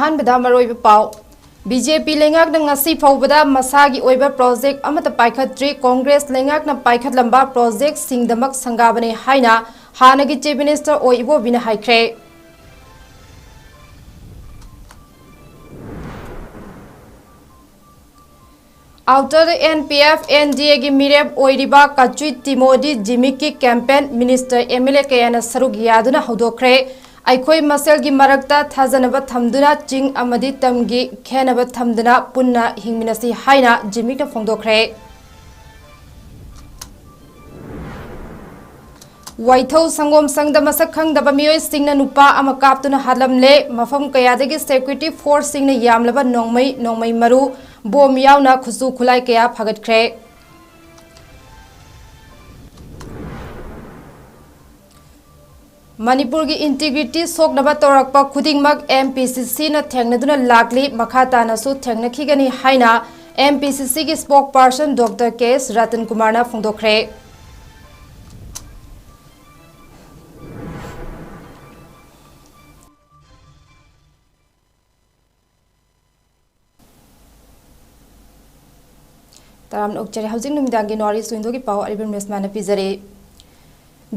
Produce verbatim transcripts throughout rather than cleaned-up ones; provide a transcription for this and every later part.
ꯑꯍꯥꯟꯕꯗ ꯃꯔꯨꯑꯣꯏꯕ ꯄꯥꯎ꯫ ꯕꯤ ꯖꯦ ꯄꯤ ꯂꯩꯉꯥꯛꯅ ꯉꯁꯤ ꯐꯥꯎꯕꯗ ꯃꯁꯥꯒꯤ ꯑꯣꯏꯕ ꯄ꯭ꯔꯣꯖꯦꯛ ꯑꯃꯠꯇ ꯄꯥꯏꯈꯠꯇ꯭ꯔꯤ꯫ ꯀꯣꯡꯒ꯭ꯔꯦꯁ ꯂꯩꯉꯥꯛꯅ ꯄꯥꯏꯈꯠꯂꯝꯕ ꯄ꯭ꯔꯣꯖꯦꯛꯁꯤꯡꯗꯃꯛ ꯁꯪꯒꯥꯕꯅꯤ ꯍꯥꯏꯅ ꯍꯥꯟꯅꯒꯤ ꯆꯤꯐ ꯃꯤꯅꯤꯁꯇꯔ ꯑꯣ ꯏꯕꯣꯕꯤꯅ ꯍꯥꯏꯈ꯭ꯔꯦ꯫ Outer N P F N D ꯑꯦꯒꯤ ꯃꯤꯔꯦꯞ ꯑꯣꯏꯔꯤꯕ ꯀꯆꯨꯏ ꯇꯤꯃꯣꯗꯤ ꯖꯤꯃꯤꯛꯀꯤ campaign minister, M L A ꯀꯌꯥꯅ ꯁꯔꯨꯛ ꯌꯥꯗꯨꯅ ꯍꯧꯗꯣꯛꯈ꯭ꯔꯦ꯫ ꯑꯩꯈꯣꯏ ꯃꯁꯦꯜꯒꯤ ꯃꯔꯛꯇ ꯊꯥꯖꯅꯕ ꯊꯝꯗꯨꯅ, ꯆꯤꯡ ꯑꯃꯗꯤ ꯇꯝꯒꯤ ꯈꯦꯟꯅꯕ ꯊꯝꯗꯨꯅ ꯄꯨꯟꯅ ꯍꯤꯡꯃꯤꯟꯅꯁꯤ ꯍꯥꯏꯅ ꯖꯤꯃꯤꯛꯅ ꯐꯣꯡꯗꯣꯛꯈ꯭ꯔꯦ꯫ ꯋꯥꯏꯊꯧ ꯁꯪꯒꯣꯝ ꯁꯪꯗ ꯃꯁꯛ ꯈꯪꯗꯕ ꯃꯤꯑꯣꯏꯁꯤꯡꯅ ꯅꯨꯄꯥ ꯑꯃ ꯀꯥꯞꯇꯨꯅ ꯍꯥꯠꯂꯝꯂꯦ꯫ ꯃꯐꯝ ꯀꯌꯥꯗꯒꯤ ꯁꯦꯀ꯭ꯌꯨꯔꯤꯇꯤ ꯐꯣꯔꯁꯁꯤꯡꯅ ꯌꯥꯝꯂꯕ ꯅꯣꯡꯃꯩ, ꯅꯣꯡꯃꯩ ꯃꯔꯨ, ꯕꯣꯝ ꯌꯥꯎꯅ ꯈꯨꯠꯁꯨ ꯈꯨꯠꯂꯥꯏ ꯀꯌꯥ ꯐꯒꯠꯈ꯭ꯔꯦ꯫ ꯃꯅꯤꯄꯨꯔꯒꯤ ꯏꯟꯇꯤꯒ꯭ꯔꯤꯇꯤ ꯁꯣꯛꯅꯕ ꯇꯧꯔꯛꯄ ꯈꯨꯗꯤꯡꯃꯛ ꯑꯦꯝ ꯄꯤ ꯁꯤ ꯁꯤꯅ ꯊꯦꯡꯅꯗꯨꯅ ꯂꯥꯛꯂꯤ, ꯃꯈꯥ ꯇꯥꯅꯁꯨ ꯊꯦꯡꯅꯈꯤꯒꯅꯤ ꯍꯥꯏꯅ ꯑꯦꯝ ꯄꯤ ꯁꯤ ꯁꯤꯒꯤ ꯁ꯭ꯄꯣꯛ ꯄꯥꯔꯁꯟ ꯗꯣꯛꯇꯔ ꯀꯦ ꯑꯦꯁ ꯔꯇꯟ ꯀꯨꯃꯥꯔꯅ ꯐꯣꯡꯗꯣꯛꯈ꯭ꯔꯦ꯫ ꯇꯔꯥꯝꯅ ꯑꯣꯛꯆꯔꯤ꯫ ꯍꯧꯖꯤꯛ ꯅꯨꯃꯤꯗꯥꯡꯒꯤ ꯅꯣꯔꯠ ꯏꯁ ꯋꯤꯟꯗꯣꯒꯤ ꯄꯥꯎ ꯑꯔꯤꯕꯝ ꯔꯦꯁꯃꯥꯅ ꯄꯤꯖꯔꯤ꯫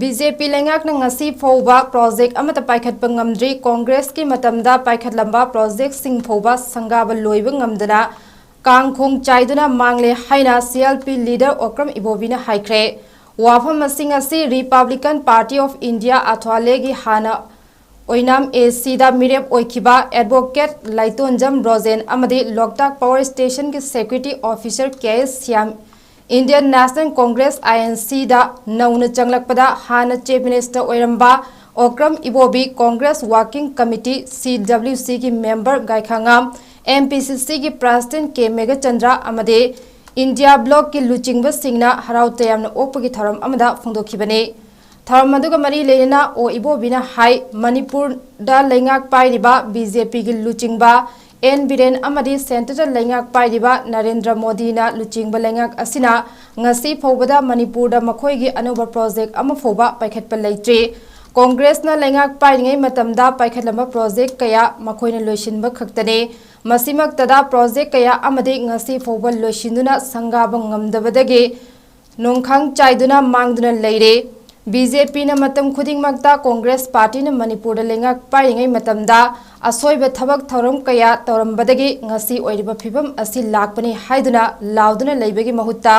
ꯕꯤ ꯖꯦ ꯄꯤ ꯂꯩꯉꯥꯛꯅ ꯉꯁꯤ ꯐꯥꯎꯕ ꯄ꯭ꯔꯣꯖꯦꯛ ꯑꯃꯠꯇ ꯄꯥꯏꯈꯠꯄ ꯉꯝꯗ꯭ꯔꯤ꯫ ꯀꯣꯡꯒ꯭ꯔꯦꯁꯀꯤ ꯃꯇꯝꯗ ꯄꯥꯏꯈꯠꯂꯝꯕ ꯄ꯭ꯔꯣꯖꯦꯛꯁꯤꯡ ꯐꯥꯎꯕ ꯁꯪꯒꯥꯕ ꯂꯣꯏꯕ ꯉꯝꯗꯅ ꯀꯥꯡꯈꯣꯡ ꯆꯥꯏꯗꯨꯅ ꯃꯥꯡꯂꯦ ꯍꯥꯏꯅ C L P leader Okram ꯏꯕꯣꯕꯤꯅ ꯍꯥꯏꯈ꯭ꯔꯦ꯫ ꯋꯥꯐꯝꯁꯤꯡ ꯑꯁꯤ ꯔꯤꯄꯕ꯭ꯂꯤꯀꯟ ꯄꯥꯔꯇꯤ ꯑꯣꯐ ꯏꯟꯗꯤꯌꯥ ꯑꯊ꯭ꯋꯥꯂꯦꯒꯤ ꯍꯥꯟꯅ ꯑꯣꯏꯅꯥꯝ ꯑꯦ ꯁꯤꯗ ꯃꯤꯔꯦꯞ ꯑꯣꯏꯈꯤꯕ ꯑꯦꯗꯚꯣꯀꯦꯠ ꯂꯥꯏꯇꯣꯟꯖꯝ ꯔꯣꯖꯦꯟ ꯑꯃꯗꯤ ꯂꯣꯛꯇꯥꯛ ꯄꯥꯋꯔ ꯁ꯭ꯇꯦꯁꯟꯒꯤ security officer K S Shyam, Indian national congress, I N ꯁꯤꯗ ꯅꯧꯅ ꯆꯪꯂꯛꯄꯗ ꯍꯥꯟꯅ ꯆꯤꯐ ꯃꯤꯅꯤꯁꯇꯔ ꯑꯣꯏꯔꯝꯕ Okram Ibobi, congress working committee, C W ꯁꯤꯒꯤ member Gaikhangam, M P C ꯁꯤꯒꯤ ꯄ꯭ꯔꯦꯁꯤꯗꯦꯟꯠ ꯀꯦ ꯃꯦꯘꯆꯟꯗ꯭ꯔ ꯑꯃꯗꯤ ꯏꯟꯗꯤꯌꯥ ꯕ꯭ꯂꯣꯛꯀꯤ ꯂꯨꯆꯤꯡꯕꯁꯤꯡꯅ ꯍꯔꯥꯎ ꯇꯌꯥꯝꯅ ꯑꯣꯛꯄꯒꯤ ꯊꯧꯔꯝ ꯑꯃꯗ ꯐꯣꯡꯗꯣꯛꯈꯤꯕꯅꯤ꯫ ꯊꯧꯔꯝ ꯑꯗꯨꯒ ꯃꯔꯤ ꯂꯩꯅꯅ ꯑꯣ ꯏꯕꯣꯕꯤꯅ ꯍꯥꯏ, ꯃꯅꯤꯄꯨꯔꯗ ꯂꯩꯉꯥꯛ ꯄꯥꯏꯔꯤꯕ ꯕꯤ ꯖꯦ ꯄꯤꯒꯤ ꯂꯨꯆꯤꯡꯕ ꯑꯦꯟ ꯕꯤꯔꯦꯟ ꯑꯃꯗꯤ ꯁꯦꯟꯇꯔꯗ ꯂꯩꯉꯥꯛ ꯄꯥꯏꯔꯤꯕ ꯅꯔꯦꯟꯗ꯭ꯔ ꯃꯣꯗꯤꯅ ꯂꯨꯆꯤꯡꯕ ꯂꯩꯉꯥꯛ ꯑꯁꯤꯅ ꯉꯁꯤ ꯐꯥꯎꯕꯗ ꯃꯅꯤꯄꯨꯔꯗ ꯃꯈꯣꯏꯒꯤ ꯑꯅꯧꯕ ꯄ꯭ꯔꯣꯖꯦꯛ ꯑꯃ ꯐꯥꯎꯕ ꯄꯥꯏꯈꯠꯄ ꯂꯩꯇ꯭ꯔꯤ꯫ ꯀꯣꯡꯒ꯭ꯔꯦꯁꯅ ꯂꯩꯉꯥꯛ ꯄꯥꯏꯔꯤꯉꯩ ꯃꯇꯝꯗ ꯄꯥꯏꯈꯠꯂꯝꯕ ꯄ꯭ꯔꯣꯖꯦꯛ ꯀꯌꯥ ꯃꯈꯣꯏꯅ ꯂꯣꯏꯁꯤꯟꯕ ꯈꯛꯇꯅꯤ꯫ ꯃꯁꯤꯃꯛꯇꯗ ꯄ꯭ꯔꯣꯖꯦꯛ ꯀꯌꯥ ꯑꯃꯗꯤ ꯉꯁꯤ ꯐꯥꯎꯕ ꯂꯣꯏꯁꯤꯟꯗꯨꯅ ꯁꯪꯒꯥꯕ ꯉꯝꯗꯕꯗꯒꯤ ꯅꯣꯡꯈꯥꯡ ꯆꯥꯏꯗꯨꯅ ꯃꯥꯡꯗꯨꯅ ꯂꯩꯔꯦ꯫ ꯕꯤ ꯖꯦ ꯄꯤꯅ ꯃꯇꯝ ꯈꯨꯗꯤꯡꯃꯛꯇ ꯀꯣꯡꯒ꯭ꯔꯦꯁ ꯄꯥꯔꯇꯤꯅ ꯃꯅꯤꯄꯨꯔꯗ ꯂꯩꯉꯥꯛ ꯄꯥꯏꯔꯤꯉꯩ ꯃꯇꯝꯗ ꯑꯁꯣꯏꯕ ꯊꯕꯛ ꯊꯧꯔꯝ ꯀꯌꯥ ꯇꯧꯔꯝꯕꯗꯒꯤ ꯉꯁꯤ ꯑꯣꯏꯔꯤꯕ ꯐꯤꯕꯝ ꯑꯁꯤ ꯂꯥꯛꯄꯅꯤ ꯍꯥꯏꯗꯨꯅ ꯂꯥꯎꯗꯨꯅ ꯂꯩꯕꯒꯤ ꯃꯍꯨꯠꯇ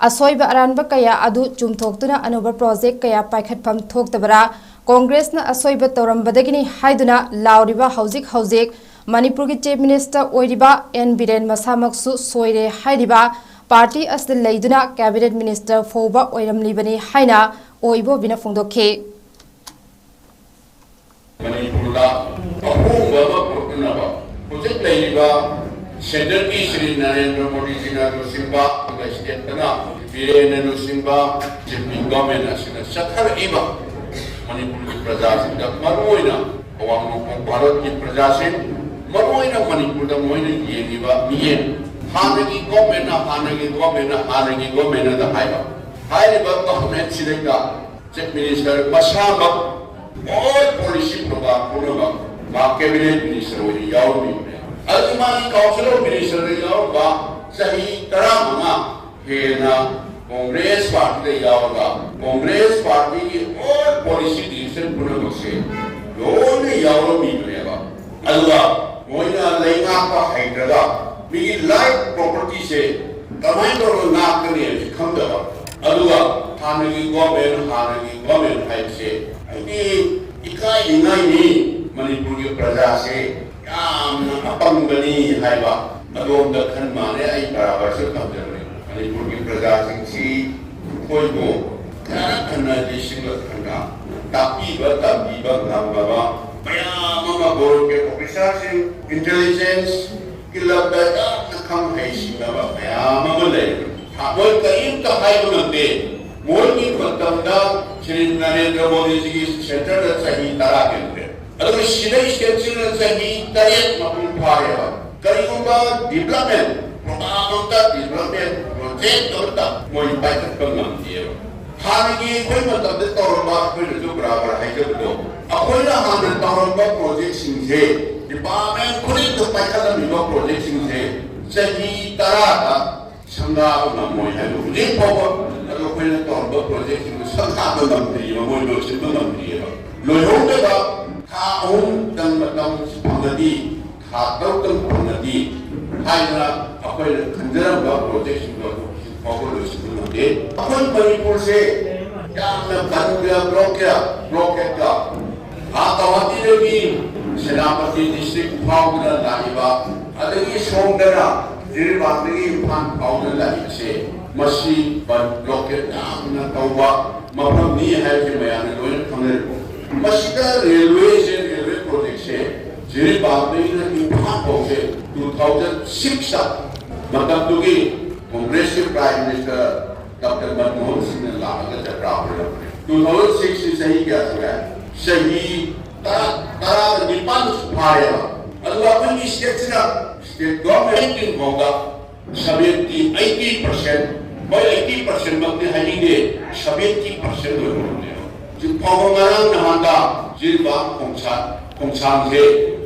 ꯑꯁꯣꯏꯕ ꯑꯔꯥꯟꯕ ꯀꯌꯥ ꯑꯗꯨ ꯆꯨꯝꯊꯣꯛꯇꯨꯅ ꯑꯅꯧꯕ ꯄ꯭ꯔꯣꯖꯦꯛ ꯀꯌꯥ ꯄꯥꯏꯈꯠꯐꯝ ꯊꯣꯛꯇꯕꯔꯥ? ꯀꯣꯡꯒ꯭ꯔꯦꯁꯅ ꯑꯁꯣꯏꯕ ꯇꯧꯔꯝꯕꯗꯒꯤꯅꯤ ꯍꯥꯏꯗꯨꯅ ꯂꯥꯎꯔꯤꯕ ꯍꯧꯖꯤꯛ ꯍꯧꯖꯤꯛ ꯃꯅꯤꯄꯨꯔꯒꯤ ꯆꯤꯐ ꯃꯤꯅꯤꯁꯇꯔ ꯑꯣꯏꯔꯤꯕ ꯑꯦꯟ ꯕꯤꯔꯦꯟ ꯃꯁꯥꯃꯛꯁꯨ ꯁꯣꯏꯔꯦ ꯍꯥꯏꯔꯤꯕ ꯄꯥꯔꯇꯤ ꯑꯁꯤꯗ ꯂꯩꯗꯨꯅ ꯀꯦꯕꯤꯅꯦꯠ ꯃꯤꯅꯤꯁꯇꯔ ꯐꯥꯎꯕ ꯑꯣꯏꯔꯝꯂꯤꯕꯅꯤ ꯍꯥꯏꯅ ꯑꯣꯏꯕꯣꯕꯤꯅ ꯐꯣꯡꯗꯣꯛꯈꯤ꯫ ꯃꯅꯤꯄꯨꯔꯗ ꯑꯍꯣꯡꯕ ꯑꯃ ꯄꯨꯔꯛꯅꯅꯕ ꯍꯧꯖꯤꯛ ꯂꯩꯔꯤꯕ ꯁꯦꯟꯇꯔꯒꯤ ꯁ꯭ꯔꯤ ꯅꯔꯦꯟꯗ꯭ꯔ ꯃꯣꯗꯤꯖꯤꯅ ꯂꯨꯆꯤꯡꯕ, ꯑꯗꯨꯒ ꯁ꯭ꯇꯦꯠꯇꯅ ꯕꯤꯔꯦꯟꯅ ꯂꯨꯆꯤꯡꯕ ꯕꯤ ꯖꯦ ꯄꯤ ꯒꯣꯔꯃꯦꯟ ꯑꯁꯤꯅ ꯆꯠꯊꯔꯛꯏꯕ ꯃꯅꯤꯄꯨꯔꯒꯤ ꯄ꯭ꯔꯖꯥꯁꯤꯡꯗ, ꯃꯔꯨꯑꯣꯏꯅ ꯑꯋꯥꯡ ꯅꯣꯡꯄꯣꯛ ꯚꯥꯔꯠꯀꯤ ꯄ꯭ꯔꯖꯥꯁꯤꯡ, ꯃꯔꯨꯑꯣꯏꯅ ꯃꯅꯤꯄꯨꯔꯗ ꯃꯣꯏꯅ ꯌꯦꯡꯉꯤꯕ ꯃꯤꯠꯌꯦꯡ, ꯍꯥꯟꯅꯒꯤ ꯒꯣꯔꯃꯦꯟꯅ, ꯍꯥꯟꯅꯒꯤ ꯒꯣꯔꯃꯦꯟꯅ, ꯍꯥꯟꯅꯒꯤ ꯒꯣꯔꯃꯦꯟꯅꯗ ꯍꯥꯏꯕ, ꯍꯥꯏꯔꯤꯕ ꯒꯣꯔꯃꯦꯟꯁꯤꯗꯩꯗ ꯆꯤꯐ ꯃꯤꯅꯤꯁꯇꯔ ꯃꯁꯥꯃꯛ ꯑꯣꯜ ꯄꯣꯂꯤꯁꯤ ꯄ꯭ꯔꯣꯒ꯭ꯔꯥꯝ ꯄꯨꯝꯅꯃꯛ ꯃꯥ ꯀꯦꯕꯤꯅꯦꯠ ꯃꯤꯅꯤꯁꯇꯔ ꯑꯣꯏꯅ ꯌꯥꯎꯔꯝꯃꯤꯕꯅꯦ꯫ ꯑꯗꯨ ꯃꯥꯒꯤ ꯀꯥꯎꯟꯁꯤꯜ ꯑꯣꯐ ꯃꯤꯅꯤꯁꯇꯔꯗ ꯌꯥꯎꯔꯝꯕ ꯆꯍꯤ ꯇꯔꯥꯃꯉꯥ ꯍꯦꯟꯅ ꯀꯣꯡꯒ꯭ꯔꯦꯁ ꯄꯥꯔꯇꯤꯗ ꯌꯥꯎꯔꯒ ꯀꯣꯡꯒ꯭ꯔꯦꯁ ꯄꯥꯔꯇꯤꯒꯤ ꯑꯣꯜ ꯄꯣꯂꯤꯁꯤ ꯗꯤꯁꯤꯖꯟ ꯄꯨꯝꯅꯃꯛꯁꯦ ꯂꯣꯏꯅ ꯌꯥꯎꯔꯝꯃꯤꯕꯅꯦꯕ꯫ ꯑꯗꯨꯒ ꯃꯣꯏꯅ ꯂꯩꯉꯥꯛꯄ ꯍꯩꯇ꯭ꯔꯒ ꯃꯤꯒꯤ ꯂꯥꯏꯐ ꯄ꯭ꯔꯣꯄꯔꯇꯤꯁꯦ ꯀꯃꯥꯏꯅ ꯇꯧꯔꯒ ꯉꯥꯛꯀꯅꯤ ꯍꯥꯏꯕꯁꯤ ꯈꯪꯗꯕ, ꯑꯗꯨꯒ ꯍꯥꯟꯅꯒꯤ ꯒꯣꯔꯃꯦꯟ, ꯍꯥꯟꯅꯒꯤ ꯒꯣꯔꯃꯦꯟ ꯍꯥꯏꯕꯁꯦ ꯑꯩꯗꯤ ꯏꯀꯥꯏꯅꯤꯡꯉꯥꯏꯅꯤ꯫ ꯃꯅꯤꯄꯨꯔꯒꯤ ꯄ꯭ꯔꯖꯥꯁꯦ ꯌꯥꯝꯅ ꯑꯄꯪꯕꯅꯤ ꯍꯥꯏꯕ ꯑꯗꯣꯝꯗ ꯈꯟ ꯃꯥꯜꯂꯦ꯫ ꯑꯩ ꯄꯔꯥꯃꯔꯁ ꯇꯝꯖꯕꯅꯤ꯫ ꯃꯅꯤꯄꯨꯔꯒꯤ ꯄ꯭ꯔꯖꯥꯁꯤꯡꯁꯤ ꯑꯩꯈꯣꯏꯕꯨ ꯈꯔ ꯈꯟꯅꯗꯤ ꯁꯤꯡꯂꯛ ꯈꯟꯅ ꯇꯥꯛꯄꯤꯕ ꯇꯝꯕꯤꯕ ꯉꯝꯂꯕ ꯃꯌꯥꯝ ꯑꯃ ꯕ꯭ꯌꯨꯔꯣꯀ꯭ꯔꯦꯠ ꯑꯣꯐꯤꯁꯥꯔꯁꯤꯡ, ꯏꯟꯇꯦꯂꯤꯖꯦꯟꯁ ꯀꯤ ꯂꯝꯗ ꯌꯥꯝꯅ ꯈꯪ ꯍꯩ ꯁꯤꯡꯂꯕ ꯃꯌꯥꯝ ꯑꯃ ꯂꯩꯔꯤꯕꯅꯤ꯫ ꯃꯣꯏ ꯀꯔꯤꯝꯇ ꯍꯥꯏꯕ ꯉꯝꯗꯦ꯫ ꯃꯣꯏꯒꯤ ꯃꯇꯝꯗ ꯁ꯭ꯔꯤ ꯅꯔꯦꯟꯗ꯭ꯔ ꯃꯣꯗꯤꯖꯤꯒꯤ ꯁꯦꯟꯇꯔꯗ ꯆꯍꯤ ꯇꯔꯥ ꯍꯦꯟꯈ꯭ꯔꯦ꯫ ꯑꯗꯨꯒ ꯁꯤꯗ ꯁ꯭ꯇꯦꯠꯁꯤꯅ ꯆꯍꯤ ꯇꯔꯦꯠ ꯃꯄꯨꯡ ꯐꯥꯔꯦꯕ꯫ ꯀꯔꯤꯒꯨꯝꯕ ꯗꯤꯕ꯭ꯂꯞꯃꯦꯟ ꯄ꯭ꯔꯣꯒ꯭ꯔꯥꯝ ꯑꯃꯇ, ꯗꯤꯕ꯭ꯂꯞꯃꯦꯟ ꯄ꯭ꯔꯣꯖꯦꯛ ꯑꯃꯇ ꯃꯣꯏ ꯄꯥꯏꯈꯠꯄ ꯉꯝꯗꯦꯕ꯫ ꯍꯥꯟꯅꯒꯤ ꯑꯩꯈꯣꯏ ꯃꯇꯝꯗ ꯇꯧꯔꯝꯕ, ꯑꯩꯈꯣꯏꯅꯁꯨ ꯕꯔꯥꯕꯔ ꯍꯥꯏꯖꯕꯗꯣ, ꯑꯩꯈꯣꯏꯅ ꯍꯥꯟꯅ ꯇꯧꯔꯝꯕ ꯄ꯭ꯔꯣꯖꯦꯛꯁꯤꯡꯁꯦ, ꯗꯤꯄꯥꯔꯠꯃꯦꯟ ꯈꯨꯗꯤꯡꯗ ꯄꯥꯏꯈꯠꯂꯝꯃꯤꯕ ꯄ꯭ꯔꯣꯖꯦꯛꯁꯤꯡꯁꯦ ꯆꯍꯤ ꯇꯔꯥꯗ ꯁꯪꯒꯥꯕ ꯉꯝꯃꯣꯏ ꯍꯥꯏꯕ ꯍꯧꯖꯤꯛ ꯐꯥꯎꯕ꯫ ꯑꯗꯣ ꯑꯩꯈꯣꯏꯅ ꯇꯧꯔꯝꯕ ꯄ꯭ꯔꯣꯖꯦꯛꯁꯤꯡꯗꯣ ꯁꯪꯒꯥꯕ ꯉꯝꯗ꯭ꯔꯤꯑꯕ, ꯃꯣꯏ ꯂꯣꯏꯁꯤꯟꯕ ꯉꯝꯗ꯭ꯔꯤꯑꯕ꯫ ꯂꯣꯏꯍꯧꯗꯕ ꯊꯥ ꯑꯍꯨꯝꯗꯪ ꯃꯇꯝ ꯐꯪꯉꯗꯤ, ꯊꯥ ꯇꯔꯨꯛꯇꯪ ꯐꯪꯉꯗꯤ ꯍꯥꯏꯗꯅ ꯑꯩꯈꯣꯏꯅ ꯈꯟꯖꯔꯝꯕ ꯄ꯭ꯔꯣꯖꯦꯛꯁꯤꯡꯗꯣ ꯑꯗꯨ ꯍꯧꯖꯤꯛ ꯐꯥꯎꯕ ꯂꯣꯏꯁꯤꯟꯕ ꯉꯝꯗꯦ꯫ ꯑꯩꯈꯣꯏ ꯃꯅꯤꯄꯨꯔꯁꯦ ꯌꯥꯝꯅ ꯕꯟꯒ ꯕ꯭ꯂꯣꯛꯀ, ꯕ꯭ꯂꯣꯀꯦꯠꯀ, ꯑꯥ ꯒꯧꯍꯥꯇꯤꯗꯒꯤ ꯁꯦꯅꯥꯄꯇꯤ ꯗꯤꯁꯇ꯭ꯔꯤꯛ ꯐꯥꯎꯗꯨꯅ ꯂꯥꯛꯏꯕ, ꯑꯗꯒꯤ ꯁꯣꯝꯗꯅ ꯖꯤꯔꯤꯕꯥꯝꯗꯒꯤ ꯏꯝꯐꯥꯜ ꯐꯥꯎꯗꯨꯅ ꯂꯥꯛꯏꯕꯁꯦ, ꯃꯁꯤ ꯕꯟ ꯕ꯭ꯂꯣꯀꯦꯠ ꯌꯥꯝꯅ ꯇꯧꯕ ꯃꯐꯝꯅꯤ ꯍꯥꯏꯕꯁꯤ ꯃꯌꯥꯝꯅ ꯂꯣꯏꯅ ꯈꯪꯅꯔꯤꯕ꯫ ꯃꯁꯤꯗ ꯔꯦꯜꯋꯦꯁꯦ, ꯔꯦꯜꯋꯦ ꯄ꯭ꯔꯣꯖꯦꯛꯁꯦ ꯖꯤꯔꯤꯕꯥꯝꯗꯒꯤꯅ ꯏꯝꯐꯥꯜ ꯐꯥꯎꯁꯦ two thousand six ꯇ ꯃꯇꯝꯗꯨꯒꯤ ꯀꯣꯡꯒ꯭ꯔꯦꯁꯀꯤ ꯄ꯭ꯔꯥꯏꯝ ꯃꯤꯅꯤꯁꯇꯔ ꯗꯣꯛꯇꯔ ꯃꯟꯃꯣꯍꯟ ꯁꯤꯡꯅ ꯂꯥꯛꯑꯒ ꯖꯇ꯭ꯔꯥ ꯍꯧꯔꯛꯄꯅꯦ꯫ Two thousand six ꯁꯤ ꯆꯍꯤ ꯀꯌꯥ ꯁꯨꯔꯦ? ꯆꯍꯤ ꯇꯔꯥ, ꯇꯔꯥꯒ ꯅꯤꯄꯥꯟ ꯐꯥꯔꯦꯕ꯫ ꯑꯗꯨꯒ ꯑꯩꯈꯣꯏꯒꯤ ꯁ꯭ꯇꯦꯠꯁꯤꯗ, ꯁ꯭ꯇꯦꯠ ꯒꯣꯔꯃꯦꯟꯀꯤ ꯐꯥꯎꯗ seventy, eighty percent, ꯍꯣꯏ, eighty percent ꯃꯛꯇꯤ ꯍꯥꯏꯅꯤꯡꯗꯦ, seventy percent ꯑꯣꯏꯕ ꯉꯝꯗꯦꯕ꯫ ꯍꯧꯖꯤꯛ ꯐꯥꯎꯕ ꯉꯔꯥꯡ ꯅꯍꯥꯟꯗ ꯖꯤꯔꯤꯕꯥꯝ ꯈꯣꯡꯁꯥ-, ꯈꯣꯡꯁꯥꯡꯁꯦ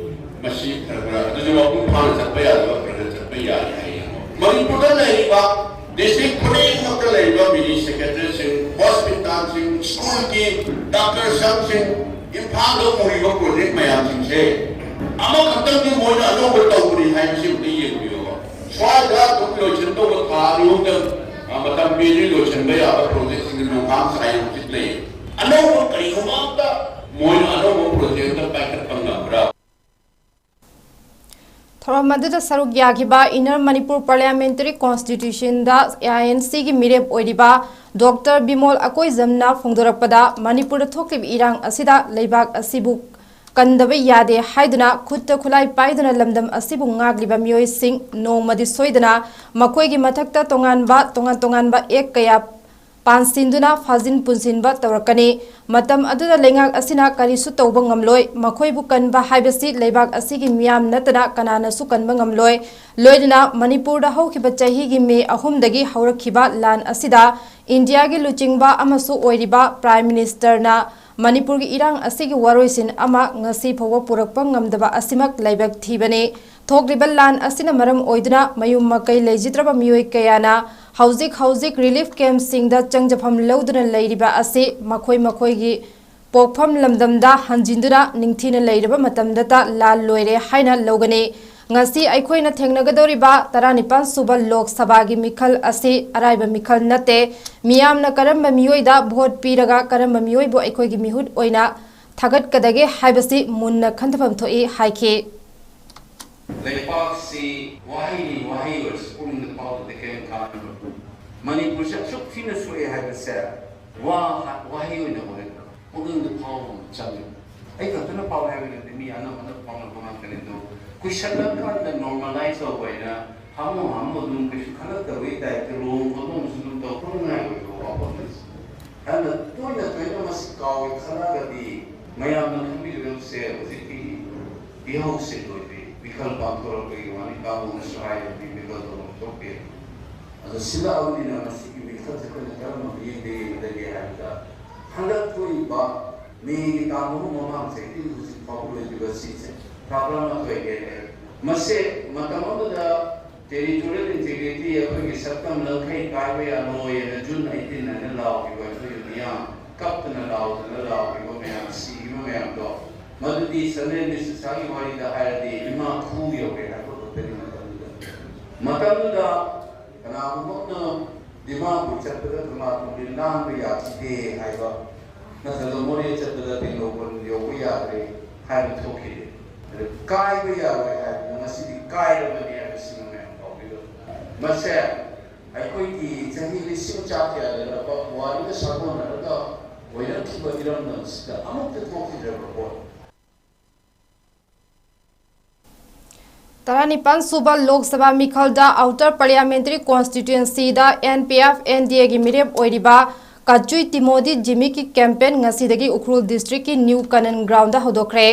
ꯃꯁꯤ ꯈꯔ ꯈꯔ, ꯑꯗꯨꯁꯨ ꯃꯄꯨꯡ ꯐꯥꯅ ꯆꯠꯄ ꯌꯥꯗꯕ ꯈꯔ ꯈꯔ ꯆꯠꯄ ꯌꯥꯔꯤ ꯍꯥꯏꯌꯦ꯫ ꯃꯅꯤꯄꯨꯔꯗ ꯂꯩꯔꯤꯕ ꯗꯤꯁꯇ꯭ꯔꯤꯛ ꯈꯨꯗꯤꯡꯃꯛꯇ ꯂꯩꯔꯤꯕ ꯃꯤꯅꯤ ꯁꯦꯀ꯭ꯔꯦꯇꯔꯤꯁꯤꯡ, ꯍꯣꯁꯄꯤꯇꯥꯜꯁꯤꯡ, ꯁ꯭ꯀꯨꯜꯒꯤ ꯗꯥꯛꯇꯔ ꯁꯪꯁꯤꯡ, ꯏꯝꯐꯥꯜꯗ ꯎꯔꯤꯕ ꯄ꯭ꯔꯣꯖꯦꯛ ꯃꯌꯥꯝꯁꯤꯡꯁꯦ ꯑꯃꯈꯛꯇꯪꯗꯤ ꯃꯣꯏꯅ ꯑꯅꯧꯕ ꯇꯧꯕꯅꯤ ꯍꯥꯏꯕꯁꯤ ꯑꯝꯇ ꯌꯦꯡꯕꯤꯌꯣꯕ꯫ ꯁ꯭ꯋꯥꯏꯗ ꯑꯗꯨꯝ ꯂꯣꯏꯁꯤꯟꯗꯧꯕ ꯊꯥ ꯑꯅꯤ ꯑꯍꯨꯝꯗ, ꯑ, ꯃꯇꯝ ꯄꯤꯔꯤ ꯂꯣꯏꯁꯤꯟꯕ ꯌꯥꯕ ꯄ꯭ꯔꯣꯖꯦꯛꯁꯤꯡꯗꯤ ꯅꯣꯡꯈꯥꯡ ꯆꯥꯏꯅ ꯍꯧꯖꯤꯛ ꯂꯩ꯫ ꯑꯅꯧꯕ ꯀꯔꯤꯒꯨꯝꯕ ꯑꯝꯇ ꯃꯣꯏꯅ ꯑꯅꯧꯕ ꯄ꯭ꯔꯣꯖꯦꯛ ꯑꯝꯇ ꯄꯥꯏꯈꯠꯄ ꯉꯝꯕ꯭ꯔꯥ? ꯊꯧꯔꯝ ꯑꯗꯨꯗ ꯁꯔꯨꯛ ꯌꯥꯈꯤꯕ Inner Manipur Parliamentary Constitutionꯗ ꯑꯥꯏ ꯑꯦꯟ ꯁꯤꯒꯤ ꯃꯤꯔꯦꯞ ꯑꯣꯏꯔꯤꯕ ꯗꯣꯛꯇꯔ ꯕꯤꯃꯣꯜ ꯑꯀꯣꯏꯖꯝꯅ ꯐꯣꯡꯗꯣꯔꯛꯄꯗ, ꯃꯅꯤꯄꯨꯔꯗ ꯊꯣꯛꯂꯤꯕ ꯏꯔꯥꯡ ꯑꯁꯤꯗ ꯂꯩꯕꯥꯛ ꯑꯁꯤꯕꯨ ꯀꯟꯗꯕ ꯌꯥꯗꯦ ꯍꯥꯏꯗꯨꯅ ꯈꯨꯠꯇ ꯈꯨꯠꯂꯥꯏ ꯄꯥꯏꯗꯨꯅ ꯂꯝꯗꯝ ꯑꯁꯤꯕꯨ ꯉꯥꯛꯂꯤꯕ ꯃꯤꯑꯣꯏꯁꯤꯡ ꯅꯣꯡꯃꯗꯤ ꯁꯣꯏꯗꯅ ꯃꯈꯣꯏꯒꯤ ꯃꯊꯛꯇ ꯇꯣꯉꯥꯟꯕ, ꯇꯣꯉꯥꯟ ꯇꯣꯉꯥꯟꯕ ꯑꯦꯛ ꯀꯌꯥ ꯄꯥꯟꯁꯤꯟꯗꯨꯅ ꯐꯥꯖꯤꯟ ꯄꯨꯟꯁꯤꯟꯕ ꯇꯧꯔꯛꯀꯅꯤ꯫ ꯃꯇꯝ ꯑꯗꯨꯗ ꯂꯩꯉꯥꯛ ꯑꯁꯤꯅ ꯀꯔꯤꯁꯨ ꯇꯧꯕ ꯉꯝꯂꯣꯏ꯫ ꯃꯈꯣꯏꯕꯨ ꯀꯟꯕ ꯍꯥꯏꯕꯁꯤ ꯂꯩꯕꯥꯛ ꯑꯁꯤꯒꯤ ꯃꯤꯌꯥꯝ ꯅꯠꯇꯅ ꯀꯅꯥꯅꯁꯨ ꯀꯟꯕ ꯉꯝꯂꯣꯏ꯫ ꯂꯣꯏꯅꯅ ꯃꯅꯤꯄꯨꯔꯗ ꯍꯧꯈꯤꯕ ꯆꯍꯤꯒꯤ ꯃꯦ ꯑꯍꯨꯝꯗꯒꯤ ꯍꯧꯔꯛꯈꯤꯕ ꯂꯥꯟ ꯑꯁꯤꯗ ꯏꯟꯗꯤꯌꯥꯒꯤ ꯂꯨꯆꯤꯡꯕ ꯑꯃꯁꯨ ꯑꯣꯏꯔꯤꯕ ꯄ꯭ꯔꯥꯏꯝ ꯃꯤꯅꯤꯁꯇꯔꯅ ꯃꯅꯤꯄꯨꯔꯒꯤ ꯏꯔꯥꯡ ꯑꯁꯤꯒꯤ ꯋꯥꯔꯣꯏꯁꯤꯟ ꯑꯃ ꯉꯁꯤ ꯐꯥꯎꯕ ꯄꯨꯔꯛꯄ ꯉꯝꯗꯕ ꯑꯁꯤꯃꯛ ꯂꯥꯏꯕꯛ ꯊꯤꯕꯅꯤ꯫ ꯊꯣꯛꯂꯤꯕ ꯂꯥꯟ ꯑꯁꯤꯅ ꯃꯔꯝ ꯑꯣꯏꯗꯨꯅ ꯃꯌꯨꯝ ꯃꯀꯩ ꯂꯩꯖꯗ꯭ꯔꯕ ꯃꯤꯑꯣꯏ ꯀꯌꯥꯅ ꯍꯧꯖꯤꯛ ꯍꯧꯖꯤꯛ ꯔꯤꯂꯤꯐ ꯀꯦꯝꯞꯁꯤꯡꯗ ꯆꯪꯖꯐꯝ ꯂꯧꯗꯨꯅ ꯂꯩꯔꯤꯕ ꯑꯁꯤ ꯃꯈꯣꯏ ꯃꯈꯣꯏꯒꯤ ꯄꯣꯛꯐꯝ ꯂꯝꯗꯝꯗ ꯍꯟꯖꯤꯟꯗꯨꯅ ꯅꯤꯡꯊꯤꯅ ꯂꯩꯔꯕ ꯃꯇꯝꯗꯇ ꯂꯥꯜ ꯂꯣꯏꯔꯦ ꯍꯥꯏꯅ ꯂꯧꯒꯅꯤ꯫ ꯉꯁꯤ ꯑꯩꯈꯣꯏꯅ ꯊꯦꯡꯅꯒꯗꯧꯔꯤꯕ ꯇꯔꯥꯅꯤꯄꯥꯟ ꯁꯨꯕ ꯂꯣꯛ ꯁꯚꯥꯒꯤ ꯃꯤꯈꯜ ꯑꯁꯤ ꯑꯔꯥꯏꯕ ꯃꯤꯈꯜ ꯅꯠꯇꯦ꯫ ꯃꯤꯌꯥꯝꯅ ꯀꯔꯝꯕ ꯃꯤꯑꯣꯏꯗ ꯚꯣꯠ ꯄꯤꯔꯒ ꯀꯔꯝꯕ ꯃꯤꯑꯣꯏꯕꯨ ꯑꯩꯈꯣꯏꯒꯤ ꯃꯤꯍꯨꯠ ꯑꯣꯏꯅ ꯊꯥꯒꯠꯀꯗꯒꯦ ꯍꯥꯏꯕꯁꯤ ꯃꯨꯟꯅ ꯈꯟꯊꯐꯝ ꯊꯣꯛꯏ ꯍꯥꯏꯈꯤ꯫ ꯂꯩꯄꯥꯛꯁꯤ ꯋꯥꯍꯩꯅꯤ, ꯋꯥꯍꯩ ꯑꯣꯏꯔꯁꯨ ꯄꯨꯛꯅꯤꯡꯗ ꯐꯥꯎꯕꯗ ꯀꯔꯤꯝ ꯀꯥꯟꯅꯔꯣꯏ꯫ ꯃꯅꯤꯄꯨꯔꯁꯤ ꯑꯁꯨꯛ ꯊꯤꯅ ꯁꯣꯛꯑꯦ ꯍꯥꯏꯕꯁꯦ ꯋꯥ, ꯋꯥꯍꯩ ꯑꯣꯏꯅ ꯑꯣꯏꯔꯦ, ꯄꯨꯛꯅꯤꯡꯗ ꯐꯥꯎꯕ ꯑꯃ ꯆꯪꯉꯦ꯫ ꯑꯩ ꯈꯛꯇꯅ ꯐꯥꯎꯋꯦ ꯍꯥꯏꯕ ꯅꯠꯇꯦ, ꯃꯤ ꯑꯅꯝꯕꯅ ꯐꯥꯎꯅꯕ ꯉꯥꯛꯇꯅꯤ꯫ ꯑꯗꯣ ꯀꯨꯏꯁꯜꯂꯀꯥꯟꯗ ꯅꯣꯔꯃꯦꯂꯥꯏꯁ ꯇꯧꯕ ꯑꯣꯏꯅ ꯍꯥꯃꯨ ꯍꯥꯃꯨ ꯑꯗꯨꯝ ꯀꯩꯁꯨ ꯈꯜꯂꯛꯇꯕꯒꯤ ꯇꯥꯏꯞꯇ ꯂꯨꯍꯣꯡ ꯈꯣꯡꯗꯣꯡꯕꯁꯨ ꯑꯗꯨꯝ ꯇꯧꯊꯣꯛꯅꯤꯡꯉꯥꯏ ꯑꯣꯏꯕ ꯋꯥꯐꯝꯅꯤ꯫ ꯑꯗꯨꯅ ꯇꯣꯏꯅ ꯇꯣꯏꯅ ꯃꯁꯤ ꯀꯥꯎꯏ ꯈꯜꯂꯛꯑꯒꯗꯤ ꯃꯌꯥꯝꯅ ꯈꯟꯕꯤꯒꯗꯕꯁꯦ ꯍꯧꯖꯤꯛꯀꯤ ꯏꯍꯧꯁꯦ ꯂꯣꯏꯗ꯭ꯔꯤ꯫ ꯃꯤꯈꯜ ꯄꯥꯡꯊꯣꯔꯛꯄꯒꯤ ꯋꯥꯅꯤ, ꯀꯥꯡꯕꯨꯅꯁꯨ ꯍꯥꯏꯔꯕꯗꯤ ꯃꯤꯈꯜ ꯇꯧꯐꯝ ꯊꯣꯛꯇꯦ꯫ ꯑꯗꯣ ꯁꯤꯜꯂꯛꯑꯕꯅꯤꯅ ꯃꯁꯤꯒꯤ ꯃꯤꯈꯜꯁꯦ ꯑꯩꯈꯣꯏꯅ ꯀꯔꯝꯕ ꯃꯤꯠꯌꯦꯡꯗ ꯌꯦꯡꯒꯗꯒꯦ ꯍꯥꯏꯕꯗ, ꯍꯟꯗꯛ ꯊꯣꯛꯏꯕ ꯃꯦꯒꯤ ꯇꯥꯡ ꯑꯍꯨꯝ ꯃꯃꯥꯡ ꯆꯍꯤꯗꯒꯤ ꯍꯧꯖꯤꯛ ꯐꯥꯎꯕ ꯂꯣꯏꯗ꯭ꯔꯤꯕ ꯁꯤꯁꯦ ꯊꯥ ꯇꯔꯥꯃꯥꯊꯣꯏ ꯍꯦꯜꯂꯦ꯫ ꯃꯁꯦ ꯃꯇꯝ ꯑꯃꯗ ꯇꯦꯔꯤꯇꯣꯔꯤꯌꯦꯜ ꯏꯟꯇꯤꯒ꯭ꯔꯤꯇꯤ, ꯑꯩꯈꯣꯏꯒꯤ ꯁꯛꯇꯝ ꯂꯪꯈꯩ ꯀꯥꯏꯕ ꯌꯥꯔꯣꯏ ꯍꯥꯏꯅ ꯖꯨꯟ ꯑꯩꯠꯇꯤꯟ ꯍꯥꯏꯅ ꯂꯥꯎꯈꯤꯕ ꯑꯩꯈꯣꯏꯒꯤ ꯃꯤꯌꯥꯝ, ꯀꯞꯇꯅ ꯂꯥꯎꯗꯅ ꯂꯥꯎꯈꯤꯕ ꯃꯌꯥꯝ, ꯁꯤꯈꯤꯕ ꯃꯌꯥꯝꯗꯣ, ꯃꯗꯨꯗꯤ ꯁꯟꯗ꯭ꯔꯦꯝꯕꯤ ꯁꯤꯁꯥꯒꯤ ꯋꯥꯔꯤꯗ ꯍꯥꯏꯔꯗꯤ ꯏꯃꯥ ꯈꯨ ꯌꯧꯔꯦ ꯍꯥꯏꯕ ꯈꯛꯇꯅꯤ ꯃꯇꯝꯗꯨꯗ꯫ ꯃꯇꯝꯗꯨꯗ ꯀꯅꯥꯒꯨꯝꯕ ꯑꯃꯅ ꯗꯤꯃꯥꯄꯨꯔ ꯆꯠꯄꯗ ꯀꯪꯂꯥ ꯇꯣꯡꯕꯤ ꯂꯥꯟꯕ ꯌꯥꯈꯤꯗꯦ ꯍꯥꯏꯕ, ꯅꯠꯇ꯭ꯔꯒ ꯃꯣꯔꯦ ꯆꯠꯄꯗ ꯇꯦꯡꯅꯧꯄꯜ ꯌꯧꯕ ꯌꯥꯗ꯭ꯔꯦ ꯍꯥꯏꯕ ꯊꯣꯛꯈꯤꯗꯦ꯫ ꯑꯗꯨ ꯀꯥꯏꯕ ꯌꯥꯔꯣꯏ ꯍꯥꯏꯕꯗꯨ ꯉꯁꯤꯗꯤ ꯀꯥꯏꯔꯕꯅꯤ ꯍꯥꯏꯕꯁꯤꯃ ꯃꯌꯥꯝ ꯀꯥꯎꯕꯤꯒꯅꯨ꯫ ꯃꯁꯦ ꯑꯩꯈꯣꯏꯒꯤ ꯆꯍꯤ ꯂꯤꯁꯤꯡ ꯆꯥ ꯀꯌꯥ ꯂꯩꯔꯕ ꯄꯨꯋꯥꯔꯤꯒ ꯁꯥꯒꯣꯟꯅꯔꯒ ꯑꯣꯏꯔꯛꯈꯤꯕ ꯏꯔꯝꯗꯝꯁꯤꯗ ꯑꯃꯨꯛꯇ ꯊꯣꯛꯈꯤꯗ꯭ꯔꯕ ꯄꯣꯠꯅꯤ꯫ ꯇꯔꯥꯅꯤꯄꯥꯟ ꯁꯨꯕ ꯂꯣꯛ ꯁꯚꯥ ꯃꯤꯈꯜꯗ ꯑꯥꯎꯇꯔ ꯄꯥꯔꯂꯤꯌꯥꯃꯦꯟꯇꯔꯤ ꯀꯣꯟꯁꯇꯤꯇ꯭ꯌꯨꯑꯦꯟꯁꯤꯗ N P F N D ꯑꯦꯒꯤ ꯃꯤꯔꯦꯞ ꯑꯣꯏꯔꯤꯕ ꯀꯆꯨꯏ ꯇꯤꯃꯣꯗꯤ ꯖꯤꯃꯤꯛꯀꯤ ꯀꯦꯝꯄꯦꯟ ꯉꯁꯤꯗꯒꯤ ꯎꯈ꯭ꯔꯨꯜ ꯗꯤꯁꯇ꯭ꯔꯤꯛꯀꯤ ꯅ꯭ꯌꯨ ꯀꯅꯟ ꯒ꯭ꯔꯥꯎꯟꯗ ꯍꯧꯗꯣꯛꯈ꯭ꯔꯦ꯫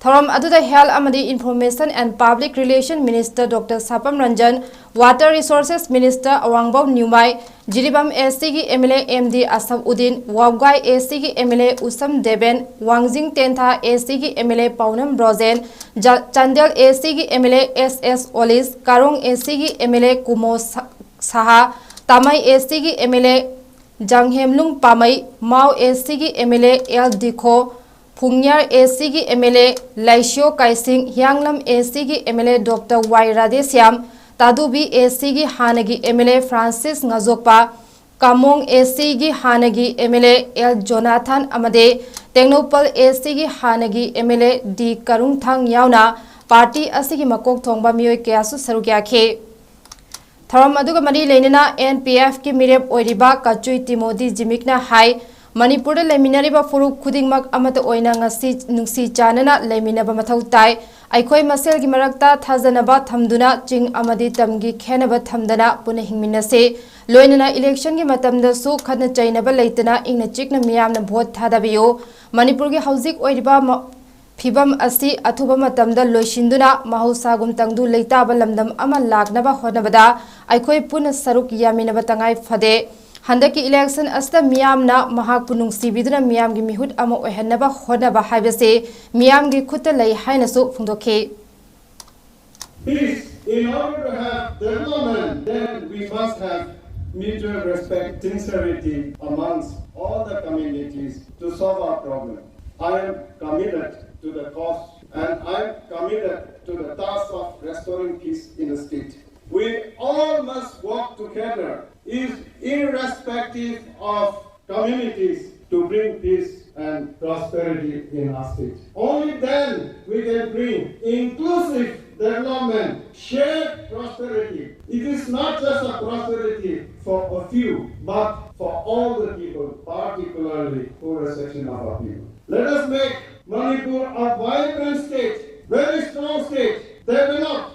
ꯊꯧꯔꯝ ꯑꯗꯨꯗ ꯍꯦꯜꯊ ꯑꯃꯗꯤ information and public relation minister doctor Sapam Ranjan, water resources minister Awangbow Newmai, Jiribam S ꯇꯤꯒꯤ M L A M D Ashab Uddin, ꯋꯥꯕꯒꯥꯏ ꯑꯦꯁ ꯇꯤꯒꯤ ꯑꯦꯝ ꯑꯦꯜ ꯑꯦ ꯎꯁꯝ ꯗꯦꯕꯦꯟ, ꯋꯥꯡꯖꯤꯡ ꯇꯦꯟꯊꯥ ꯑꯦꯁ ꯇꯤꯒꯤ ꯑꯦꯝ ꯑꯦꯜ ꯑꯦ ꯄꯥꯎꯅꯝ ꯔꯣꯖꯦꯟ, ꯖ-, ꯆꯥꯟꯗꯦꯜ ꯑꯦꯁ ꯇꯤꯒꯤ ꯑꯦꯝ ꯑꯦꯜ ꯑꯦ ꯑꯦꯁ ꯑꯦꯁ ꯑꯣꯂꯤꯁ, ꯀꯥꯔꯣꯡ ꯑꯦꯁ ꯇꯤꯒꯤ ꯑꯦꯝ ꯑꯦꯜ ꯑꯦ ꯀꯨꯃꯣ ꯁ-, ꯁꯍꯥ, ꯇꯥꯃꯩ ꯑꯦꯁ ꯇꯤꯒꯤ ꯑꯦꯝ ꯑꯦꯜ ꯑꯦ ꯖꯥꯡꯍꯦꯝꯂꯨꯡ ꯄꯥꯃꯩ, ꯃꯥꯎ ꯑꯦꯁ ꯇꯤꯒꯤ ꯑꯦꯝ ꯑꯦꯜ ꯑꯦ ꯑꯦꯜ ꯗꯤꯈꯣ, ꯐꯨꯡꯌꯥꯔ ꯑꯦꯁ ꯇꯤꯒꯤ ꯑꯦꯝ ꯑꯦꯜ ꯑꯦ ꯂꯥꯏꯁꯤꯌꯣ ꯀꯥꯏꯁꯤꯡ, ꯍꯤꯌꯥꯡꯂꯝ ꯑꯦꯁ ꯇꯤꯒꯤ ꯑꯦꯝ ꯑꯦꯜ ꯑꯦ ꯗꯣꯛꯇꯔ ꯋꯥꯏ ꯔꯥꯙꯦꯁ꯭ꯌꯥꯝ, ꯇꯥꯗꯨꯕꯤ ꯑꯦꯁ ꯇꯤꯒꯤ ꯍꯥꯟꯅꯒꯤ ꯑꯦꯝ ꯑꯦꯜ ꯑꯦ ꯐ꯭ꯔꯥꯟꯁꯤꯁ ꯉꯥꯖꯣꯛꯄ, ꯀꯥꯃꯣꯡ ꯑꯦꯁ ꯇꯤꯒꯤ ꯍꯥꯟꯅꯒꯤ M L A L Jonathan ꯑꯃꯗꯤ ꯇꯦꯡꯅꯧꯄꯜ ꯑꯦꯁ ꯇꯤꯒꯤ ꯍꯥꯟꯅꯒꯤ ꯑꯦꯝ ꯑꯦꯜ ꯑꯦ ꯗꯤ ꯀꯔꯨꯡꯊꯥꯡ ꯌꯥꯎꯅ ꯄꯥꯔꯇꯤ ꯑꯁꯤꯒꯤ ꯃꯀꯣꯛ ꯊꯣꯡꯕ ꯃꯤꯑꯣꯏ ꯀꯌꯥꯁꯨ ꯁꯔꯨꯛ ꯌꯥꯈꯤ꯫ ꯊꯧꯔꯝ ꯑꯗꯨꯒ ꯃꯔꯤ ꯂꯩꯅꯅ ꯑꯦꯟ ꯄꯤ ꯑꯦꯐꯀꯤ ꯃꯤꯔꯦꯞ ꯑꯣꯏꯔꯤꯕ ꯀꯆꯨꯏ ꯇꯤꯃꯣꯗꯤ ꯖꯤꯃꯤꯛꯅ ꯍꯥꯏ, ꯃꯅꯤꯄꯨꯔꯗ ꯂꯩꯃꯤꯟꯅꯔꯤꯕ ꯐꯨꯔꯨꯞ ꯈꯨꯗꯤꯡꯃꯛ ꯑꯃꯠꯇ ꯑꯣꯏꯅ ꯉꯁꯤ ꯅꯨꯡꯁꯤ ꯆꯥꯟꯅꯅ ꯂꯩꯃꯤꯟꯅꯕ ꯃꯊꯧ ꯇꯥꯏ꯫ ꯑꯩꯈꯣꯏ ꯃꯁꯦꯜꯒꯤ ꯃꯔꯛꯇ ꯊꯥꯖꯅꯕ ꯊꯝꯗꯨꯅ ꯆꯤꯡ ꯑꯃꯗꯤ ꯇꯝꯒꯤ ꯈꯦꯟꯅꯕ ꯊꯝꯗꯅ ꯄꯨꯟꯅ ꯍꯤꯡꯃꯤꯟꯅꯁꯤ꯫ ꯂꯣꯏꯅꯅ ꯏꯂꯦꯛꯁꯟꯒꯤ ꯃꯇꯝꯗꯁꯨ ꯈꯠꯅ ꯆꯩꯅꯕ ꯂꯩꯇꯅ ꯏꯪꯅ ꯆꯤꯛꯅ ꯃꯤꯌꯥꯝꯅ ꯚꯣꯠ ꯊꯥꯗꯕꯤꯌꯨ꯫ ꯃꯅꯤꯄꯨꯔꯒꯤ ꯍꯧꯖꯤꯛ ꯑꯣꯏꯔꯤꯕ ꯃ-, ꯐꯤꯕꯝ ꯑꯁꯤ ꯑꯊꯨꯕ ꯃꯇꯝꯗ ꯂꯣꯏꯁꯤꯟꯗꯨꯅ ꯃꯍꯧꯁꯥꯒꯨꯝ ꯇꯪꯗꯨ ꯂꯩꯇꯥꯕ ꯂꯝꯗꯝ ꯑꯃ ꯂꯥꯛꯅꯕ ꯍꯣꯠꯅꯕꯗ ꯑꯩꯈꯣꯏ ꯄꯨꯟꯅ ꯁꯔꯨꯛ ꯌꯥꯃꯤꯟꯅꯕ ꯇꯉꯥꯏ ꯐꯗꯦ꯫ ꯍꯟꯗꯛꯀꯤ ꯏꯂꯦꯛꯁꯟ ꯑꯁꯤꯗ ꯃꯤꯌꯥꯝꯅ ꯃꯍꯥꯛꯄꯨ ꯅꯨꯡꯁꯤꯕꯤꯗꯨꯅ ꯃꯤꯌꯥꯝꯒꯤ ꯃꯤꯍꯨꯠ ꯑꯃ ꯑꯣꯏꯍꯟꯅꯕ ꯍꯣꯠꯅꯕ ꯍꯥꯏꯕꯁꯤ ꯃꯤꯌꯥꯝꯒꯤ ꯈꯨꯠꯇ ꯂꯩ ꯍꯥꯏꯅꯁꯨ ꯐꯣꯡꯗꯣꯛꯈꯤ꯫ Peace. In order to have development, then we must have mutual respect, sincerity amongst all the communities to solve our problem. I am committed to the cause and I am committed to the task of restoring peace in the state. We all must work together, is irrespective of communities, to bring peace and prosperity in our state. Only then we can bring inclusive development, shared prosperity. It is not just a prosperity for a few, but for all the people, particularly poorer section of our people. Let us make Manipur a vibrant state, very strong state, developed,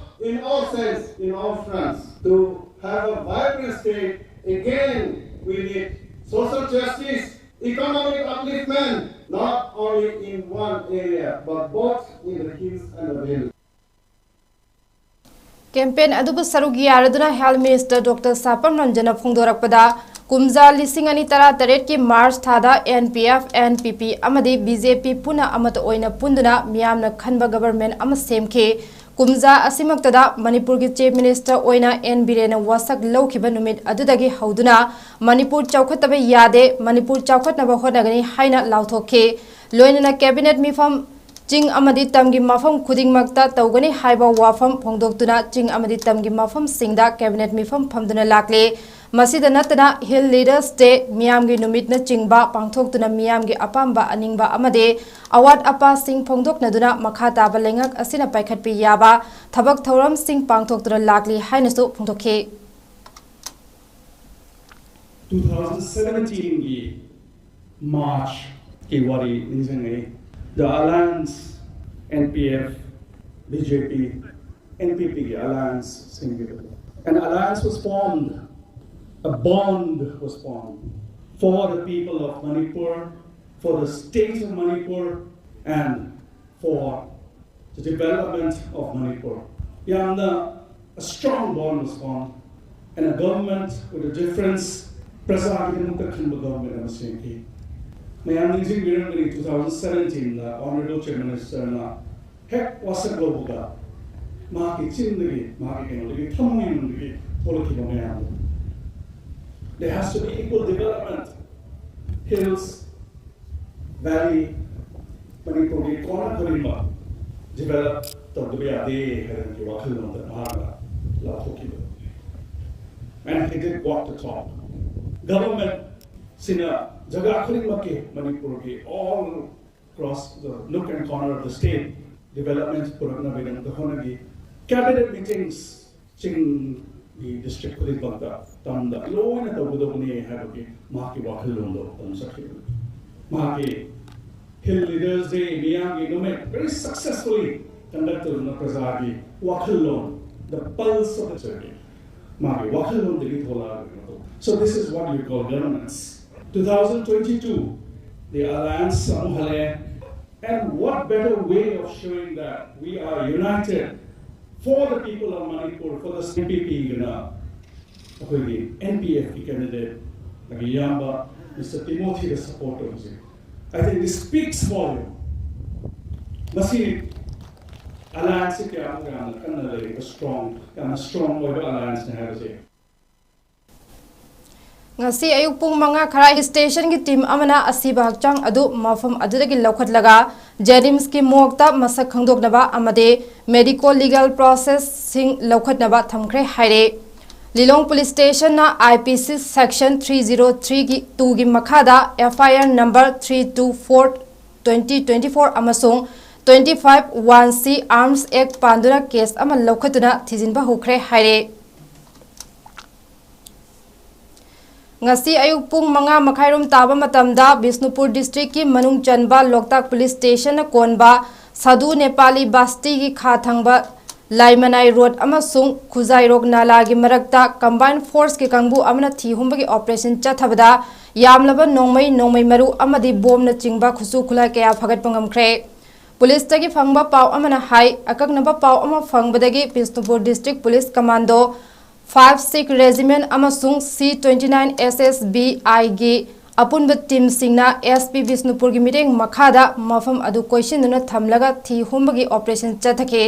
sense in all fronts. To have a vibrant state, again, we need social justice, economic upliftment, not only in one area, but both in the hills and the valley. Campaign ꯑꯗꯨꯕꯨ ꯁꯔꯨꯛ ꯌꯥꯔꯗꯨꯅ health minister doctor Sapam ꯔꯟꯖꯟꯅ ꯐꯣꯡꯗꯣꯔꯛꯄꯗ, ꯀꯨꯝꯖꯥ ꯂꯤꯁꯤꯡ ꯑꯅꯤ ꯇꯔꯥ ꯇꯔꯦꯠꯀꯤ ꯃꯥꯔꯆ ꯊꯥꯗ N P F, N P P ꯑꯃꯗꯤ ꯕꯤ ꯖꯦ ꯄꯤ ꯄꯨꯟꯅ ꯑꯃꯠꯇ ꯑꯣꯏꯅ ꯄꯨꯟꯗꯨꯅ ꯃꯤꯌꯥꯝꯅ ꯈꯟꯕ ꯒꯕꯔꯃꯦꯟ ꯑꯃ ꯁꯦꯝꯈꯤ꯫ ꯀꯨꯝꯖꯥ ꯑꯁꯤꯃꯛꯇꯗ ꯃꯅꯤꯄꯨꯔꯒꯤ ꯆꯤꯐ ꯃꯤꯅꯤꯁꯇꯔ ꯑꯣꯏꯅ ꯑꯦꯟ ꯕꯤꯔꯦꯟꯅ ꯋꯥꯁꯛ ꯂꯧꯈꯤꯕ ꯅꯨꯃꯤꯠ ꯑꯗꯨꯗꯒꯤ ꯍꯧꯗꯨꯅ ꯃꯅꯤꯄꯨꯔ ꯆꯥꯎꯈꯠꯇꯕ ꯌꯥꯗꯦ, ꯃꯅꯤꯄꯨꯔ ꯆꯥꯎꯈꯠꯅꯕ ꯍꯣꯠꯅꯒꯅꯤ ꯍꯥꯏꯅ ꯂꯥꯎꯊꯣꯛꯈꯤ꯫ ꯂꯣꯏꯅꯅ ꯀꯦꯕꯤꯅꯦꯠ ꯃꯤꯐꯝ ꯆꯤꯡ ꯑꯃꯗꯤ ꯇꯝꯒꯤ ꯃꯐꯝ ꯈꯨꯗꯤꯡꯃꯛꯇ ꯇꯧꯒꯅꯤ ꯍꯥꯏꯕ ꯋꯥꯐꯝ ꯐꯣꯡꯗꯣꯛꯇꯨꯅ ꯆꯤꯡ ꯑꯃꯗꯤ ꯇꯝꯒꯤ ꯃꯐꯝꯁꯤꯡꯗ ꯀꯦꯕꯤꯅꯦꯠ ꯃꯤꯐꯝ ꯐꯝꯗꯨꯅ ꯂꯥꯛꯂꯦ꯫ ꯃꯁꯤꯗ ꯅꯠꯇꯅ ꯍꯤꯜ ꯂꯤꯗꯔꯁ ꯗꯦ, ꯃꯤꯌꯥꯝꯒꯤ ꯅꯨꯃꯤꯠꯅꯆꯤꯡꯕ ꯄꯥꯡꯊꯣꯛꯇꯨꯅ ꯃꯤꯌꯥꯝꯒꯤ ꯑꯄꯥꯝꯕ ꯑꯅꯤꯡꯕ ꯑꯃꯗꯤ ꯑꯋꯥꯠ ꯑꯄꯥꯁꯤꯡ ꯐꯣꯡꯗꯣꯛꯅꯗꯨꯅ ꯃꯈꯥ ꯇꯥꯕ ꯂꯩꯉꯥꯛ ꯑꯁꯤꯅ ꯄꯥꯏꯈꯠꯄ ꯌꯥꯕ ꯊꯕꯛ ꯊꯧꯔꯝꯁꯤꯡ ꯄꯥꯡꯊꯣꯛꯇꯨꯅ ꯂꯥꯛꯂꯤ ꯍꯥꯏꯅꯁꯨ ꯐꯣꯡꯗꯣꯛꯈꯤ꯫ two thousand seventeen ꯒꯤ March ꯀꯤ ꯋꯥꯔꯤ ꯅꯤꯡꯁꯤꯡꯉꯛꯏ꯫ The alliance N P F, B J P, N P P ꯒꯤ alliance ꯁꯤꯡꯒꯤꯗꯣ꯫ An alliance was formed, a bond was formed for the people of Manipur, for the state of Manipur, and for the development of Manipur. ꯌꯥꯝꯅ a strong bond was formed and a government with a difference, ꯄ꯭ꯔꯖꯥꯒꯤꯗꯃꯛꯇ ꯈꯟꯕ government ꯑꯃ ꯁꯦꯝꯈꯤ꯫ ꯃꯌꯥꯝ ꯅꯤꯡꯁꯤꯡꯕꯤꯔꯝꯒꯅꯤ, two thousand seventeen ꯗ Honorable Chief Minister ꯅ ꯍꯦꯛ ꯋꯥꯁꯛ ꯂꯧꯕꯗ ꯃꯍꯥꯛꯀꯤ ꯆꯤꯟꯗꯒꯤ, ꯃꯍꯥꯛꯀꯤ ꯀꯩꯅꯣꯗꯒꯤ, ꯊꯃꯣꯏꯅꯨꯡꯗꯒꯤ ꯊꯣꯛꯂꯛꯈꯤꯕ ꯃꯌꯥꯝꯗꯣ, there has to be equal development, hills, valley, ꯃꯅꯤꯄꯨꯔꯒꯤ corner ꯈꯨꯗꯤꯡꯃꯛ develop ꯇꯧꯗꯕ ꯌꯥꯗꯦ ꯍꯥꯏꯕꯒꯤ ꯋꯥꯈꯜꯂꯣꯟꯗ ꯃꯍꯥꯛꯅ ꯂꯥꯎꯊꯣꯛꯈꯤꯕ꯫ And he did walk the talk. Government ꯁꯤꯅ ꯖꯒꯥ ꯈꯨꯗꯤꯡꯃꯛꯀꯤ ꯃꯅꯤꯄꯨꯔꯒꯤ all across the nook and corner of the state development ꯄꯨꯔꯛꯅꯕꯒꯤꯗꯃꯛꯇ ꯍꯣꯠꯅꯈꯤ꯫ Cabinet meetings ꯆꯤꯡꯒꯤ district ꯈꯨꯗꯤꯡꯃꯛꯇ ꯇꯝꯗ ꯂꯣꯏꯅ ꯇꯧꯒꯗꯧꯕꯅꯤ ꯍꯥꯏꯕꯒꯤ ꯃꯍꯥꯛꯀꯤ ꯋꯥꯈꯜꯂꯣꯟꯗꯣ ꯑꯗꯨꯝ ꯆꯠꯈꯤꯕꯅꯤ꯫ ꯃꯍꯥꯛꯀꯤ Hill Leaders Day, ꯃꯤꯌꯥꯝꯒꯤ ꯅꯨꯃꯤꯠ, very successfully conduct ꯇꯧꯗꯨꯅ ꯄ꯭ꯔꯖꯥꯒꯤ ꯋꯥꯈꯜꯂꯣꯟ The pulse of the ꯆꯠꯀꯦ, ꯃꯥꯒꯤ ꯋꯥꯈꯜꯂꯣꯟꯗꯒꯤ ꯊꯣꯛꯂꯛꯑꯒ ꯀꯩꯅꯣ ꯇꯧꯕ. So this is what you call governance. Two thousand twenty-two, the alliance ꯑꯃꯨꯛ ꯍꯜꯂꯛꯑꯦ. And what better way of showing that we are united for the people of Manipur, for the N P P ꯒꯅ ꯑꯩꯈꯣꯏꯒꯤ N P F ꯀꯤ candidate ꯑꯩꯒꯤ ꯏꯌꯥꯝꯕ Mister Timothy ꯗ support ꯇꯧꯕꯁꯦ, I think this speaks volume. ꯃꯁꯤ alliance ꯁꯤ ꯀꯌꯥꯃꯨꯛ ꯌꯥꯝꯅ ꯀꯟꯅ ꯂꯩꯔꯤꯕ, strong, ꯌꯥꯝꯅ strong ꯑꯣꯏꯕ alliance ꯅꯤ ꯍꯥꯏꯕꯁꯦ. ꯉꯁꯤ ꯑꯌꯨꯛ ꯄꯨꯡ ꯃꯉꯥ ꯈꯔ ꯁ꯭ꯇꯦꯁꯟꯒꯤ ꯇꯤꯝ ꯑꯃꯅ ꯑꯁꯤꯕ ꯍꯛꯆꯥꯡ ꯑꯗꯨ ꯃꯐꯝ ꯑꯗꯨꯗꯒꯤ ꯂꯧꯈꯠꯂꯒ ꯖꯦꯅꯤꯝꯁꯀꯤ ꯃꯣꯔꯒꯇ ꯃꯁꯛ ꯈꯪꯗꯣꯛꯅꯕ ꯑꯃꯗꯤ ꯃꯦꯗꯤꯀꯣ ꯂꯤꯒꯦꯜ ꯄ꯭ꯔꯣꯁꯦꯁꯁꯤꯡ ꯂꯧꯈꯠꯅꯕ ꯊꯝꯈ꯭ꯔꯦ ꯍꯥꯏꯔꯦ꯫ ꯂꯤꯂꯣꯡ police ꯁ꯭ꯇꯦꯁꯟꯅ I P C section three zero three ꯒꯤ two ꯒꯤ ꯃꯈꯥꯗ F I R number three two four twenty twenty four ꯑꯃꯁꯨꯡ twenty five one C Arms Act ꯄꯥꯟꯗꯨꯅ ꯀꯦꯁ ꯑꯃ ꯂꯧꯈꯠꯇꯨꯅ ꯊꯤꯖꯤꯟꯕ ꯍꯧꯈ꯭ꯔꯦ ꯍꯥꯏꯔꯦ꯫ ꯉꯁꯤ ꯑꯌꯨꯛ ꯄꯨꯡ ꯃꯉꯥ ꯃꯈꯥꯏꯔꯣꯝ ꯇꯥꯕ ꯃꯇꯝꯗ ꯕꯤꯁꯅꯨꯄꯨꯔ ꯗꯤꯁꯇ꯭ꯔꯤꯛꯀꯤ ꯃꯅꯨꯡ ꯆꯟꯕ ꯂꯣꯛꯇꯥꯛ ꯄꯨꯂꯤꯁ ꯁ꯭ꯇꯦꯁꯟꯅ ꯀꯣꯟꯕ ꯁꯥꯗꯨ ꯅꯦꯄꯥꯂꯤ ꯕꯥꯁꯇꯤꯒꯤ ꯈꯥ ꯊꯪꯕ ꯂꯥꯏꯃꯅꯥꯏ ꯔꯣꯗ ꯑꯃꯁꯨꯡ ꯈꯨꯖꯥꯏꯔꯣꯛ ꯅꯥꯂꯥꯒꯤ ꯃꯔꯛꯇ ꯀꯝꯕꯥꯏꯟ ꯐꯣꯔꯁꯀꯤ ꯀꯥꯡꯕꯨ ꯑꯃꯅ ꯊꯤ ꯍꯨꯝꯕꯒꯤ ꯑꯣꯄꯔꯦꯁꯟ ꯆꯠꯊꯕꯗ ꯌꯥꯝꯂꯕ ꯅꯣꯡꯃꯩ, ꯅꯣꯡꯃꯩ ꯃꯔꯨ ꯑꯃꯗꯤ ꯕꯣꯝꯅꯆꯤꯡꯕ ꯈꯨꯠꯁꯨ ꯈꯨꯠꯂꯥꯏ ꯀꯌꯥ ꯐꯥꯒꯠꯄ ꯉꯝꯈ꯭ꯔꯦ꯫ ꯄꯨꯂꯤꯁꯇꯒꯤ ꯐꯪꯕ ꯄꯥꯎ ꯑꯃꯅ ꯍꯥꯏ, ꯑꯀꯛꯅꯕ ꯄꯥꯎ ꯑꯃ ꯐꯪꯕꯗꯒꯤ Bishnupur district police commando five six Regiment ꯑꯃꯁꯨꯡ C twenty nine S S B I ꯒꯤ ꯑꯄꯨꯟꯕ ꯇꯤꯝꯁꯤꯡꯅ S P ꯕꯤꯁꯅꯨꯄꯨꯔꯒꯤ ꯃꯤꯠꯌꯦꯡ ꯃꯈꯥꯗ ꯃꯐꯝ ꯑꯗꯨ ꯀꯣꯏꯁꯤꯟꯗꯨꯅ ꯊꯝꯂꯒ ꯊꯤ ꯍꯨꯝꯕꯒꯤ ꯑꯣꯄꯔꯦꯁꯟ ꯆꯠꯊꯈꯤ꯫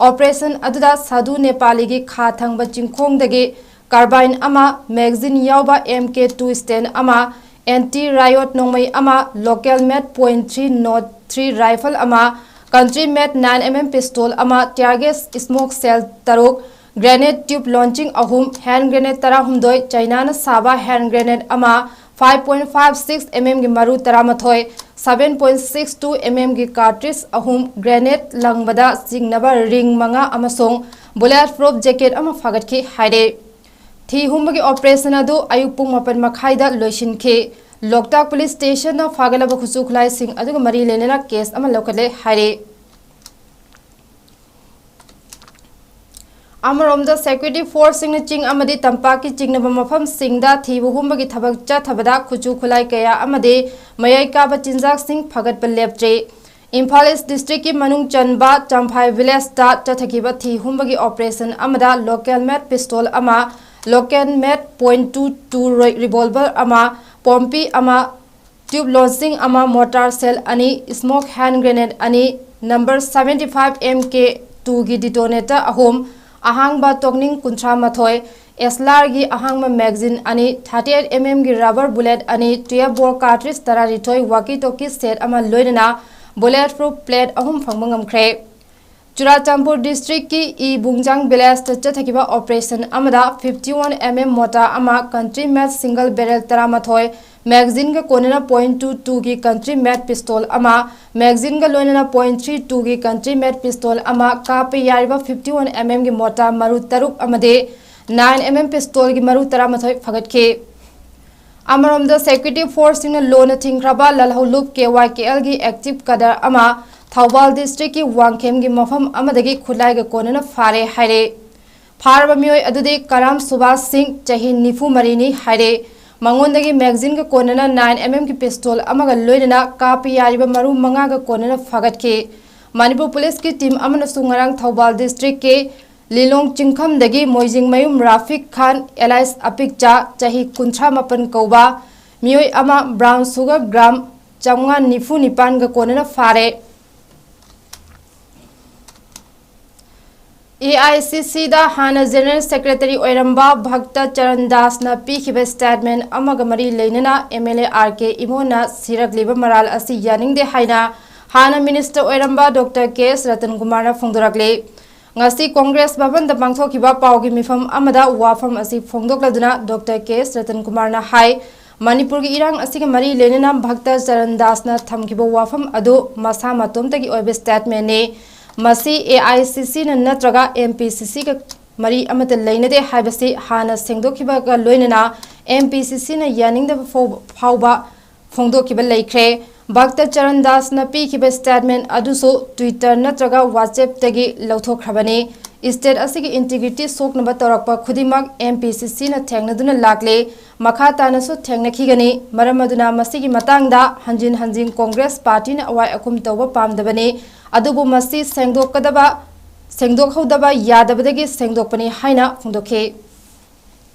ꯑꯣꯄꯔꯦꯁꯟ ꯑꯗꯨꯗ ꯁꯥꯗꯨ ꯅꯦꯄꯥꯂꯤꯒꯤ ꯈꯥ ꯊꯪꯕ ꯆꯤꯡꯈꯣꯡꯗꯒꯤ carbine ꯑꯃ, magazine ꯌꯥꯎꯕ M K two stand ꯑꯃ, anti riot ꯅꯣꯡꯃꯩ ꯑꯃ, local made point three nought three rifle ꯑꯃ, country made nine M M pistol ꯑꯃ, tear gas smoke shell ꯇꯔꯨꯛ, grenade tube launching ꯑꯍꯨꯝ, hand grenade ꯇꯔꯥꯍꯨꯝꯗꯣꯏ, ꯆꯥꯏꯅꯥꯅ ꯁꯥꯕ hand grenade ꯑꯃ, five point five six M M ꯒꯤ ꯃꯔꯨ ꯇꯔꯥꯃꯥꯊꯣꯏ, seven point six two M M ꯒꯤ cartridge ꯑꯍꯨꯝ, grenade ꯂꯪꯕꯗ ꯆꯤꯡꯅꯕ ring ꯃꯉꯥ ꯑꯃꯁꯨꯡ bullet proof jacket ꯑꯃ ꯐꯥꯒꯠꯈꯤ ꯍꯥꯏꯔꯦ꯫ ꯊꯤ ꯍꯨꯝꯕꯒꯤ ꯑꯣꯄꯔꯦꯁꯟ ꯑꯗꯨ ꯑꯌꯨꯛ ꯄꯨꯡ ꯃꯥꯄꯟ ꯃꯈꯥꯏꯗ ꯂꯣꯏꯁꯤꯟꯈꯤ꯫ ꯂꯣꯛꯇꯥꯛ ꯄꯨꯂꯤꯁ ꯁ꯭ꯇꯦꯁꯟꯅ ꯐꯥꯒꯠꯂꯕ ꯈꯨꯠꯁꯨ ꯈꯨꯠꯂꯥꯏꯁꯤꯡ ꯑꯗꯨꯒ ꯃꯔꯤ ꯂꯩꯅꯅ ꯀꯦꯁ ꯑꯃ ꯂꯧꯈꯠꯂꯦ ꯍꯥꯏꯔꯤ꯫ ꯑꯃꯔꯣꯝꯗ, ꯁꯦꯀ꯭ꯌꯨꯔꯤꯇꯤ ꯐꯣꯔꯁꯁꯤꯡꯅ ꯆꯤꯡ ꯑꯃꯗꯤ ꯇꯝꯄꯥꯛꯀꯤ ꯆꯤꯡꯅꯕ ꯃꯐꯝꯁꯤꯡꯗ ꯊꯤꯕ ꯍꯨꯝꯕꯒꯤ ꯊꯕꯛ ꯆꯠꯊꯕꯗ ꯈꯨꯠꯁꯨ ꯈꯨꯠꯂꯥꯏ ꯀꯌꯥ ꯑꯃꯗꯤ ꯃꯌꯥꯏ ꯀꯥꯕ ꯆꯤꯟꯖꯥꯛꯁꯤꯡ ꯐꯒꯠꯄ ꯂꯦꯞꯇ꯭ꯔꯤ꯫ ꯏꯝꯐꯥꯜ ꯏꯁ ꯗꯤꯁꯇ꯭ꯔꯤꯛꯀꯤ ꯃꯅꯨꯡ ꯆꯟꯕ ꯆꯝꯐꯥꯏ ꯚꯤꯂꯦꯖꯇ ꯆꯠꯊꯈꯤꯕ ꯊꯤ ꯍꯨꯝꯕꯒꯤ ꯑꯣꯄꯔꯦꯁꯟ ꯑꯃꯗ local made pistol ꯑꯃ, local made point two two revolver ꯑꯃ, ꯄꯣꯝꯄꯤ ꯑꯃ, tube launching ꯑꯃ, mortar shell ꯑꯅꯤ, smoke hand grenade ꯑꯅꯤ, number seventy five M K two ꯒꯤ detonator ꯑꯍꯨꯝ, ꯑꯍꯥꯡꯕ ꯇꯣꯛꯅꯤꯡ ꯀꯨꯟꯊ꯭ꯔꯥ ꯃꯥꯊꯣꯏ, ꯑꯦꯁꯂꯥꯔꯒꯤ ꯑꯍꯥꯡꯕ magazine ꯑꯅꯤ, thirty eight M M ꯒꯤ rubber bullet ꯑꯅꯤ, twelve bore cartridge ꯇꯔꯥꯅꯤꯊꯣꯏ, walkie talkie set ꯑꯃ ꯂꯣꯏꯅꯅ bullet proof plate ꯑꯍꯨꯝ ꯐꯪꯕ ꯉꯝꯈ꯭ꯔꯦ꯫ ꯆꯨꯔꯥꯆꯥꯟꯄꯨꯔ ꯗꯤꯁꯇ꯭ꯔꯤꯛꯀꯤ ꯏ ꯕꯨꯡꯖꯥꯡ ꯚꯤꯂꯦꯖꯇ ꯆꯠꯊꯈꯤꯕ ꯑꯣꯄꯔꯦꯁꯟ ꯑꯃꯗ fifty one M M mortar ꯑꯃ, country made single barrel ꯇꯔꯥꯃꯥꯊꯣꯏ, magazineꯒ ꯀꯣꯟꯅꯅ point two two ꯒꯤ country made pistol ꯑꯃ, magazineꯒ ꯂꯣꯏꯅꯅ point three two ꯒꯤ country made pistol ꯑꯃ, ꯀꯥꯞꯄ ꯌꯥꯔꯤꯕ fifty one M M ꯒꯤ mortar ꯃꯔꯨ ꯇꯔꯨꯛ ꯑꯃꯗꯤ nine M M pistolꯒꯤ ꯃꯔꯨ ꯇꯔꯥꯃꯥꯊꯣꯏ ꯐꯒꯠꯈꯤ꯫ ꯑꯃꯔꯣꯝꯗ, ꯁꯦꯀ꯭ꯌꯨꯔꯤꯇꯤ ꯐꯣꯔꯁꯁꯤꯡꯅ ꯂꯣꯟꯅ ꯊꯤꯡꯈ꯭ꯔꯕ ꯂꯜꯍꯧꯂꯨꯞ K Y K Lꯒꯤ active cadre ꯑꯃ ꯊꯧꯕꯥꯜ ꯗꯤꯁꯇ꯭ꯔꯤꯛꯀꯤ ꯋꯥꯡꯈꯦꯝꯒꯤ ꯃꯐꯝ ꯑꯃꯗꯒꯤ ꯈꯨꯠꯂꯥꯏꯒ ꯀꯣꯟꯅꯅ ꯐꯥꯔꯦ ꯍꯥꯏꯔꯦ꯫ ꯐꯥꯔꯕ ꯃꯤꯑꯣꯏ ꯑꯗꯨꯗꯤ ꯀꯔꯥꯝ ꯁꯨꯕꯥꯁ ꯁꯤꯡ, ꯆꯍꯤ ꯅꯤꯐꯨ ꯃꯔꯤꯅꯤ ꯍꯥꯏꯔꯦ꯫ ꯃꯉꯣꯟꯗꯒꯤ magazineꯒ ꯀꯣꯟꯅꯅ nine M M ꯒꯤ pistol ꯑꯃꯒ ꯂꯣꯏꯅꯅ ꯀꯥꯞꯄ ꯌꯥꯔꯤꯕ ꯃꯔꯨ ꯃꯉꯥꯒ ꯀꯣꯟꯅꯅ ꯐꯥꯒꯠꯈꯤ꯫ ꯃꯅꯤꯄꯨꯔ ꯄꯨꯂꯤꯁꯀꯤ team ꯑꯃꯅꯁꯨ ꯉꯔꯥꯡ ꯊꯧꯕꯥꯜ ꯗꯤꯁꯇ꯭ꯔꯤꯛꯀꯤ ꯂꯤꯂꯣꯡ ꯆꯤꯡꯈꯝꯗꯒꯤ ꯃꯣꯏꯖꯤꯡꯃꯌꯨꯝ ꯔꯥꯐꯤꯛ ꯈꯥꯟ alias ꯑꯄꯤꯛꯆꯥ, ꯆꯍꯤ ꯀꯨꯟꯊ꯭ꯔꯥ ꯃꯥꯄꯟ ꯀꯧꯕ ꯃꯤꯑꯣꯏ ꯑꯃ brown sugar gram ꯆꯥꯝꯃꯉꯥ ꯅꯤꯐꯨ ꯅꯤꯄꯥꯟꯒ ꯀꯣꯟꯅꯅ ꯐꯥꯔꯦ꯫ A I C Cꯗ ꯍꯥꯟꯅ General Secretary ꯑꯣꯏꯔꯝꯕ ꯚꯛꯇ ꯆꯔꯟ ꯗꯥꯁꯅ ꯄꯤꯈꯤꯕ statement ꯑꯃꯒ ꯃꯔꯤ ꯂꯩꯅꯅ M L A R K ꯏꯃꯣꯅ ꯁꯤꯔꯛꯂꯤꯕ ꯃꯔꯥꯜ ꯑꯁꯤ ꯌꯥꯅꯤꯡꯗꯦ ꯍꯥꯏꯅ ꯍꯥꯟꯅ minister ꯑꯣꯏꯔꯝꯕ Doctor K S ꯔꯇꯟ ꯀꯨꯃꯥꯔꯅ ꯐꯣꯡꯗꯣꯔꯛꯂꯤ꯫ ꯉꯁꯤ ꯀꯣꯡꯒ꯭ꯔꯦꯁ ꯚꯕꯟꯗ ꯄꯥꯡꯊꯣꯛꯈꯤꯕ ꯄꯥꯎꯒꯤ ꯃꯤꯐꯝ ꯑꯃꯗ ꯋꯥꯐꯝ ꯑꯁꯤ ꯐꯣꯡꯗꯣꯛꯂꯗꯨꯅ Doctor K S ꯔꯇꯟ ꯀꯨꯃꯥꯔꯅ ꯍꯥꯏ, ꯃꯅꯤꯄꯨꯔꯒꯤ ꯏꯔꯥꯡ ꯑꯁꯤꯒ ꯃꯔꯤ ꯂꯩꯅꯅ ꯚꯛꯇ ꯆꯔꯟ ꯗꯥꯁꯅ ꯊꯝꯈꯤꯕ ꯋꯥꯐꯝ ꯑꯗꯨ ꯃꯁꯥ ꯃꯇꯣꯝꯇꯒꯤ ꯑꯣꯏꯕ statementꯅꯤ꯫ ꯃꯁꯤ A I C Cꯅ ꯅꯠꯇ꯭ꯔꯒ M P C Cꯒ ꯃꯔꯤ ꯑꯃꯠꯇ ꯂꯩꯅꯗꯦ ꯍꯥꯏꯕꯁꯤ ꯍꯥꯟꯅ ꯁꯦꯡꯗꯣꯛꯈꯤꯕꯒ ꯂꯣꯏꯅꯅ M P C Cꯅ ꯌꯥꯅꯤꯡꯗꯕ ꯐꯥꯎꯕ, ꯐꯥꯎꯕ ꯐꯣꯡꯗꯣꯛꯈꯤꯕ ꯂꯩꯈ꯭ꯔꯦ꯫ ꯚꯛꯇ ꯆꯔꯟ ꯗꯥꯁꯅ ꯄꯤꯈꯤꯕ statement ꯑꯗꯨꯁꯨ Twitter ꯅꯠꯇ꯭ꯔꯒ WhatsAppꯇꯒꯤ ꯂꯧꯊꯣꯛꯈ꯭ꯔꯕꯅꯤ꯫ State ꯑꯁꯤꯒꯤ integrity ꯁꯣꯛꯅꯕ ꯇꯧꯔꯛꯄ ꯈꯨꯗꯤꯡꯃꯛ M P C C ꯅ ꯊꯦꯡꯅꯗꯨꯅ ꯂꯥꯛꯂꯦ, ꯃꯈꯥ ꯇꯥꯅꯁꯨ ꯊꯦꯡꯅꯈꯤꯒꯅꯤ꯫ ꯃꯔꯝ ꯑꯗꯨꯅ ꯃꯁꯤꯒꯤ ꯃꯇꯥꯡꯗ ꯍꯟꯖꯤꯟ ꯍꯟꯖꯤꯟ Congress party ꯅ ꯑꯋꯥꯏ ꯑꯈꯨꯝ ꯇꯧꯕ ꯄꯥꯝꯗꯕꯅꯤ, ꯑꯗꯨꯕꯨ ꯃꯁꯤ ꯁꯦꯡꯗꯣꯛꯀꯗꯕ, ꯁꯦꯡꯗꯣꯛꯍꯧꯗꯕ ꯌꯥꯗꯕꯗꯒꯤ ꯁꯦꯡꯗꯣꯛꯄꯅꯤ ꯍꯥꯏꯅ ꯐꯣꯡꯗꯣꯛꯈꯤ꯫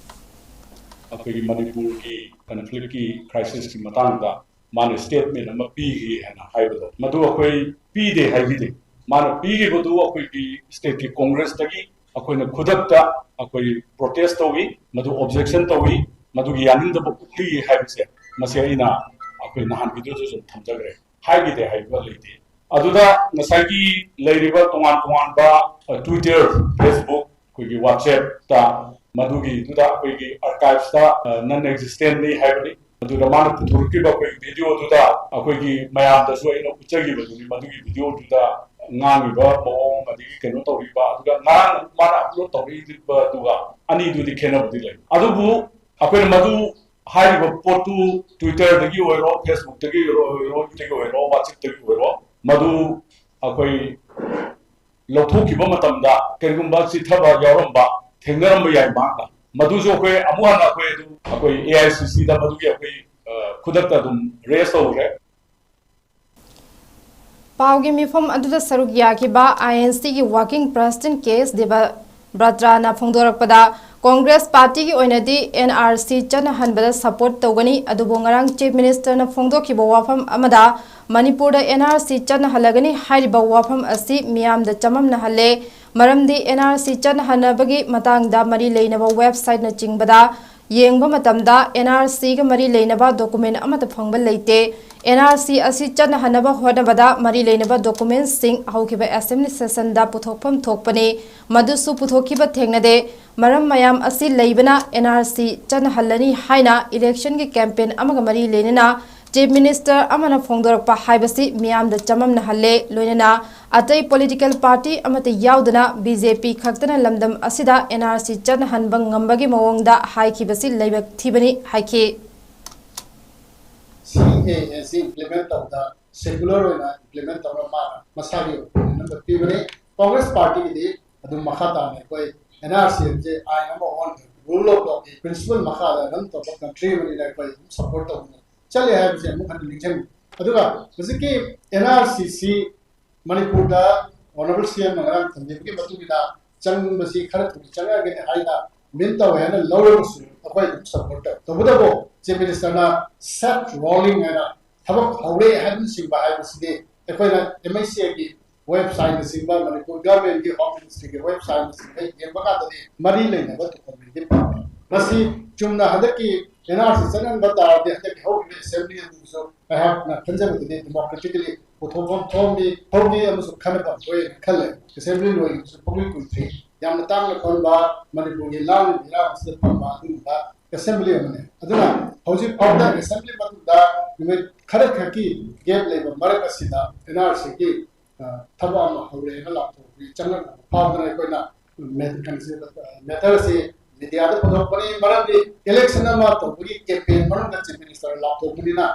ꯑꯩꯈꯣꯏꯒꯤ ꯃꯅꯤꯄꯨꯔꯒꯤ conflict ꯀꯤ crisis ꯀꯤ ꯃꯇꯥꯡꯗ ꯃꯥꯅ statement ꯑꯃ ꯄꯤꯈꯤ ꯍꯥꯏꯅ ꯍꯥꯏꯕꯗꯣ, ꯃꯗꯨ ꯑꯩꯈꯣꯏ ꯄꯤꯗꯦ ꯍꯥꯏꯕꯤꯗꯦ꯫ ꯃꯥꯅ ꯄꯤꯈꯤꯕꯗꯨ ꯑꯩꯈꯣꯏꯒꯤ state ꯀꯤ Congress ꯇꯒꯤ ꯑꯩꯈꯣꯏꯅ ꯈꯨꯗꯛꯇ ꯑꯩꯈꯣꯏ protest ꯇꯧꯏ, ꯃꯗꯨ objection ꯇꯧꯏ, ꯃꯗꯨꯒꯤ ꯌꯥꯅꯤꯡꯗꯕ ꯎꯠꯂꯤ ꯍꯥꯏꯕꯁꯦ, ꯃꯁꯤ ꯑꯩꯅ ꯑꯩꯈꯣꯏ ꯅꯍꯥꯟ video ꯗꯁꯨ ꯊꯝꯖꯈ꯭ꯔꯦ꯫ ꯍꯥꯏꯈꯤꯗꯦ ꯍꯥꯏꯕ ꯂꯩꯇꯦ꯫ ꯑꯗꯨꯗ ꯉꯁꯥꯏꯒꯤ ꯂꯩꯔꯤꯕ ꯇꯣꯉꯥꯟ ꯇꯣꯉꯥꯟꯕ, ꯑ, Twitter, Facebook, ꯑꯩꯈꯣꯏꯒꯤ WhatsApp ꯇ, ꯃꯗꯨꯒꯤꯗꯨꯗ ꯑꯩꯈꯣꯏꯒꯤ archives ꯇ, ꯑ, non existent ꯅꯤ ꯍꯥꯏꯕꯅꯤ꯫ ꯑꯗꯨꯒ ꯃꯥꯅ ꯄꯨꯊꯣꯔꯛꯈꯤꯕ ꯑꯩꯈꯣꯏꯒꯤ video ꯗꯨꯗ ꯑꯩꯈꯣꯏꯒꯤ ꯃꯌꯥꯝꯗꯁꯨ ꯑꯩꯅ ꯎꯠꯆꯈꯤꯕꯗꯨꯅꯤ꯫ ꯃꯗꯨꯒꯤ video ꯗꯨꯗ ꯉꯥꯡꯉꯤꯕ ꯃꯑꯣꯡ, ꯑꯗꯒꯤ ꯀꯩꯅꯣ ꯇꯧꯔꯤꯕ, ꯑꯗꯨꯒ ꯉꯔꯥꯡ ꯃꯥꯅ upload ꯇꯧꯔꯛꯏꯕꯗꯨꯒ ꯑꯅꯤꯗꯨꯗꯤ ꯈꯦꯠꯅꯕꯗꯤ ꯂꯩ꯫ ꯑꯗꯨꯕꯨ ꯑꯩꯈꯣꯏꯅ ꯃꯗꯨ ꯍꯥꯏꯔꯤꯕ ꯄꯣꯠꯇꯨ Twitter ꯗꯒꯤ ꯑꯣꯏꯔꯣ, Facebook ꯇꯒꯤ ꯑꯣꯏꯔꯣ, ꯑꯣꯏꯔꯣ, ꯗꯒꯤ ꯑꯣꯏꯔꯣ, WhatsApp ꯇꯒꯤ ꯑꯣꯏꯔꯣ, ꯃꯗꯨ ꯑꯩꯈꯣꯏ ꯂꯧꯊꯣꯛꯈꯤꯕ ꯃꯇꯝꯗ ꯀꯔꯤꯒꯨꯝꯕ ꯆꯤꯠꯊꯕ ꯌꯥꯎꯔꯝꯕ, ꯊꯦꯡꯅꯔꯝꯕ ꯌꯥꯏ ꯃꯍꯥꯛꯅ꯫ ꯃꯗꯨꯁꯨ ꯑꯩꯈꯣꯏ ꯑꯃꯨꯛ ꯍꯟꯅ ꯑꯩꯈꯣꯏ ꯑꯗꯨ ꯑꯩꯈꯣꯏ A I C C ꯗ ꯃꯗꯨꯒꯤ ꯑꯩꯈꯣꯏ, ꯑ, ꯈꯨꯗꯛꯇ ꯑꯗꯨꯝ raise ꯇꯧꯈ꯭ꯔꯦ꯫ ꯄꯥꯎꯒꯤ ꯃꯤꯐꯝ ꯑꯗꯨꯗ ꯁꯔꯨꯛ ꯌꯥꯈꯤꯕ I N C ꯒꯤ working president K S ꯗꯦꯕꯕ꯭ꯔꯇꯅ ꯐꯣꯡꯗꯣꯔꯛꯄꯗ, Congress party ꯒꯤ ꯑꯣꯏꯅꯗꯤ N R C ꯆꯠꯅꯍꯟꯕꯗ support ꯇꯧꯒꯅꯤ, ꯑꯗꯨꯕꯨ ꯉꯔꯥꯡ Chief Minister ꯅ ꯐꯣꯡꯗꯣꯛꯈꯤꯕ ꯋꯥꯐꯝ ꯑꯃꯗ ꯃꯅꯤꯄꯨꯔꯗ N R C ꯆꯠꯅꯍꯜꯂꯒꯅꯤ ꯍꯥꯏꯔꯤꯕ ꯋꯥꯐꯝ ꯑꯁꯤ ꯃꯤꯌꯥꯝꯗ ꯆꯃꯝꯅꯍꯜꯂꯦ꯫ ꯃꯔꯝꯗꯤ N R C ꯆꯠꯅꯍꯟꯅꯕꯒꯤ ꯃꯇꯥꯡꯗ ꯃꯔꯤ ꯂꯩꯅꯕ website ꯅꯆꯤꯡꯕꯗ ꯌꯦꯡꯕ ꯃꯇꯝꯗ N R C ꯒ ꯃꯔꯤ ꯂꯩꯅꯕ document ꯑꯃꯠꯇ ꯐꯪꯕ ꯂꯩꯇꯦ꯫ N R C ꯑꯁꯤ ꯆꯠꯅꯍꯟꯅꯕ ꯍꯣꯠꯅꯕꯗ ꯃꯔꯤ ꯂꯩꯅꯕ document ꯁꯤꯡ ꯍꯧꯈꯤꯕ assembly session ꯗ ꯄꯨꯊꯣꯛꯐꯝ ꯊꯣꯛꯄꯅꯤ꯫ ꯃꯗꯨꯁꯨ ꯄꯨꯊꯣꯛꯈꯤꯕ ꯊꯦꯡꯅꯗꯦ꯫ ꯃꯔꯝ ꯃꯌꯥꯝ ꯑꯁꯤ ꯂꯩꯕꯅ N R C ꯆꯠꯅꯍꯜꯂꯅꯤ ꯍꯥꯏꯅ election ꯒꯤ campaign ꯑꯃꯒ ꯃꯔꯤ ꯂꯩꯅꯅ Chief Minister ꯑꯃꯅ ꯐꯣꯡꯗꯣꯔꯛꯄ ꯍꯥꯏꯕꯁꯤ ꯃꯤꯌꯥꯝꯗ ꯆꯃꯝꯅꯍꯜꯂꯦ꯫ ꯂꯣꯏꯅꯅ ꯑꯇꯩ political party ꯑꯃꯠꯇ ꯌꯥꯎꯗꯅ B J P ꯈꯛꯇꯅ ꯂꯝꯗꯝ ꯑꯁꯤꯗ N R C ꯆꯠꯅꯍꯟꯕ ꯉꯝꯕꯒꯤ ꯃꯑꯣꯡꯗ ꯍꯥꯏꯈꯤꯕꯁꯤ ꯂꯥꯏꯕꯛ ꯊꯤꯕꯅꯤ ꯍꯥꯏꯈꯤ꯫ C A A ꯁꯤ implement ꯇꯧꯕꯗ secular ꯑꯣꯏꯅ implement ꯇꯧꯅꯕ ꯃꯥꯅ ꯃꯁꯥꯒꯤ opinion ꯑꯃ ꯄꯤꯕꯅꯤ꯫ Congress party ꯒꯤꯗꯤ ꯑꯗꯨꯝ ꯃꯈꯥ ꯇꯥꯅ ꯑꯩꯈꯣꯏ ꯑꯦꯟ ꯑꯥꯔ ꯁꯤ ꯑꯦꯝꯁꯦ ꯑꯥꯏꯟ ꯑꯃ ꯑꯣꯟꯈ꯭ꯔꯦ, ꯔꯨꯜ ꯑꯣꯐ ꯂꯣꯒꯤ ꯄ꯭ꯔꯤꯟꯁꯤꯄꯜ ꯃꯈꯥꯗ ꯔꯟ ꯇꯧꯕ ꯀꯟꯇ꯭ꯔꯤ ꯑꯃꯅꯤꯅ ꯑꯩꯈꯣꯏ ꯑꯗꯨꯝ ꯁꯄꯣꯔꯠ ꯇꯧꯗꯨꯅ ꯆꯠꯂꯦ ꯍꯥꯏꯕꯁꯦ ꯑꯃꯨꯛ ꯍꯟꯅ ꯅꯤꯡꯁꯤꯡꯉꯤ꯫ ꯑꯗꯨꯒ ꯍꯧꯖꯤꯛꯀꯤ ꯑꯦꯟ ꯑꯥꯔ ꯁꯤ ꯁꯤ ꯃꯅꯤꯄꯨꯔꯗ ꯑꯣꯅꯔꯦꯕꯜ ꯁꯤ ꯑꯦꯝꯅ ꯉꯔꯥꯡ ꯊꯝꯕꯤꯕꯒꯤ ꯃꯇꯨꯡ ꯏꯟꯅ ꯆꯪꯕꯁꯤ ꯈꯔ ꯊꯨꯅ ꯆꯪꯉꯛꯑꯒꯅꯤ ꯍꯥꯏꯅ ꯃꯤꯟ ꯇꯧꯋꯦ ꯍꯥꯏꯅ ꯂꯧꯔꯒꯁꯨ ꯑꯩꯈꯣꯏ ꯑꯗꯨꯝ ꯁꯄꯣꯔꯠ ꯇꯧꯋꯤ꯫ ꯇꯧꯕꯇꯕꯨ ꯆꯤꯐ ꯃꯤꯅꯤꯁꯇꯔꯅ ꯁꯦꯠ ꯔꯣꯂꯤꯡ ꯍꯥꯏꯅ ꯊꯕꯛ ꯍꯧꯔꯦ ꯍꯥꯏꯕꯅꯆꯤꯡꯕ ꯍꯥꯏꯕꯁꯤꯗꯤ ꯑꯩꯈꯣꯏꯅ ꯑꯦꯝ ꯑꯩꯆ ꯑꯦꯒꯤ ꯋꯦꯕꯁꯥꯏꯠꯅꯆꯤꯡꯕ, ꯃꯅꯤꯄꯨꯔ ꯒꯚꯔꯟꯃꯦꯟꯠꯀꯤ ꯍꯣꯝ ꯃꯤꯅꯤꯁꯇ꯭ꯔꯤꯒꯤ ꯋꯦꯕꯁꯥꯏꯠꯅꯆꯤꯡꯕ ꯌꯦꯡꯕ ꯀꯥꯟꯗꯗꯤ ꯃꯔꯤ ꯂꯩꯅꯕ ꯗꯣꯀꯨꯃꯦꯟꯗꯤ ꯐꯪꯉꯤ꯫ ꯃꯁꯤ ꯆꯨꯝꯅ ꯍꯟꯗꯛꯀꯤ ꯑꯦꯟ ꯑꯥꯔ ꯁꯤ ꯆꯠꯍꯟꯕ ꯇꯥꯔꯗꯤ ꯍꯟꯗꯛꯀꯤ ꯍꯧꯈꯤꯕ ꯑꯦꯁꯦꯝꯕ꯭ꯂꯤ ꯑꯗꯨꯁꯨ ꯑꯩꯍꯥꯛꯅ ꯈꯟꯖꯕꯗꯗꯤ ꯗꯦꯃꯣꯀ꯭ꯔꯦꯇꯤꯀꯦꯜꯂꯤ ꯄꯨꯊꯣꯛꯐꯝ ꯊꯣꯛꯑꯝꯃꯤ, ꯊꯣꯛꯅꯤ ꯑꯃꯁꯨ ꯈꯟꯅꯐꯝ ꯊꯣꯛꯑꯦꯅ ꯈꯜꯂꯦ꯫ ꯑꯦꯁꯦꯝꯕ꯭ꯂꯤ ꯂꯣꯏꯈꯤꯕꯁꯨ ꯄꯨꯡꯀꯨꯏ ꯀꯨꯏꯗ꯭ꯔꯤ꯫ ꯌꯥꯝꯅ ꯇꯥꯡꯅ ꯐꯪꯕ, ꯃꯅꯤꯄꯨꯔꯒꯤ ꯂꯥꯡꯂꯤꯕ ꯏꯔꯥꯡ ꯑꯁꯤꯗ ꯐꯪꯕ ꯑꯗꯨꯒꯨꯝꯕ ꯑꯦꯁꯦꯝꯕ꯭ꯂꯤ ꯑꯃꯅꯤ꯫ ꯑꯗꯨꯅ ꯍꯧꯖꯤꯛ ꯐꯥꯎꯗ ꯑꯦꯁꯦꯝꯕ꯭ꯂꯤ ꯃꯅꯨꯡꯗ ꯅꯨꯃꯤꯠ ꯈꯔ ꯈꯛꯀꯤ ꯒꯦꯞ ꯂꯩꯕ ꯃꯔꯛ ꯑꯁꯤꯗ ꯑꯦꯟ ꯑꯥꯔ ꯁꯤꯒꯤ ꯊꯕꯛ ꯑꯃ ꯍꯧꯔꯦꯅ ꯂꯥꯎꯊꯣꯛꯄꯒꯤ ꯆꯪꯅꯕ ꯐꯥꯎꯗꯅ ꯑꯩꯈꯣꯏꯅ ꯃꯦꯇꯔꯁꯤ ꯃꯦꯗꯤꯌꯥꯗ ꯄꯨꯊꯣꯛꯄꯅꯤ꯫ ꯃꯔꯝꯗꯤ ꯏꯂꯦꯛꯁꯟ ꯑꯃ ꯇꯧꯕꯒꯤ ꯀꯦꯝꯄꯦꯟ ꯃꯅꯨꯡꯗ ꯆꯤꯐ ꯃꯤꯅꯤꯁꯇꯔ ꯂꯥꯎꯊꯣꯛꯄꯅꯤꯅ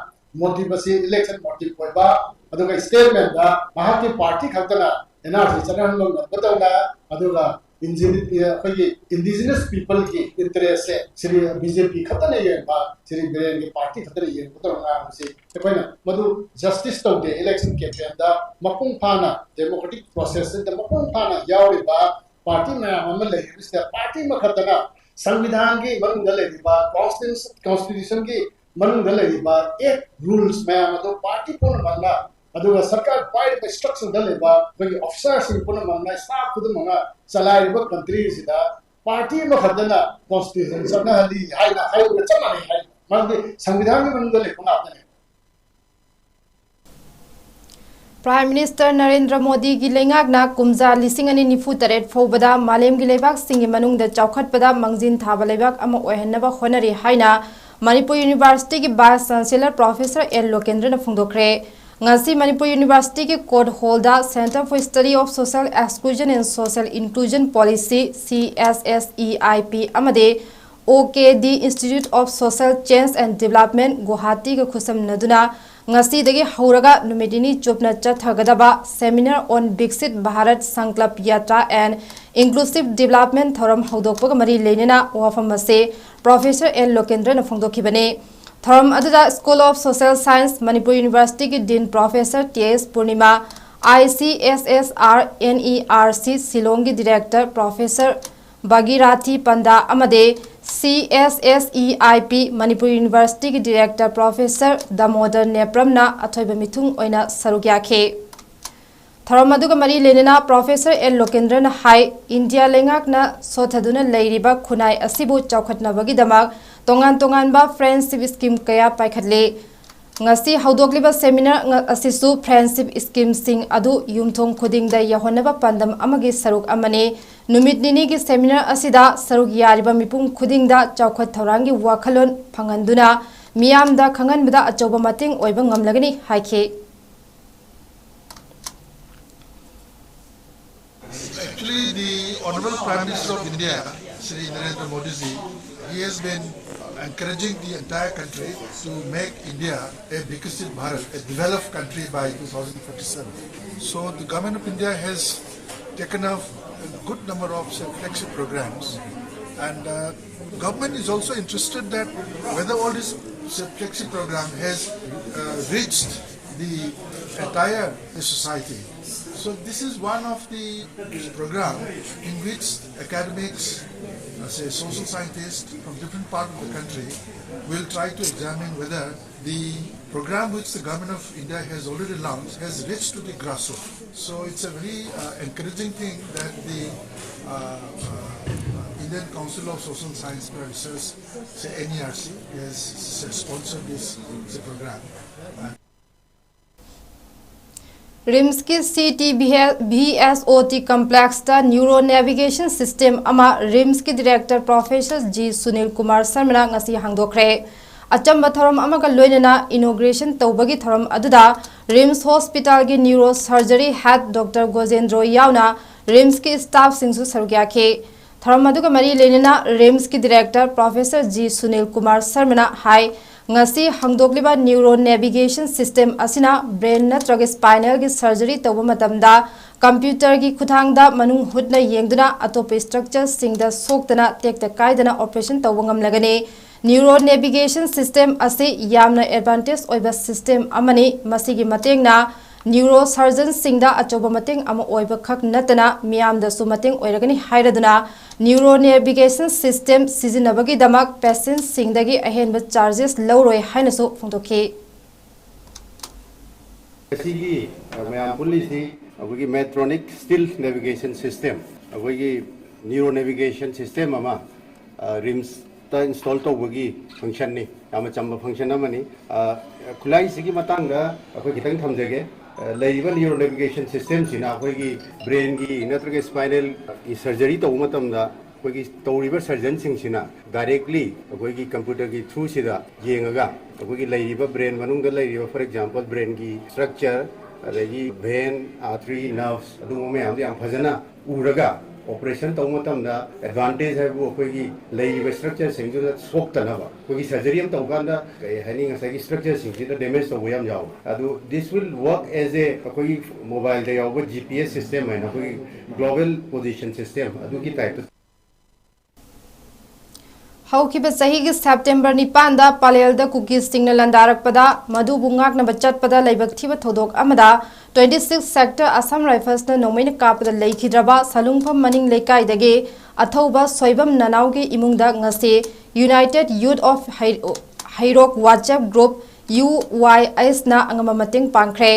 ꯃꯣꯇꯤꯚ ꯑꯁꯤ ꯏꯂꯦꯛꯁꯟ ꯃꯣꯇꯤꯚ ꯑꯣꯏꯕ, ꯑꯗꯨꯒ ꯁ꯭ꯇꯦꯠꯃꯦꯟꯗ ꯃꯍꯥꯛꯀꯤ ꯄꯥꯔꯇꯤ ꯈꯛꯇꯅ ꯑꯦꯟ ꯑꯥꯔ ꯁꯤ ꯆꯠꯅꯍꯟꯕ ꯉꯝꯕꯗꯧꯅ, ꯑꯗꯨꯒ ꯏꯟꯗꯤ-, ꯑꯩꯈꯣꯏꯒꯤ ꯏꯟꯗꯤꯖꯤꯅꯁ ꯄꯤꯄꯜꯒꯤ ꯏꯟꯇꯔꯦꯁꯁꯦ ꯁꯤꯗꯤ ꯕꯤ ꯖꯦ ꯄꯤ ꯈꯛꯇꯅ ꯌꯦꯡꯕ, ꯁꯤꯗꯤ ꯕꯤꯔꯦꯟꯒꯤ ꯄꯥꯔꯇꯤ ꯈꯛꯇꯅ ꯌꯦꯡꯕꯗꯧꯅ ꯉꯥꯡꯕꯁꯤ ꯑꯩꯈꯣꯏꯅ ꯃꯗꯨ ꯖꯁꯇꯤꯁ ꯇꯧꯗꯦ꯫ ꯏꯂꯦꯛꯁꯟ ꯀꯦꯝꯄꯦꯟꯗ ꯃꯄꯨꯡ ꯐꯥꯅ ꯗꯦꯃꯣꯀ꯭ꯔꯦꯇꯤꯛ ꯄ꯭ꯔꯣꯁꯦꯁꯁꯤꯗ ꯃꯄꯨꯡ ꯐꯥꯅ ꯌꯥꯎꯔꯤꯕ ꯄꯥꯔꯇꯤ ꯃꯌꯥꯝ ꯑꯃ ꯂꯩꯔꯤꯕꯁꯤꯗ ꯄꯥꯔꯇꯤ ꯑꯃꯈꯛꯇꯅ ꯁꯪꯕꯤꯙꯥꯟꯒꯤ ꯃꯅꯨꯡꯗ ꯂꯩꯔꯤꯕ, ꯀꯣꯟꯁꯇꯤꯇ꯭ꯌꯨꯁꯟ, ꯀꯣꯟꯁꯇꯤꯇ꯭ꯌꯨꯁꯟꯒꯤ ꯃꯅꯨꯡꯗ ꯂꯩꯔꯤꯕ ꯑꯦꯛ ꯔꯨꯜꯁ ꯃꯌꯥꯝ ꯑꯗꯨ ꯄꯥꯔꯇꯤ ꯄꯨꯝꯅꯃꯛꯅ, ꯑꯗꯨꯒ ꯁꯔꯀꯥꯔ ꯄꯥꯏꯔꯤꯕ ꯁ꯭ꯇ꯭ꯔꯛꯆꯔꯗ ꯂꯩꯕ ꯑꯩꯈꯣꯏꯒꯤ ꯑꯣꯐꯤꯁꯥꯔꯁꯤꯡ ꯄꯨꯝꯅꯃꯛꯅ, ꯁ꯭ꯇꯥꯐ ꯈꯨꯗꯤꯡꯃꯛꯅ ꯆꯂꯥꯏꯔꯤꯕ ꯀꯟꯇ꯭ꯔꯤ ꯑꯁꯤꯗ ꯄꯥꯔꯇꯤ ꯑꯃꯈꯛꯇꯅ ꯀꯣꯟꯁꯇꯤꯇ꯭ꯌꯨꯁꯟ ꯆꯠꯅꯍꯜꯂꯤ ꯍꯥꯏꯅ ꯍꯥꯏꯕꯒ ꯆꯞ ꯃꯥꯟꯅꯩ ꯍꯥꯏ꯫ ꯃꯔꯝꯗꯤ ꯁꯪꯕꯤꯙꯥꯟꯒꯤ ꯃꯅꯨꯡꯗ ꯂꯩꯕ ꯉꯥꯛꯇꯅꯤ꯫ ꯄ꯭ꯔꯥꯏꯝ ꯃꯤꯅꯤꯁꯇꯔ ꯅꯔꯦꯟꯗ꯭ꯔ ꯃꯣꯗꯤꯒꯤ ꯂꯩꯉꯥꯛꯅ ꯀꯨꯝꯖꯥ ꯂꯤꯁꯤꯡ ꯑꯅꯤ ꯅꯤꯐꯨ ꯇꯔꯦꯠ ꯐꯥꯎꯕꯗ ꯃꯥꯂꯦꯝꯒꯤ ꯂꯩꯕꯥꯛꯁꯤꯡꯒꯤ ꯃꯅꯨꯡꯗ ꯆꯥꯎꯈꯠꯄꯗ ꯃꯥꯡꯖꯤꯟ ꯊꯥꯕ ꯂꯩꯕꯥꯛ ꯑꯃ ꯑꯣꯏꯍꯟꯅꯕ ꯍꯣꯠꯅꯔꯤ ꯍꯥꯏꯅ ꯃꯅꯤꯄꯨꯔ ꯌꯨꯅꯤꯚꯔꯁꯤꯇꯤꯒꯤ ꯚꯥꯏꯁ ꯆꯥꯟꯁꯦꯂꯔ ꯄ꯭ꯔꯣꯐꯦꯁꯔ ꯑꯦꯜ ꯂꯣꯀꯦꯟꯗ꯭ꯔꯅ ꯐꯣꯡꯗꯣꯛꯈ꯭ꯔꯦ꯫ ꯉꯁꯤ ꯃꯅꯤꯄꯨꯔ ꯌꯨꯅꯤꯚꯔꯁꯤꯇꯤꯒꯤ ꯀꯣꯔꯠ ꯍꯣꯜꯗ Centre for Study of Social Exclusion and Social Inclusion Policy, C S S E I P, ꯑꯃꯗꯤ ꯑꯣ ꯀꯦ ꯗꯤ Institute of Social Change and Development, ꯒꯨꯋꯥꯍꯥꯇꯤꯒ ꯈꯨꯠꯁꯝꯅꯗꯨꯅ ꯉꯁꯤꯗꯒꯤ ꯍꯧꯔꯒ ꯅꯨꯃꯤꯠ ꯅꯤꯅꯤ ꯆꯨꯞꯅ ꯆꯠꯊꯒꯗꯕ Seminar on Viksit Bharat Sankalp Yatra and Inclusive Development ꯊꯧꯔꯝ ꯍꯧꯗꯣꯛꯄꯒ ꯃꯔꯤ ꯂꯩꯅꯅ ꯋꯥꯐꯝ ꯑꯁꯤ ꯄ꯭ꯔꯣꯐꯦꯁꯔ ꯑꯦꯜ ꯂꯣꯀꯦꯟꯗ꯭ꯔꯅ ꯐꯣꯡꯗꯣꯛꯈꯤꯕꯅꯤ꯫ ꯊꯧꯔꯝ ꯑꯗꯨꯗ School of Social Science, Manipur ꯌꯨꯅꯤꯚꯔꯁꯤꯇꯤꯒꯤ ꯗꯤꯟ professor T S Purnima, I C S S R N E R C ꯁꯤꯂꯣꯡꯒꯤ ꯗꯤꯔꯦꯛꯇꯔ ꯄ꯭ꯔꯣꯐꯦꯁꯔ ꯚꯥꯒꯤꯔꯥꯊꯤ ꯄꯟꯗꯥ ꯑꯃꯗꯤ ꯁꯤ S S E I P Manipur ꯌꯨꯅꯤꯚꯔꯁꯤꯇꯤꯒꯤ ꯗꯤꯔꯦꯛꯇꯔ ꯄ꯭ꯔꯣꯐꯦꯁꯔ ꯗꯥꯃꯣꯗꯔ ꯅꯦꯄ꯭ꯔꯝꯅ ꯑꯊꯣꯏꯕ ꯃꯤꯊꯨꯡ ꯑꯣꯏꯅ ꯁꯔꯨꯛ ꯌꯥꯈꯤ꯫ ꯊꯧꯔꯝ ꯑꯗꯨꯒ ꯃꯔꯤ ꯂꯩꯅꯅ ꯄ꯭ꯔꯣꯐꯦꯁꯔ ꯑꯦꯜ ꯂꯣꯀꯦꯟꯗ꯭ꯔꯅ ꯍꯥꯏ, ꯏꯟꯗꯤꯌꯥ ꯂꯩꯉꯥꯛꯅ ꯁꯣꯊꯗꯨꯅ ꯂꯩꯔꯤꯕ ꯈꯨꯟꯅꯥꯏ ꯑꯁꯤꯕꯨ ꯆꯥꯎꯈꯠꯅꯕꯒꯤꯗꯃꯛ ꯇꯣꯉꯥꯟ ꯇꯣꯉꯥꯟꯕ friendship scheme ꯀꯌꯥ ꯄꯥꯏꯈꯠꯂꯤ꯫ ꯉꯁꯤ ꯍꯧꯗꯣꯛꯂꯤꯕ seminar ꯉ-, ꯑꯁꯤꯁꯨ friendship schemeꯁꯤꯡ ꯑꯗꯨ ꯌꯨꯝꯊꯣꯡ ꯈꯨꯗꯤꯡꯗ ꯌꯧꯍꯟꯅꯕ ꯄꯥꯟꯗꯝ ꯑꯃꯒꯤ ꯁꯔꯨꯛ ꯑꯃꯅꯤ꯫ ꯅꯨꯃꯤꯠ ꯅꯤꯅꯤꯒꯤ seminar ꯑꯁꯤꯗ ꯁꯔꯨꯛ ꯌꯥꯔꯤꯕ ꯃꯤꯄꯨꯝ ꯈꯨꯗꯤꯡꯗ ꯆꯥꯎꯈꯠ ꯊꯧꯔꯥꯡꯒꯤ ꯋꯥꯈꯜꯂꯣꯟ ꯐꯪꯍꯟꯗꯨꯅ ꯃꯤꯌꯥꯝꯗ ꯈꯪꯍꯟꯕꯗ ꯑꯆꯧꯕ ꯃꯇꯦꯡ ꯑꯣꯏꯕ ꯉꯝꯂꯒꯅꯤ ꯍꯥꯏꯈꯤ꯫ Actually, the Honorable Prime Minister of India, Shri Narendra Modi ji, he has been encouraging the entire country to make India a Viksit Bharat, a developed country by two thousand forty-seven. So the Government of India has taken up a good number of, say, flagship programs, and uh, government is also interested that whether all this, say, flagship program has uh, reached the entire society. So this is one of the program in which academics, uh, say, social scientists from different parts of the country will try to examine whether the program which the Government of India has already launched has reached to the grassroots. So it's a very uh, encouraging thing that the uh, uh, Indian Council of Social Science and Research, say, N E R C, has s- sponsored this, this program. RIMSꯀꯤ C T B S O T complexꯇ neuro navigation system ꯑꯃ RIMSꯀꯤ director professor G Sunil Kumar ꯁꯔꯃꯅ ꯉꯁꯤ ꯍꯥꯡꯗꯣꯛꯈ꯭ꯔꯦ꯫ ꯑꯆꯝꯕ ꯊꯧꯔꯝ ꯑꯃꯒ ꯂꯣꯏꯅꯅ inauguration ꯇꯧꯕꯒꯤ ꯊꯧꯔꯝ ꯑꯗꯨꯗ RIMS hospitalꯒꯤ neurosurgery head Doctor ꯒꯣꯖꯦꯟꯗ꯭ꯔꯣ ꯌꯥꯎꯅ RIMSꯀꯤ staffꯁꯤꯡꯁꯨ ꯁꯔꯨꯛ ꯌꯥꯈꯤ꯫ ꯊꯧꯔꯝ ꯑꯗꯨꯒ ꯃꯔꯤ ꯂꯩꯅꯅ ꯔꯤꯝꯁꯀꯤ director professor G Sunil Kumar ꯁꯔꯃꯅ ꯍꯥꯏ, ꯉꯁꯤ ꯍꯪꯗꯣꯛꯂꯤꯕ ꯅ꯭ꯌꯨꯔꯣ ꯅꯦꯚꯤꯒꯦꯁꯟ ꯁꯤꯁꯇꯦꯝ ꯑꯁꯤꯅ ꯕ꯭ꯔꯦꯟ ꯅꯠꯇ꯭ꯔꯒ ꯁ꯭ꯄꯥꯏꯅꯦꯜꯒꯤ ꯁꯔꯖꯔꯤ ꯇꯧꯕ ꯃꯇꯝꯗ ꯀꯝꯄ꯭ꯌꯨꯇꯔꯒꯤ ꯈꯨꯠꯊꯥꯡꯗ ꯃꯅꯨꯡ ꯍꯨꯠꯅ ꯌꯦꯡꯗꯨꯅ ꯑꯇꯣꯞꯄ ꯁ꯭ꯇ꯭ꯔꯛꯆꯔꯁꯤꯡꯗ ꯁꯣꯛꯇꯅ ꯇꯦꯛꯇ ꯀꯥꯏꯗꯅ ꯑꯣꯄꯔꯦꯁꯟ ꯇꯧꯕ ꯉꯝꯂꯒꯅꯤ꯫ ꯅ꯭ꯌꯨꯔꯣ ꯅꯦꯚꯤꯒꯦꯁꯟ ꯁꯤꯁꯇꯦꯝ ꯑꯁꯤ ꯌꯥꯝꯅ ꯑꯦꯗꯚꯥꯟꯇꯦꯖ ꯑꯣꯏꯕ ꯁꯤꯁꯇꯦꯝ ꯑꯃꯅꯤ꯫ ꯃꯁꯤꯒꯤ ꯃꯇꯦꯡꯅ ꯅ꯭ꯌꯨꯔꯣ ꯁꯔꯖꯟꯁꯤꯡꯗ ꯑꯆꯧꯕ ꯃꯇꯦꯡ ꯑꯃ ꯑꯣꯏꯕ ꯈꯛ ꯅꯠꯇꯅ ꯃꯤꯌꯥꯝꯗꯁꯨ ꯃꯇꯦꯡ ꯑꯣꯏꯔꯒꯅꯤ ꯍꯥꯏꯔꯗꯨꯅ ꯅ꯭ꯌꯨꯔꯣ ꯅꯦꯚꯤꯒꯦꯁꯟ ꯁꯤꯁꯇꯦꯝ ꯁꯤꯖꯤꯟꯅꯕꯒꯤꯗꯃꯛ ꯄꯦꯁꯦꯟꯁꯁꯤꯡꯗꯒꯤ ꯑꯍꯦꯟꯕ ꯆꯥꯔꯖꯦꯁ ꯂꯧꯔꯣꯏ ꯍꯥꯏꯅꯁꯨ ꯐꯣꯡꯗꯣꯛꯈꯤ꯫ ꯉꯁꯤꯒꯤ ꯃꯌꯥꯝ ꯄꯨꯜꯂꯤꯁꯤ ꯑꯩꯈꯣꯏꯒꯤ ꯃꯦꯇ꯭ꯔꯣꯅꯤꯛ ꯁ꯭ꯇꯤꯜ ꯅꯦꯚꯤꯒꯦꯁꯟ ꯁꯤꯁꯇꯦꯝ, ꯑꯩꯈꯣꯏꯒꯤ ꯅ꯭ꯌꯨꯔꯣ ꯅꯦꯚꯤꯒꯦꯁꯟ ꯁꯤꯁꯇꯦꯝ ꯑꯃ ꯔꯤꯝꯁꯇ ꯏꯟꯁꯇꯣꯜ ꯇꯧꯕꯒꯤ ꯐꯪꯁꯟꯅꯤ꯫ ꯌꯥꯝꯅ ꯆꯝꯕ ꯐꯪꯁꯟ ꯑꯃꯅꯤ꯫ ꯈꯨꯠꯂꯥꯏꯁꯤꯒꯤ ꯃꯇꯥꯡꯗ ꯑꯩꯈꯣꯏ ꯈꯤꯇꯪ ꯊꯝꯖꯒꯦ꯫ ꯂꯩꯔꯤꯕ ꯅ꯭ꯌꯨꯔꯣ ꯅꯦꯚꯤꯒꯦꯁꯟ ꯁꯤꯁꯇꯦꯝꯁꯤꯅ ꯑꯩꯈꯣꯏꯒꯤ ꯕ꯭ꯔꯦꯟꯒꯤ ꯅꯠꯇ꯭ꯔꯒ ꯁ꯭ꯄꯥꯏꯅꯦꯜꯒꯤ ꯁꯔꯖꯔꯤ ꯇꯧꯕ ꯃꯇꯝꯗ ꯑꯩꯈꯣꯏꯒꯤ ꯇꯧꯔꯤꯕ ꯁꯔꯖꯟꯁꯤꯡꯁꯤꯅ ꯗꯥꯏꯔꯦꯛꯂꯤ ꯑꯩꯈꯣꯏꯒꯤ ꯀꯝꯄ꯭ꯌꯨꯇꯔꯒꯤ ꯊ꯭ꯔꯨꯁꯤꯗ ꯌꯦꯡꯉꯒ ꯑꯩꯈꯣꯏꯒꯤ ꯂꯩꯔꯤꯕ ꯕ꯭ꯔꯦꯟ ꯃꯅꯨꯡꯗ ꯂꯩꯔꯤꯕ, ꯐꯣꯔ ꯑꯦꯛꯖꯥꯝꯄꯜ, ꯕ꯭ꯔꯦꯟꯒꯤ ꯁ꯭ꯇ꯭ꯔꯛꯆꯔ, ꯑꯗꯒꯤ ꯚꯦꯟ, ꯑꯥꯔꯇ꯭ꯔꯤ, ꯅꯔꯚꯁ, ꯑꯗꯨꯒꯨꯝꯕ ꯃꯌꯥꯝꯗꯣ ꯌꯥꯝ ꯐꯖꯅ ꯎꯔꯒ ꯑꯣꯄꯔꯦꯁꯟ ꯇꯧꯕ ꯃꯇꯝꯗ ꯑꯦꯗꯚꯥꯟꯇꯦꯖ ꯍꯥꯏꯕꯨ ꯑꯩꯈꯣꯏꯒꯤ ꯂꯩꯔꯤꯕ ꯁ꯭ꯇ꯭ꯔꯛꯆꯔꯁꯤꯡꯗꯨꯗ ꯁꯣꯛꯇꯅꯕ꯫ ꯑꯩꯈꯣꯏꯒꯤ ꯁꯔꯖꯔꯤ ꯑꯃ ꯇꯧꯕ ꯀꯥꯟꯗ ꯀꯩ ꯍꯥꯏꯅꯤ, ꯉꯁꯥꯏꯒꯤ ꯁ꯭ꯇ꯭ꯔꯛꯆꯔꯁꯤꯡꯁꯤꯗ ꯗꯦꯃꯦꯖ ꯇꯧꯕ ꯌꯥꯝ ꯌꯥꯎꯋꯦ꯫ ꯑꯗꯨ this will work as a ꯑꯩꯈꯣꯏꯒꯤ ꯃꯣꯕꯥꯏꯜꯗ ꯌꯥꯎꯕ ꯖꯤ ꯄꯤ ꯑꯦꯁ ꯁꯤꯁꯇꯦꯝ ꯍꯥꯏꯅ ꯑꯩꯈꯣꯏꯒꯤ ꯒ꯭ꯂꯣꯕꯦꯜ ꯄꯣꯖꯤꯁꯟ ꯁꯤꯁꯇꯦꯝ ꯑꯗꯨꯒꯤ ꯇꯥꯏꯞꯇ꯫ ꯍꯧꯈꯤꯕ ꯆꯍꯤꯒꯤ ꯁꯦꯞꯇꯦꯝꯕꯔ ꯅꯤꯄꯥꯟꯗ ꯄꯂꯦꯜꯗ ꯀꯨꯀꯤꯁꯁꯤꯡꯅ ꯂꯥꯟꯗꯥꯔꯛꯄꯗ ꯃꯗꯨꯕꯨ ꯉꯥꯛꯅꯕ ꯆꯠꯄꯗ ꯂꯥꯏꯕꯛ ꯊꯤꯕ ꯊꯧꯗꯣꯛ ꯑꯃꯗ twenty six sector Assam Riflesꯅ ꯅꯣꯡꯃꯩꯅ ꯀꯥꯞꯄꯗ ꯂꯩꯈꯤꯗ꯭ꯔꯕ ꯁꯂꯨꯡꯐꯝ ꯃꯅꯤꯡ ꯂꯩꯀꯥꯏꯗꯒꯤ ꯑꯊꯧꯕ ꯁꯣꯏꯕꯝ ꯅꯅꯥꯎꯒꯤ ꯏꯃꯨꯡꯗ ꯉꯁꯤ United Youth of Heirok WhatsApp group UYSꯅ ꯑꯉꯝꯕ ꯃꯇꯦꯡ ꯄꯥꯡꯈ꯭ꯔꯦ꯫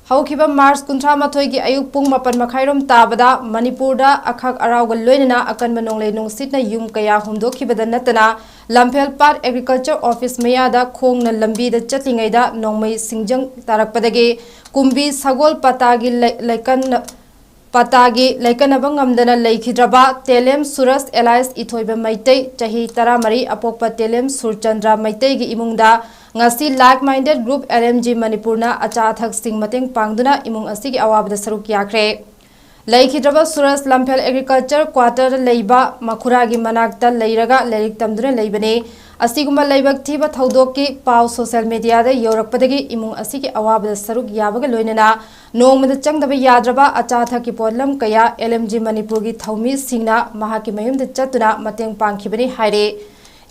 ꯍꯧꯈꯤꯕ ꯃꯥꯔꯆ ꯀꯨꯟꯊ꯭ꯔꯥ ꯃꯥꯊꯣꯏꯒꯤ ꯑꯌꯨꯛ ꯄꯨꯡ ꯃꯥꯄꯟ ꯃꯈꯥꯏꯔꯣꯝ ꯇꯥꯕꯗ ꯃꯅꯤꯄꯨꯔꯗ ꯑꯈꯥꯛ ꯑꯔꯥꯎꯒ ꯂꯣꯏꯅꯅ ꯑꯀꯟꯕ ꯅꯣꯡꯂꯩ ꯅꯨꯡꯁꯤꯠꯅ ꯌꯨꯝ ꯀꯌꯥ ꯍꯨꯝꯗꯣꯛꯈꯤꯕꯗ ꯅꯠꯇꯅ, ꯂꯝꯐꯦꯜ ꯄꯥꯠ ꯑꯦꯒ꯭ꯔꯤꯀꯜꯆꯔ ꯑꯣꯐꯤꯁ ꯃꯌꯥꯗ ꯈꯣꯡꯅ ꯂꯝꯕꯤꯗ ꯆꯠꯂꯤꯉꯩꯗ ꯅꯣꯡꯃꯩ ꯁꯤꯡꯖꯪ ꯇꯥꯔꯛꯄꯗꯒꯤ ꯀꯨꯝꯕꯤ ꯁꯒꯣꯜ ꯄꯇꯥꯒꯤ ꯂꯩ-, ꯂꯩꯀꯟ-, ꯄꯇꯥꯒꯤ ꯂꯩꯀꯠꯅꯕ ꯉꯝꯗꯅ ꯂꯩꯈꯤꯗ꯭ꯔꯕ ꯇꯦꯂꯦꯝ ꯁꯨꯔꯖ alias ꯏꯊꯣꯏꯕ ꯃꯩꯇꯩ, ꯆꯍꯤ ꯇꯔꯥꯃꯔꯤ, ꯑꯄꯣꯛꯄ ꯇꯦꯂꯦꯝ ꯁꯨꯔꯆꯟꯗ꯭ꯔ ꯃꯩꯇꯩꯒꯤ ꯏꯃꯨꯡꯗ ꯉꯁꯤ Like Minded Group LMG ꯃꯅꯤꯄꯨꯔꯅ ꯑꯆꯥ ꯑꯊꯛꯁꯤꯡ ꯃꯇꯦꯡ ꯄꯥꯡꯗꯨꯅ ꯏꯃꯨꯡ ꯑꯁꯤꯒꯤ ꯑꯋꯥꯕꯗ ꯁꯔꯨꯛ ꯌꯥꯈ꯭ꯔꯦ꯫ ꯂꯩꯈꯤꯗ꯭ꯔꯕ ꯁꯨꯔꯖ ꯂꯝꯐꯦꯜ ꯑꯦꯒ꯭ꯔꯤꯀꯜꯆꯔ ꯀ꯭ꯋꯥꯇꯔꯗ ꯂꯩꯕ ꯃꯈꯨꯔꯥꯒꯤ ꯃꯅꯥꯛꯇ ꯂꯩꯔꯒ ꯂꯥꯏꯔꯤꯛ ꯇꯝꯗꯨꯅ ꯂꯩꯕꯅꯤ꯫ ꯑꯁꯤꯒꯨꯝꯕ ꯂꯥꯏꯕꯛ ꯊꯤꯕ ꯊꯧꯗꯣꯛꯀꯤ ꯄꯥꯎ ꯁꯣꯁꯤꯌꯦꯜ ꯃꯤꯗꯤꯌꯥꯗ ꯌꯧꯔꯛꯄꯗꯒꯤ ꯏꯃꯨꯡ ꯑꯁꯤꯒꯤ ꯑꯋꯥꯕꯗ ꯁꯔꯨꯛ ꯌꯥꯕꯒ ꯂꯣꯏꯅꯅ ꯅꯣꯡꯃꯗ ꯆꯪꯗꯕ ꯌꯥꯗ꯭ꯔꯕ ꯑꯆꯥ ꯑꯊꯛꯀꯤ ꯄꯣꯠꯂꯝ ꯀꯌꯥ ꯑꯦꯜ ꯑꯦꯝ ꯖꯤ ꯃꯅꯤꯄꯨꯔꯒꯤ ꯊꯧꯃꯤꯁꯤꯡꯅ ꯃꯍꯥꯛꯀꯤ ꯃꯌꯨꯝꯗ ꯆꯠꯇꯨꯅ ꯃꯇꯦꯡ ꯄꯥꯡꯈꯤꯕꯅꯤ ꯍꯥꯏꯔꯦ꯫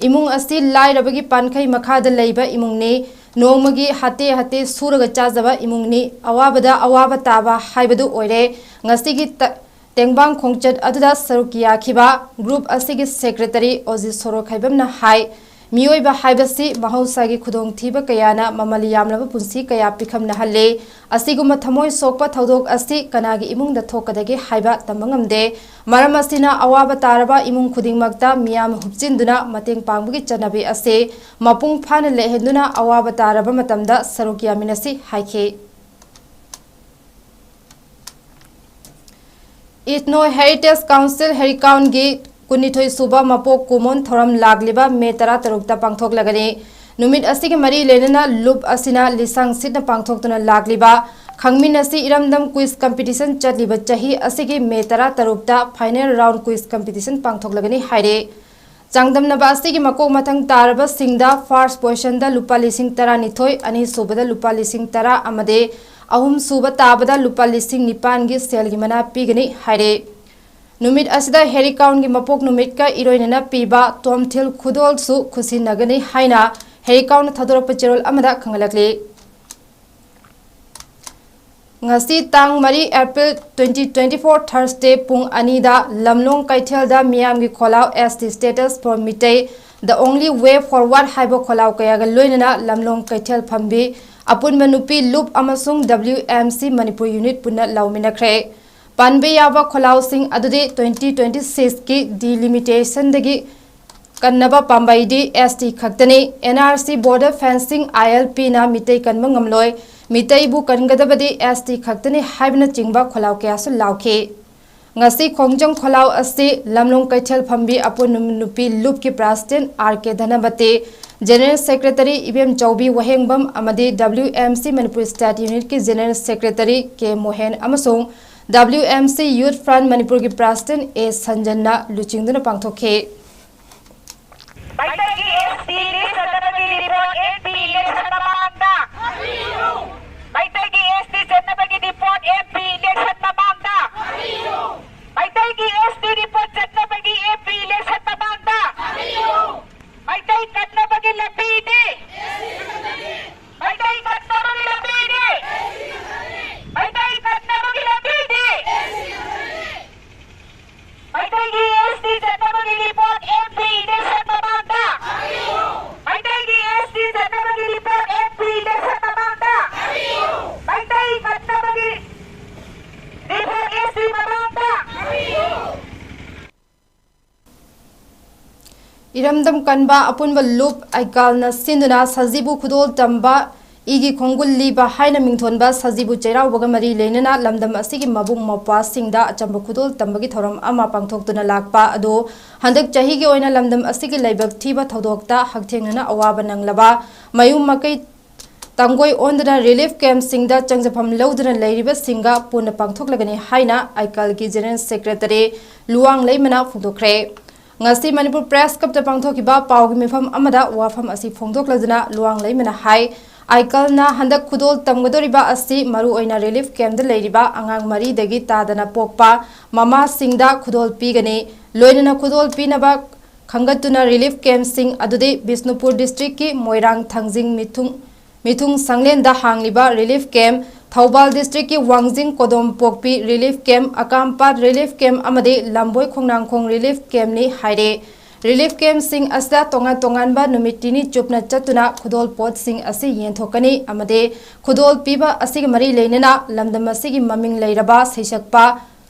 ꯏꯃꯨꯡ ꯑꯁꯤ ꯂꯥꯏꯔꯕꯒꯤ ꯄꯥꯟꯈꯩ ꯃꯈꯥꯗ ꯂꯩꯕ ꯏꯃꯨꯡꯅꯤ꯫ ꯅꯣꯡꯃꯒꯤ ꯍꯥꯇꯦ ꯍꯥꯇꯦ ꯁꯨꯔꯒ ꯆꯥꯖꯕ ꯏꯃꯨꯡꯅꯤ꯫ ꯑꯋꯥꯕꯗ ꯑꯋꯥꯕ ꯇꯥꯕ ꯍꯥꯏꯕꯗꯨ ꯑꯣꯏꯔꯦ꯫ ꯉꯁꯤꯒꯤ ꯇ-, ꯇꯦꯡꯕꯥꯡ ꯈꯣꯡꯆꯠ ꯑꯗꯨꯗ ꯁꯔꯨꯛ ꯌꯥꯈꯤꯕ ꯒ꯭ꯔꯨꯞ ꯑꯁꯤꯒꯤ ꯁꯦꯀ꯭ꯔꯦꯇꯔꯤ ꯑꯣꯖꯤ ꯁꯣꯔꯣꯈꯩꯕꯝꯅ ꯍꯥꯏ, ꯃꯤꯑꯣꯏꯕ ꯍꯥꯏꯕꯁꯤ ꯃꯍꯧꯁꯥꯒꯤ ꯈꯨꯗꯣꯡꯊꯤꯕ ꯀꯌꯥꯅ ꯃꯃꯜ ꯌꯥꯝꯂꯕ ꯄꯨꯟꯁꯤ ꯀꯌꯥ ꯄꯤꯈꯝꯅꯍꯜꯂꯤ꯫ ꯑꯁꯤꯒꯨꯝꯕ ꯊꯃꯣꯏ ꯁꯣꯛꯄ ꯊꯧꯗꯣꯛ ꯑꯁꯤ ꯀꯅꯥꯒꯤ ꯏꯃꯨꯡꯗ ꯊꯣꯛꯀꯗꯒꯦ ꯍꯥꯏꯕ ꯇꯝꯕ ꯉꯝꯗꯦ꯫ ꯃꯔꯝ ꯑꯁꯤꯅ, ꯑꯋꯥꯕ ꯇꯥꯔꯕ ꯏꯃꯨꯡ ꯈꯨꯗꯤꯡꯃꯛꯇ ꯃꯤꯌꯥꯝ ꯍꯨꯞꯆꯤꯟꯗꯨꯅ ꯃꯇꯦꯡ ꯄꯥꯡꯕꯒꯤ ꯆꯠꯅꯕꯤ ꯑꯁꯤ ꯃꯄꯨꯡ ꯐꯥꯅ ꯂꯩꯍꯟꯗꯨꯅ ꯑꯋꯥꯕ ꯇꯥꯔꯕ ꯃꯇꯝꯗ ꯁꯔꯨꯛ ꯌꯥꯃꯤꯟꯅꯁꯤ ꯍꯥꯏꯈꯤ꯫ ꯏꯊꯅꯣ ꯍꯦꯔꯤꯇꯦꯖ ꯀꯥꯎꯟꯁꯤꯜ ꯍꯦꯔꯤꯀꯥꯎꯟꯒꯤ ꯀꯨꯟꯅꯤꯊꯣꯏ ꯁꯨꯕ ꯃꯄꯣꯛ ꯀꯨꯝꯑꯣꯟ ꯊꯧꯔꯝ ꯂꯥꯛꯂꯤꯕ ꯃꯦ ꯇꯔꯥꯇꯔꯨꯛꯇ ꯄꯥꯡꯊꯣꯛꯂꯒꯅꯤ꯫ ꯅꯨꯃꯤꯠ ꯑꯁꯤꯒꯤ ꯃꯔꯤ ꯂꯩꯅꯅ ꯂꯨꯞ ꯑꯁꯤꯅ ꯂꯤꯁꯥꯡ ꯁꯤꯠꯅ ꯄꯥꯡꯊꯣꯛꯇꯨꯅ ꯂꯥꯛꯂꯤꯕ ꯈꯪꯃꯤꯟꯅꯁꯤ ꯏꯔꯝꯗꯝ ꯀ꯭ꯋꯤꯖ ꯀꯝꯄꯤꯇꯤꯁꯟ ꯆꯠꯂꯤꯕ ꯆꯍꯤ ꯑꯁꯤꯒꯤ ꯃꯦ ꯇꯔꯥꯇꯔꯨꯛꯇ ꯐꯥꯏꯅꯦꯜ ꯔꯥꯎꯟ ꯀ꯭ꯋꯤꯖ ꯀꯝꯄꯤꯇꯤꯁꯟ ꯄꯥꯡꯊꯣꯛꯂꯒꯅꯤ ꯍꯥꯏꯔꯦ꯫ ꯆꯥꯡꯗꯝꯅꯕ ꯑꯁꯤꯒꯤ ꯃꯀꯣꯛ ꯃꯊꯪ ꯇꯥꯔꯕꯁꯤꯡꯗ ꯐꯥꯔꯁ ꯄꯣꯖꯤꯁꯟꯗ ꯂꯨꯄꯥ ꯂꯤꯁꯤꯡ ꯇꯔꯥꯅꯤꯊꯣꯏ, ꯑꯅꯤꯁꯨꯕꯗ ꯂꯨꯄꯥ ꯂꯤꯁꯤꯡ ꯇꯔꯥ ꯑꯃꯗꯤ ꯑꯍꯨꯝꯁꯨꯕ ꯇꯥꯕꯗ ꯂꯨꯄꯥ ꯂꯤꯁꯤꯡ ꯅꯤꯄꯥꯟꯒꯤ ꯁꯦꯜꯒꯤ ꯃꯅꯥ ꯄꯤꯒꯅꯤ ꯍꯥꯏꯔꯦ꯫ ꯅꯨꯃꯤꯠ ꯑꯁꯤꯗ ꯍꯦꯔꯤꯀꯥꯎꯟꯒꯤ ꯃꯄꯣꯛ ꯅꯨꯃꯤꯠꯀ ꯏꯔꯣꯏꯅꯅ ꯄꯤꯕ ꯇꯣꯝꯊꯤꯜ ꯈꯨꯗꯣꯜꯁꯨ ꯈꯨꯠꯁꯤꯟꯅꯒꯅꯤ ꯍꯥꯏꯅ ꯍꯦꯔꯤꯀꯥꯎꯟꯅ ꯊꯥꯗꯣꯔꯛꯄ ꯆꯦꯔꯣꯜ ꯑꯃꯗ ꯈꯪꯍꯜꯂꯛꯂꯤ꯫ ꯉꯁꯤ ꯇꯥꯡ ꯃꯔꯤ April twenty twenty four Thursday ꯄꯨꯡ ꯑꯅꯤꯗ ꯂꯝꯂꯣꯡ ꯀꯩꯊꯦꯜꯗ ꯃꯤꯌꯥꯝꯒꯤ ꯈꯣꯜꯂꯥꯎ S T status for Meitei, The Only Way Forward ꯍꯥꯏꯕ ꯈꯣꯜꯂꯥꯎ ꯀꯌꯥꯒ ꯂꯣꯏꯅꯅ ꯂꯝꯂꯣꯡ ꯀꯩꯊꯦꯜ ꯐꯝꯕꯤ ꯑꯄꯨꯟꯕ ꯅꯨꯄꯤ ꯂꯨꯞ ꯑꯃꯁꯨꯡ W M C Manipur unit ꯄꯨꯟꯅ ꯂꯥꯎꯃꯤꯟꯅꯈ꯭ꯔꯦ꯫ ꯄꯟꯕ ꯌꯥꯕ ꯈꯣꯜꯂꯥꯎꯁꯤꯡ ꯑꯗꯨꯗꯤ twenty twenty six ꯀꯤ delimitationꯗꯒꯤ ꯀꯟꯅꯕ ꯄꯥꯝꯕꯩꯗꯤ S T ꯈꯛꯇꯅꯤ꯫ N R C, border fencing, I L P ꯅ ꯃꯤꯇꯩ ꯀꯟꯕ ꯉꯝꯂꯣꯏ, ꯃꯤꯇꯩꯕꯨ ꯀꯟꯒꯗꯕꯗꯤ S T ꯈꯛꯇꯅꯤ ꯍꯥꯏꯕꯅꯆꯤꯡꯕ ꯈꯣꯜꯂꯥꯎ ꯀꯌꯥꯁꯨ ꯂꯥꯎꯈꯤ꯫ ꯉꯁꯤ ꯈꯣꯡꯖꯪ ꯈꯣꯜꯂꯥꯎ ꯑꯁꯤ ꯂꯝꯂꯣꯡ ꯀꯩꯊꯦꯜ ꯐꯝꯕꯤ ꯑꯄꯨꯟꯕ ꯅꯨꯄꯤ ꯂꯨꯞꯀꯤ president R K ꯙꯅꯄꯇꯤ, general secretary ꯏꯕꯦꯝꯆꯧꯕꯤ ꯋꯥꯍꯦꯡꯕꯝ ꯑꯃꯗꯤ W M C Manipur state unitꯀꯤ general secretary K ꯃꯣꯍꯦꯟ ꯑꯃꯁꯨꯡ W M C Youth Front ꯃꯅꯤꯄꯨꯔꯒꯤ ꯄ꯭ꯔꯦꯁꯤꯗꯦꯟꯠ ꯑꯦ ꯁꯟꯖꯟꯅ ꯂꯨꯆꯤꯡꯗꯨꯅ ꯄꯥꯡꯊꯣꯛꯈꯤ꯫ ꯃꯩꯇꯩꯒꯤ S T ꯂꯤꯁ ꯆꯠꯅꯕꯒꯤ ꯔꯤꯄꯣꯔꯠ M P ꯏꯂꯦꯛꯁꯟ ꯃꯃꯥꯡꯗ꯫ ꯃꯩꯇꯩꯒꯤ S T ꯆꯠꯅꯕꯒꯤ ꯔꯤꯄꯣꯔꯠ M P ꯏꯂꯦꯛꯁꯟ ꯃꯃꯥꯡꯗ꯫ ꯃꯩꯇꯩꯒꯤ S T ꯔꯤꯄꯣꯔꯠ ꯆꯠꯅꯕꯒꯤ M P ꯏꯂꯦꯛꯁꯟ ꯃꯃꯥꯡꯗ꯫ ꯃꯩꯇꯩ ꯀꯠꯅꯕꯒꯤ ꯂꯝꯕꯤꯅꯤ꯫ ꯃꯩꯇꯩ ꯀꯠꯅꯕꯒꯤ ꯂꯝꯕꯤꯅꯤ꯫ ꯃꯩꯇꯩ ꯀꯠꯅꯕꯒꯤ ꯂꯝꯕꯤꯅꯤ꯫ ꯃꯩꯇꯩꯒꯤ S T ꯆꯠꯅꯕꯒꯤ ꯔꯤꯄꯣꯔꯠ M P ꯏꯂꯦꯛꯁꯟ ꯃꯃꯥꯡꯗ꯫ ꯃꯩꯇꯩꯒꯤ S T ꯆꯠꯅꯕꯒꯤ ꯔꯤꯄꯣꯔꯠ M P ꯏꯂꯦꯛꯁꯟ ꯃꯃꯥꯡꯗ꯫ ꯃꯩꯇꯩ ꯀꯠꯅꯕꯒꯤ ꯔꯤꯄꯣꯔꯠ S T ꯃꯃꯥꯡꯗ꯫ ꯏꯔꯝꯗꯝ ꯀꯟꯕ ꯑꯄꯨꯟꯕ ꯂꯨꯞ ꯑꯥꯏꯀꯥꯜꯅ ꯁꯤꯟꯗꯨꯅ ꯁꯖꯤꯕꯨ ꯈꯨꯗꯣꯜ ꯇꯝꯕ, ꯏꯒꯤ ꯈꯣꯡꯒꯨꯜ ꯂꯤꯕ ꯍꯥꯏꯅ ꯃꯤꯡꯊꯣꯟꯕ ꯁꯖꯤꯕꯨ ꯆꯩꯔꯥꯎꯕꯒ ꯃꯔꯤ ꯂꯩꯅꯅ ꯂꯝꯗꯝ ꯑꯁꯤꯒꯤ ꯃꯕꯨꯡ ꯃꯧꯄ꯭ꯋꯥꯁꯤꯡꯗ ꯑꯆꯝꯕ ꯈꯨꯗꯣꯜ ꯇꯝꯕꯒꯤ ꯊꯧꯔꯝ ꯑꯃ ꯄꯥꯡꯊꯣꯛꯇꯨꯅ ꯂꯥꯛꯄ ꯑꯗꯨ ꯍꯟꯗꯛ ꯆꯍꯤꯒꯤ ꯑꯣꯏꯅ ꯂꯝꯗꯝ ꯑꯁꯤꯒꯤ ꯂꯥꯏꯕꯛ ꯊꯤꯕ ꯊꯧꯗꯣꯛꯇ ꯍꯛꯊꯦꯡꯅꯅ ꯑꯋꯥꯕ ꯅꯪꯂꯕ ꯃꯌꯨꯝ ꯃꯀꯩ ꯇꯥꯡꯒꯣꯏ ꯑꯣꯟꯗꯨꯅ ꯔꯤꯂꯤꯐ ꯀꯦꯝꯞꯁꯤꯡꯗ ꯆꯪꯖꯐꯝ ꯂꯧꯗꯨꯅ ꯂꯩꯔꯤꯕꯁꯤꯡꯒ ꯄꯨꯟꯅ ꯄꯥꯡꯊꯣꯛꯂꯒꯅꯤ ꯍꯥꯏꯅ ꯑꯥꯏꯀꯥꯜꯒꯤ ꯖꯦꯅꯔꯦꯜ ꯁꯦꯀ꯭ꯔꯦꯇꯔꯤ ꯂꯨꯋꯥꯡ ꯂꯩꯃꯅ ꯐꯣꯡꯗꯣꯛꯈ꯭ꯔꯦ꯫ ꯉꯁꯤ ꯃꯅꯤꯄꯨꯔ ꯄ꯭ꯔꯦꯁ ꯀ꯭ꯂꯕꯇ ꯄꯥꯡꯊꯣꯛꯈꯤꯕ ꯄꯥꯎꯒꯤ ꯃꯤꯐꯝ ꯑꯃꯗ ꯋꯥꯐꯝ ꯑꯁꯤ ꯐꯣꯡꯗꯣꯛꯂꯗꯨꯅ ꯂꯨꯋꯥꯡ ꯂꯩꯃꯅ ꯍꯥꯏ, ꯑꯥꯏꯀꯥꯜꯅ ꯍꯟꯗꯛ ꯈꯨꯗꯣꯜ ꯇꯝꯒꯗꯧꯔꯤꯕ ꯑꯁꯤ ꯃꯔꯨꯑꯣꯏꯅ ꯔꯤꯂꯤꯐ ꯀꯦꯝꯞꯇ ꯂꯩꯔꯤꯕ ꯑꯉꯥꯡ ꯃꯔꯤꯗꯒꯤ ꯇꯥꯗꯅ ꯄꯣꯛꯄ ꯃꯃꯥꯁꯤꯡꯗ ꯈꯨꯗꯣꯜ ꯄꯤꯒꯅꯤ꯫ ꯂꯣꯏꯅꯅ ꯈꯨꯗꯣꯜ ꯄꯤꯅꯕ ꯈꯟꯒꯠꯇꯨꯅ ꯔꯤꯂꯤꯐ ꯀꯦꯝꯞꯁꯤꯡ ꯑꯗꯨꯗꯤ ꯕꯤꯁꯅꯨꯄꯨꯔ ꯗꯤꯁꯇ꯭ꯔꯤꯛꯀꯤ ꯃꯣꯏꯔꯥꯡ, ꯊꯥꯡꯖꯤꯡ, ꯃꯤꯊꯨꯡ, ꯃꯤꯊꯨꯡ ꯁꯪꯂꯦꯟꯗ ꯍꯥꯡꯂꯤꯕ ꯔꯤꯂꯤꯐ ꯀꯦꯝꯞ, ꯊꯧꯕꯥꯜ ꯗꯤꯁꯇ꯭ꯔꯤꯛꯀꯤ ꯋꯥꯡꯖꯤꯡ ꯀꯣꯗꯣꯝ ꯄꯣꯛꯄꯤ ꯔꯤꯂꯤꯐ ꯀꯦꯝꯞ, ꯑꯀꯥꯝꯄꯥꯠ ꯔꯤꯂꯤꯐ ꯀꯦꯝꯞ ꯑꯃꯗꯤ ꯂꯝꯕꯣꯏ ꯈꯣꯡꯅꯥꯡꯈꯣꯡ ꯔꯤꯂꯤꯐ ꯀꯦꯝꯞꯅꯤ ꯍꯥꯏꯔꯦ꯫ ꯔꯤꯂꯤꯐ ꯀꯦꯝꯞꯁꯤꯡ ꯑꯁꯤꯗ ꯇꯣꯉꯥꯟ ꯇꯣꯉꯥꯟꯕ ꯅꯨꯃꯤꯠ ꯅꯤꯅꯤ ꯆꯨꯞꯅ ꯆꯠꯇꯨꯅ ꯈꯨꯗꯣꯜ ꯄꯣꯠꯁꯤꯡ ꯑꯁꯤ ꯌꯦꯟꯊꯣꯛꯀꯅꯤ ꯑꯃꯗꯤ ꯈꯨꯗꯣꯜ ꯄꯤꯕ ꯑꯁꯤꯒ ꯃꯔꯤ ꯂꯩꯅꯅ ꯂꯝꯗꯝ ꯑꯁꯤꯒꯤ ꯃꯃꯤꯡ ꯂꯩꯔꯕ ꯁꯩꯁꯛꯄ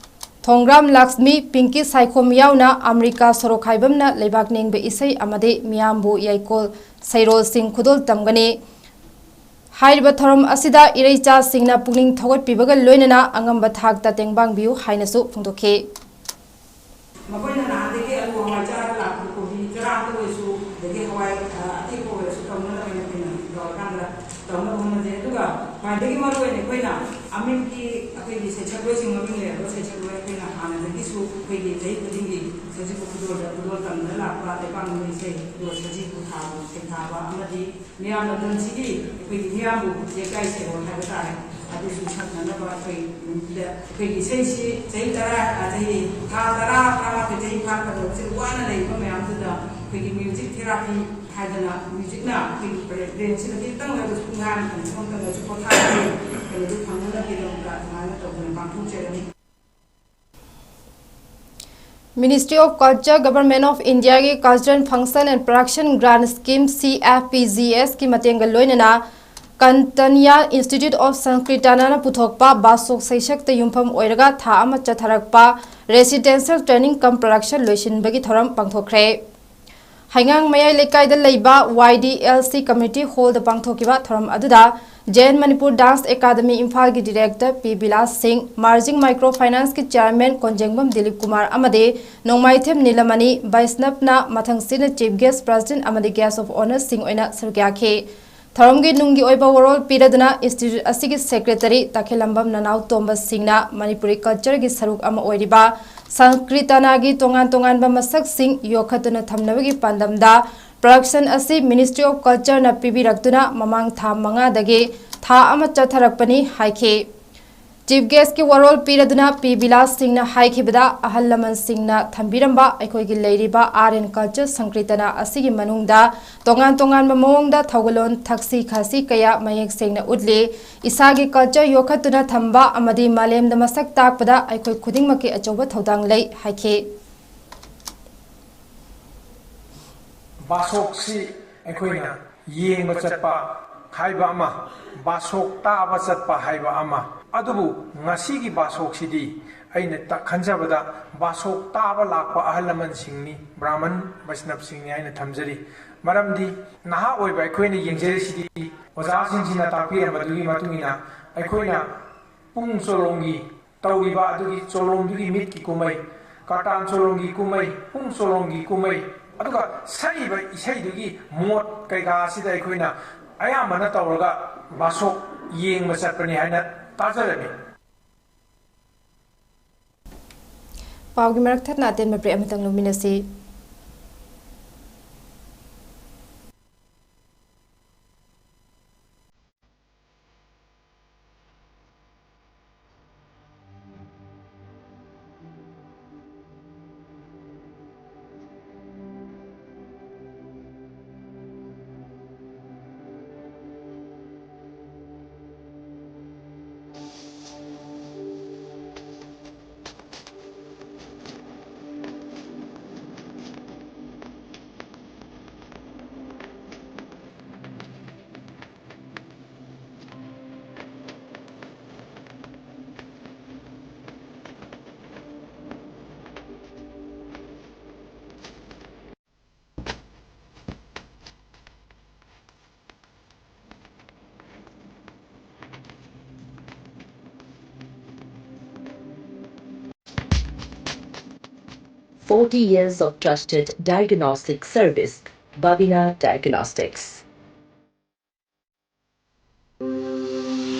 ꯊꯣꯡꯒ꯭ꯔꯥꯝ ꯂꯛꯁꯃꯤ, ꯄꯤꯡꯀꯤ ꯁꯥꯏꯈꯣꯝ ꯌꯥꯎꯅ ꯑꯃ꯭ꯔꯤꯀꯥ ꯁꯣꯔꯣꯈꯥꯏꯕꯝꯅ ꯂꯩꯕꯥꯛ ꯅꯤꯡꯕ ꯏꯁꯩ ꯑꯃꯗꯤ ꯃꯤꯌꯥꯝꯕꯨ ꯌꯥꯏꯀꯣꯜ ꯁꯩꯔꯣꯜꯁꯤꯡ ꯈꯨꯗꯣꯜ ꯇꯝꯒꯅꯤ꯫ ꯍꯥꯏꯔꯤꯕ ꯊꯧꯔꯝ ꯑꯁꯤꯗ ꯏꯔꯩꯆꯥꯁꯤꯡꯅ ꯄꯨꯛꯅꯤꯡ ꯊꯧꯒꯠꯄꯤꯕꯒ ꯂꯣꯏꯅꯅ ꯑꯉꯝꯕ ꯊꯥꯛꯇ ꯇꯦꯡꯕꯥꯡꯕꯤꯌꯨ ꯍꯥꯏꯅꯁꯨ ꯐꯣꯡꯗꯣꯛꯈꯤ꯫ ꯃꯈꯣꯏꯅ ꯅꯍꯥꯟꯗꯒꯤ ꯑꯂꯨ ꯍꯋꯥꯏ ꯆꯥꯔꯒ ꯂꯥꯛꯄꯗ ꯀꯣꯕꯤ ꯆꯔꯥ ꯑꯃꯇ ꯑꯣꯏꯔꯁꯨ, ꯑꯗꯒꯤ ꯍꯋꯥꯏ, ꯑ, ꯑꯇꯦꯛꯄ ꯑꯣꯏꯔꯁꯨ ꯇꯧꯅꯅꯕ ꯑꯩꯈꯣꯏꯅ ꯇꯧꯔꯀꯥꯟꯗ ꯇꯧꯅꯕ ꯍꯣꯠꯅꯖꯩ꯫ ꯑꯗꯨꯒ ꯈ꯭ꯋꯥꯏꯗꯒꯤ ꯃꯔꯨ ꯑꯣꯏꯅ ꯑꯩꯈꯣꯏꯅ ꯑꯃꯤꯟꯒꯤ ꯑꯩꯈꯣꯏꯒꯤ ꯁꯩꯁꯛꯂꯣꯏꯁꯤꯡ ꯃꯃꯤꯡ ꯂꯩꯔꯕ ꯁꯩꯁꯛꯂꯣꯏ ꯑꯩꯈꯣꯏꯅ ꯍꯥꯟꯅꯗꯒꯤꯁꯨ ꯑꯩꯈꯣꯏꯒꯤ ꯆꯍꯤ ꯈꯨꯗꯤꯡꯒꯤ ꯁꯖꯤꯕꯨ ꯈꯨꯗꯣꯜꯗ ꯈꯨꯗꯣꯜ ꯇꯝꯗꯨꯅ ꯂꯥꯛꯄ ꯂꯩꯕꯥꯛ ꯃꯃꯤꯡ ꯏꯁꯩ ꯈꯨꯗꯣꯜ ꯁꯖꯤꯕꯨ ꯊꯥꯕ ꯁꯩꯊꯥꯕ ꯑꯃꯗꯤ ꯃꯤꯌꯥꯝ ꯂꯝꯗꯝꯁꯤꯒꯤ ꯑꯩꯈꯣꯏꯒꯤ ꯃꯤꯌꯥꯝꯕꯨ ꯌꯩꯀꯥꯏ ꯁꯩꯔꯣꯜ ꯍꯥꯏꯕ ꯇꯥꯔꯦ꯫ ꯑꯗꯨꯁꯨ ꯁꯛꯅꯅꯕ ꯑꯩꯈꯣꯏ ꯅꯨꯃꯤꯠꯇꯨꯗ ꯑꯩꯈꯣꯏꯒꯤ ꯏꯁꯩꯁꯤ ꯆꯍꯤ ꯇꯔꯥ, ꯆꯍꯤ ꯊꯥ ꯇꯔꯥ, ꯇꯔꯥꯃꯥꯊꯣꯏ ꯆꯍꯤ ꯐꯥꯔꯛꯀꯗꯧꯕꯁꯤ ꯋꯥꯅ ꯂꯩꯔꯤꯕ ꯃꯌꯥꯝꯗꯨꯗ ꯑꯩꯈꯣꯏꯒꯤ ꯃ꯭ꯌꯨꯖꯤꯛ ꯊꯦꯔꯥꯄꯤ ꯍꯥꯏꯗꯅ ꯃ꯭ꯌꯨꯖꯤꯛꯅ ꯑꯩꯈꯣꯏꯒꯤ ꯕ꯭ꯔꯦꯟꯁꯤꯗ ꯈꯤꯇꯪ ꯑꯣꯏꯔꯁꯨ ꯄꯨꯡ ꯑꯃ ꯈꯛꯇꯪ ꯑꯣꯏꯔꯁꯨ ꯄꯣꯊꯥꯕꯒꯤ ꯀꯩꯅꯣꯗꯨ ꯐꯪꯅꯅꯕꯒꯤꯗꯃꯛꯇ ꯑꯗꯨꯃꯥꯏꯅ ꯇꯧꯗꯅ ꯄꯥꯡꯊꯣꯛꯆꯒꯅꯤ꯫ Ministry of Culture, Government of Indiaꯒꯤ Cultural Function and Production Grant Scheme, C F P G Sꯀꯤ ꯃꯇꯦꯡꯒ ꯂꯣꯏꯅꯅ Kantanya Institute of Sankirtanꯅ ꯄꯨꯊꯣꯛꯄ ꯕꯥꯁꯣꯛ ꯁꯩꯁꯛꯇ ꯌꯨꯝꯐꯝ ꯑꯣꯏꯔꯒ ꯊꯥ ꯑꯃ ꯆꯠꯊꯔꯛꯄ Residential Training cum Production ꯂꯣꯏꯁꯤꯟꯕꯒꯤ ꯊꯧꯔꯝ ꯄꯥꯡꯊꯣꯛꯈ꯭ꯔꯦ꯫ ꯍꯩꯉꯥꯡ ꯃꯌꯥꯏ ꯂꯩꯀꯥꯏꯗ ꯂꯩꯕ Y D L C Community Hallꯗ ꯄꯥꯡꯊꯣꯛꯈꯤꯕ ꯊꯧꯔꯝ ꯑꯗꯨꯗ J N Manipur Dance Academy ꯏꯝꯐꯥꯜꯒꯤ Director P Bilash Singh, Marging Micro Financeꯀꯤ Chairman ꯀꯣꯟꯖꯦꯡꯕꯝ ꯗꯤꯂꯤꯞ ꯀꯨꯃꯥꯔ ꯑꯃꯗꯤ ꯅꯣꯡꯃꯥꯏꯊꯦꯝ ꯅꯤꯂꯃꯅꯤ ꯕꯩꯁꯅꯞꯅ ꯃꯊꯪꯁꯤꯠꯅ Chief Guest, President ꯑꯃꯗꯤ Guest of Honourꯁꯤꯡ ꯑꯣꯏꯅ ꯁꯔꯨꯛ ꯌꯥꯈꯤ꯫ ꯊꯧꯔꯝꯒꯤ ꯅꯨꯡꯒꯤ ꯑꯣꯏꯕ ꯋꯥꯔꯣꯜ ꯄꯤꯔꯗꯨꯅ Institute ꯑꯁꯤꯒꯤ Secretary ꯇꯈꯦꯜꯂꯝꯕꯝ ꯅꯅꯥꯎ ꯇꯣꯝꯕ ꯁꯤꯡꯅ ꯃꯅꯤꯄꯨꯔꯤ cultureꯒꯤ ꯁꯔꯨꯛ ꯑꯃ ꯑꯣꯏꯔꯤꯕ ꯁꯪꯀ꯭ꯔꯤꯇꯅꯥꯒꯤ ꯇꯣꯉꯥꯟ ꯇꯣꯉꯥꯟꯕ ꯃꯁꯛꯁꯤꯡ ꯌꯣꯛꯈꯠꯇꯨꯅ ꯊꯝꯅꯕꯒꯤ ꯄꯥꯟꯗꯝꯗ production ꯑꯁꯤ Ministry of Cultureꯅ ꯄꯤꯕꯤꯔꯛꯇꯨꯅ ꯃꯃꯥꯡ ꯊꯥ ꯃꯉꯥꯗꯒꯤ ꯊꯥ ꯑꯃ ꯆꯠꯊꯔꯛꯄꯅꯤ ꯍꯥꯏꯈꯤ꯫ Chief Guestꯀꯤ ꯋꯥꯔꯣꯜ ꯄꯤꯔꯗꯨꯅ P ꯕꯤꯂꯥꯁ ꯁꯤꯡꯅ ꯍꯥꯏꯈꯤꯕꯗ, ꯑꯍꯜ ꯂꯃꯟꯁꯤꯡꯅ ꯊꯝꯕꯤꯔꯝꯕ ꯑꯩꯈꯣꯏꯒꯤ ꯂꯩꯔꯤꯕ Art and Culture ꯁꯪꯀ꯭ꯔꯤꯇꯅꯥ ꯑꯁꯤꯒꯤ ꯃꯅꯨꯡꯗ ꯇꯣꯉꯥꯟ ꯇꯣꯉꯥꯟꯕ ꯃꯑꯣꯡꯗ ꯊꯧꯒꯜꯂꯣꯟ ꯊꯛꯁꯤ ꯈꯥꯁꯤ ꯀꯌꯥ ꯃꯌꯦꯛ ꯁꯦꯡꯅ ꯎꯠꯂꯤ꯫ ꯏꯁꯥꯒꯤ culture ꯌꯣꯛꯈꯠꯇꯨꯅ ꯊꯝꯕ ꯑꯃꯗꯤ ꯃꯥꯂꯦꯝꯗ ꯃꯁꯛ ꯇꯥꯛꯄꯗ ꯑꯩꯈꯣꯏ ꯈꯨꯗꯤꯡꯃꯛꯀꯤ ꯑꯆꯧꯕ ꯊꯧꯗꯥꯡ ꯂꯩ ꯍꯥꯏꯈꯤ꯫ ꯕꯥꯁꯣꯛꯁꯤ ꯑꯩꯈꯣꯏꯅ ꯌꯦꯡꯕ ꯆꯠꯄ ꯍꯥꯏꯕ ꯑꯃ, ꯕꯥꯁꯣꯛ ꯇꯥꯕ ꯆꯠꯄ ꯍꯥꯏꯕ ꯑꯃ꯫ ꯑꯗꯨꯕꯨ ꯉꯁꯤꯒꯤ ꯕꯥꯁꯣꯛꯁꯤꯗꯤ ꯑꯩꯅ ꯇ-, ꯈꯟꯖꯕꯗ ꯕꯥꯁꯣꯛ ꯇꯥꯕ ꯂꯥꯛꯄ ꯑꯍꯜ ꯂꯃꯟꯁꯤꯡꯅꯤ, ꯕ꯭ꯔꯥꯍꯃꯟ ꯕꯩꯁꯅꯕꯁꯤꯡꯅꯤ ꯍꯥꯏꯅ ꯊꯝꯖꯔꯤ꯫ ꯃꯔꯝꯗꯤ ꯅꯍꯥ ꯑꯣꯏꯕ ꯑꯩꯈꯣꯏꯅ ꯌꯦꯡꯖꯔꯤꯁꯤꯗꯤ ꯑꯣꯖꯥꯁꯤꯡꯁꯤꯅ ꯇꯥꯛꯄꯤꯔꯝꯕꯗꯨꯒꯤ ꯃꯇꯨꯡ ꯏꯟꯅ ꯑꯩꯈꯣꯏꯅ ꯄꯨꯡ ꯆꯣꯂꯣꯝꯒꯤ ꯇꯧꯔꯤꯕ ꯑꯗꯨꯒꯤ ꯆꯣꯂꯣꯝꯗꯨꯒꯤ ꯃꯤꯠꯀꯤ ꯀꯨꯝꯍꯩ, ꯀꯥꯔꯇꯥꯟ ꯆꯣꯂꯣꯝꯒꯤ ꯀꯨꯝꯍꯩ, ꯄꯨꯡ ꯆꯣꯂꯣꯝꯒꯤ ꯀꯨꯝꯍꯩ, ꯑꯗꯨꯒ ꯁꯛꯏꯕ ꯏꯁꯩꯗꯨꯒꯤ ꯃꯣꯠ ꯀꯩꯀꯥ ꯑꯁꯤꯗ ꯑꯩꯈꯣꯏꯅ ꯑꯌꯥꯝꯕꯅ ꯇꯧꯔꯒ ꯕꯥꯁꯣꯛ ꯌꯦꯡꯕ ꯆꯠꯄꯅꯤ ꯍꯥꯏꯅ ꯇꯥꯖꯔꯒꯦ꯫ ꯄꯥꯎꯒꯤ ꯃꯔꯛ ꯊꯠꯅ ꯑꯇꯦꯟꯕ ꯕ꯭ꯔꯦꯛ ꯑꯃꯇꯪ ꯂꯧꯃꯤꯟꯅꯁꯤ꯫ Forty years of trusted diagnostic service, Babina Diagnostics.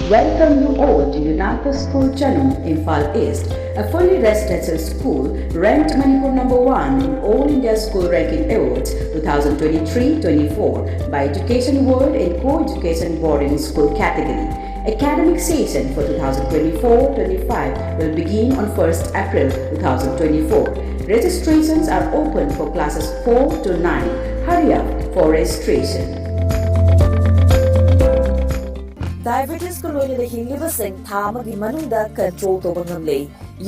Welcome you all to Unako School Chanu, Imphal East, a fully residential school ranked Manipur number one in All India School Ranking Awards two thousand twenty-three twenty-four by Education World in Co-Education Boarding School category. Academic session for two thousand twenty-four twenty-five will begin on first April two thousand twenty-four. Registrations are open for classes four to nine. Hurry up for registration. Diabetes ꯀ ꯂꯣꯏꯅꯅ ꯍꯤꯡꯂꯤꯕꯁꯤꯡ ꯊꯥ ꯑꯃꯒꯤ ꯃꯅꯨꯡꯗ control ꯇꯧꯕ ꯉꯝꯂꯦ꯫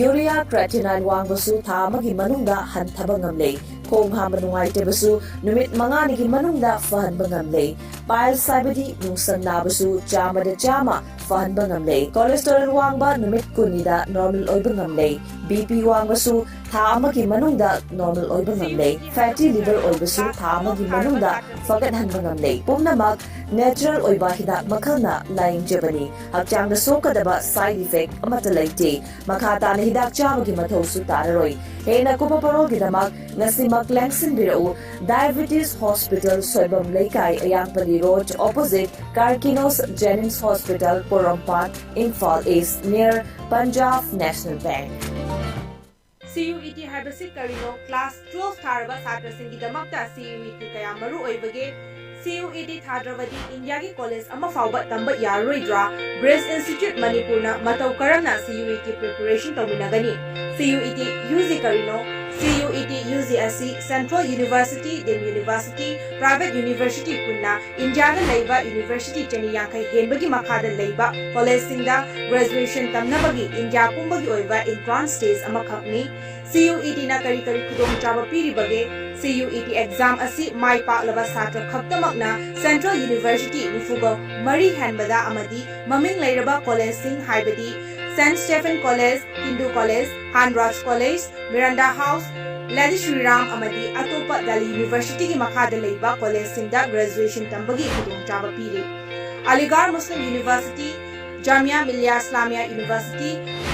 Urea creatinine ꯋꯥꯡꯕꯁꯨ ꯊꯥ ꯑꯃꯒꯤ ꯃꯅꯨꯡꯗ ꯍꯟꯊꯕ ꯉꯝꯂꯦ꯫ ꯈꯣꯡ ꯍꯥꯝꯕ ꯅꯨꯡꯉꯥꯏꯇꯕꯁꯨ ꯅꯨꯃꯤꯠ ꯃꯉꯥꯅꯤꯒꯤ ꯃꯅꯨꯡꯗ ꯐꯍꯟꯕ ꯉꯝꯂꯦ꯫ Piles ꯍꯥꯏꯕꯗꯤ ꯅꯨꯡꯁꯪ ꯅꯥꯕꯁꯨ ꯆꯥꯝꯃꯗ ꯆꯥꯝꯃ ꯐꯍꯟꯕ ꯉꯝꯂꯦ꯫ Cholesterol ꯋꯥꯡꯕ ꯅꯨꯃꯤꯠ ꯀꯨꯟꯅꯤꯗ normal ꯑꯣꯏꯕ ꯉꯝꯂꯦ꯫ BP ꯋꯥꯡꯕꯁꯨ ꯊꯥ ꯑꯃꯒꯤ ꯃꯅꯨꯡꯗ normal ꯑꯣꯏꯕ ꯉꯝꯂꯦ꯫ Fatty liver ꯑꯣꯏꯕꯁꯨ ꯊꯥ ꯑꯃꯒꯤ ꯃꯅꯨꯡꯗ ꯐꯒꯠꯍꯟꯕ ꯉꯝꯂꯦ꯫ ꯄꯨꯝꯅꯃꯛ natural ꯑꯣꯏꯕ ꯍꯤꯗꯥꯛ ꯃꯈꯜꯅ ꯂꯥꯌꯦꯡꯖꯕꯅꯤ꯫ ꯍꯛꯆꯥꯡꯗ ꯁꯣꯛꯀꯗꯕ side effect ꯑꯃꯠꯇ ꯂꯩꯇꯦ꯫ ꯃꯈꯥ ꯇꯥꯅ ꯍꯤꯗꯥꯛ ꯆꯥꯕꯒꯤ ꯃꯊꯧꯁꯨ ꯇꯥꯔꯔꯣꯏ꯫ ꯍꯦꯟꯅ ꯀꯨꯞꯄ ꯄꯥꯎꯔꯣꯜꯒꯤꯗꯃꯛ ꯉꯁꯤꯃꯛ ꯂꯦꯡꯁꯤꯟꯕꯤꯔꯛꯎ꯫ Diabetes Hospital, ꯁꯣꯏꯕꯝ ꯂꯩꯀꯥꯏ, ꯑꯌꯥꯡꯄꯜꯂꯤ Road, opposite Carkinos Jenims Hospital, ꯄꯣꯔꯣꯝꯄꯥꯠ, Imphal East, near Punjab National Bank. C U E T ꯍꯥꯏꯕꯁꯤ ꯀꯔꯤꯅꯣ? Class twelve ꯊꯥꯔꯕ ꯁꯥꯇ꯭ꯔꯁꯤꯡꯒꯤꯗꯃꯛꯇ C U E T ꯀꯌꯥ ꯃꯔꯨ ꯑꯣꯏꯕꯒꯦ? C U E T ꯊꯥꯗ꯭ꯔꯕꯗꯤ ꯏꯟꯗꯤꯌꯥꯒꯤ ꯀꯣꯂꯦꯖ ꯑꯃ ꯐꯥꯎꯕ ꯇꯝꯕ ꯌꯥꯔꯔꯣꯏꯗ꯭ꯔꯥ? Bridge Institute ꯃꯅꯤꯄꯨꯔꯅ ꯃꯇꯧ ꯀꯔꯝꯅ C U E T preparation ꯇꯧꯃꯤꯟꯅꯒꯅꯤ? C U E T U G ꯀꯔꯤꯅꯣ? C U E T U G ꯑꯁꯤ Central University, Deemed University, Private University ꯄꯨꯟꯅ ꯏꯟꯗꯤꯌꯥꯗ ꯂꯩꯕ university ꯆꯅꯤ ꯌꯥꯡꯈꯩ ꯍꯦꯟꯕꯒꯤ ꯃꯈꯥꯗ ꯂꯩꯕ ꯀꯣꯂꯦꯖꯁꯤꯡꯗ graduation ꯇꯝꯅꯕꯒꯤ ꯏꯟꯗꯤꯌꯥ ꯄꯨꯝꯕꯒꯤ ꯑꯣꯏꯕ entrance test ꯑꯃꯈꯛꯅꯤ꯫ C U E T ꯅ ꯀꯔꯤ ꯀꯔꯤ ꯈꯨꯗꯣꯡꯆꯥꯕ ꯄꯤꯔꯤꯕꯒꯦ? C U E T exam ꯑꯁꯤ ꯃꯥꯏ ꯄꯥꯛꯂꯕ ꯁꯥꯇ꯭ꯔ ꯈꯛꯇꯃꯛꯅ Central University ꯅꯤꯐꯨꯒ ꯃꯔꯤ ꯍꯦꯟꯕꯗ ꯑꯃꯗꯤ ꯃꯃꯤꯡ ꯂꯩꯔꯕ ꯀꯣꯂꯦꯖꯁꯤꯡ ꯍꯥꯏꯕꯗꯤ Saint Stephen College, Hindu College, Hanraj College, Miranda House, Lady Shriram ꯑꯃꯗꯤ ꯑꯇꯣꯞꯄ Delhi University ꯒꯤ ꯃꯈꯥꯗ ꯂꯩꯕ ꯀꯣꯂꯦꯖꯁꯤꯡꯗ graduation ꯇꯝꯕꯒꯤ ꯈꯨꯗꯣꯡꯆꯥꯕ ꯄꯤꯔꯤ꯫ Aligarh Muslim University, Jamia Millia Islamia University,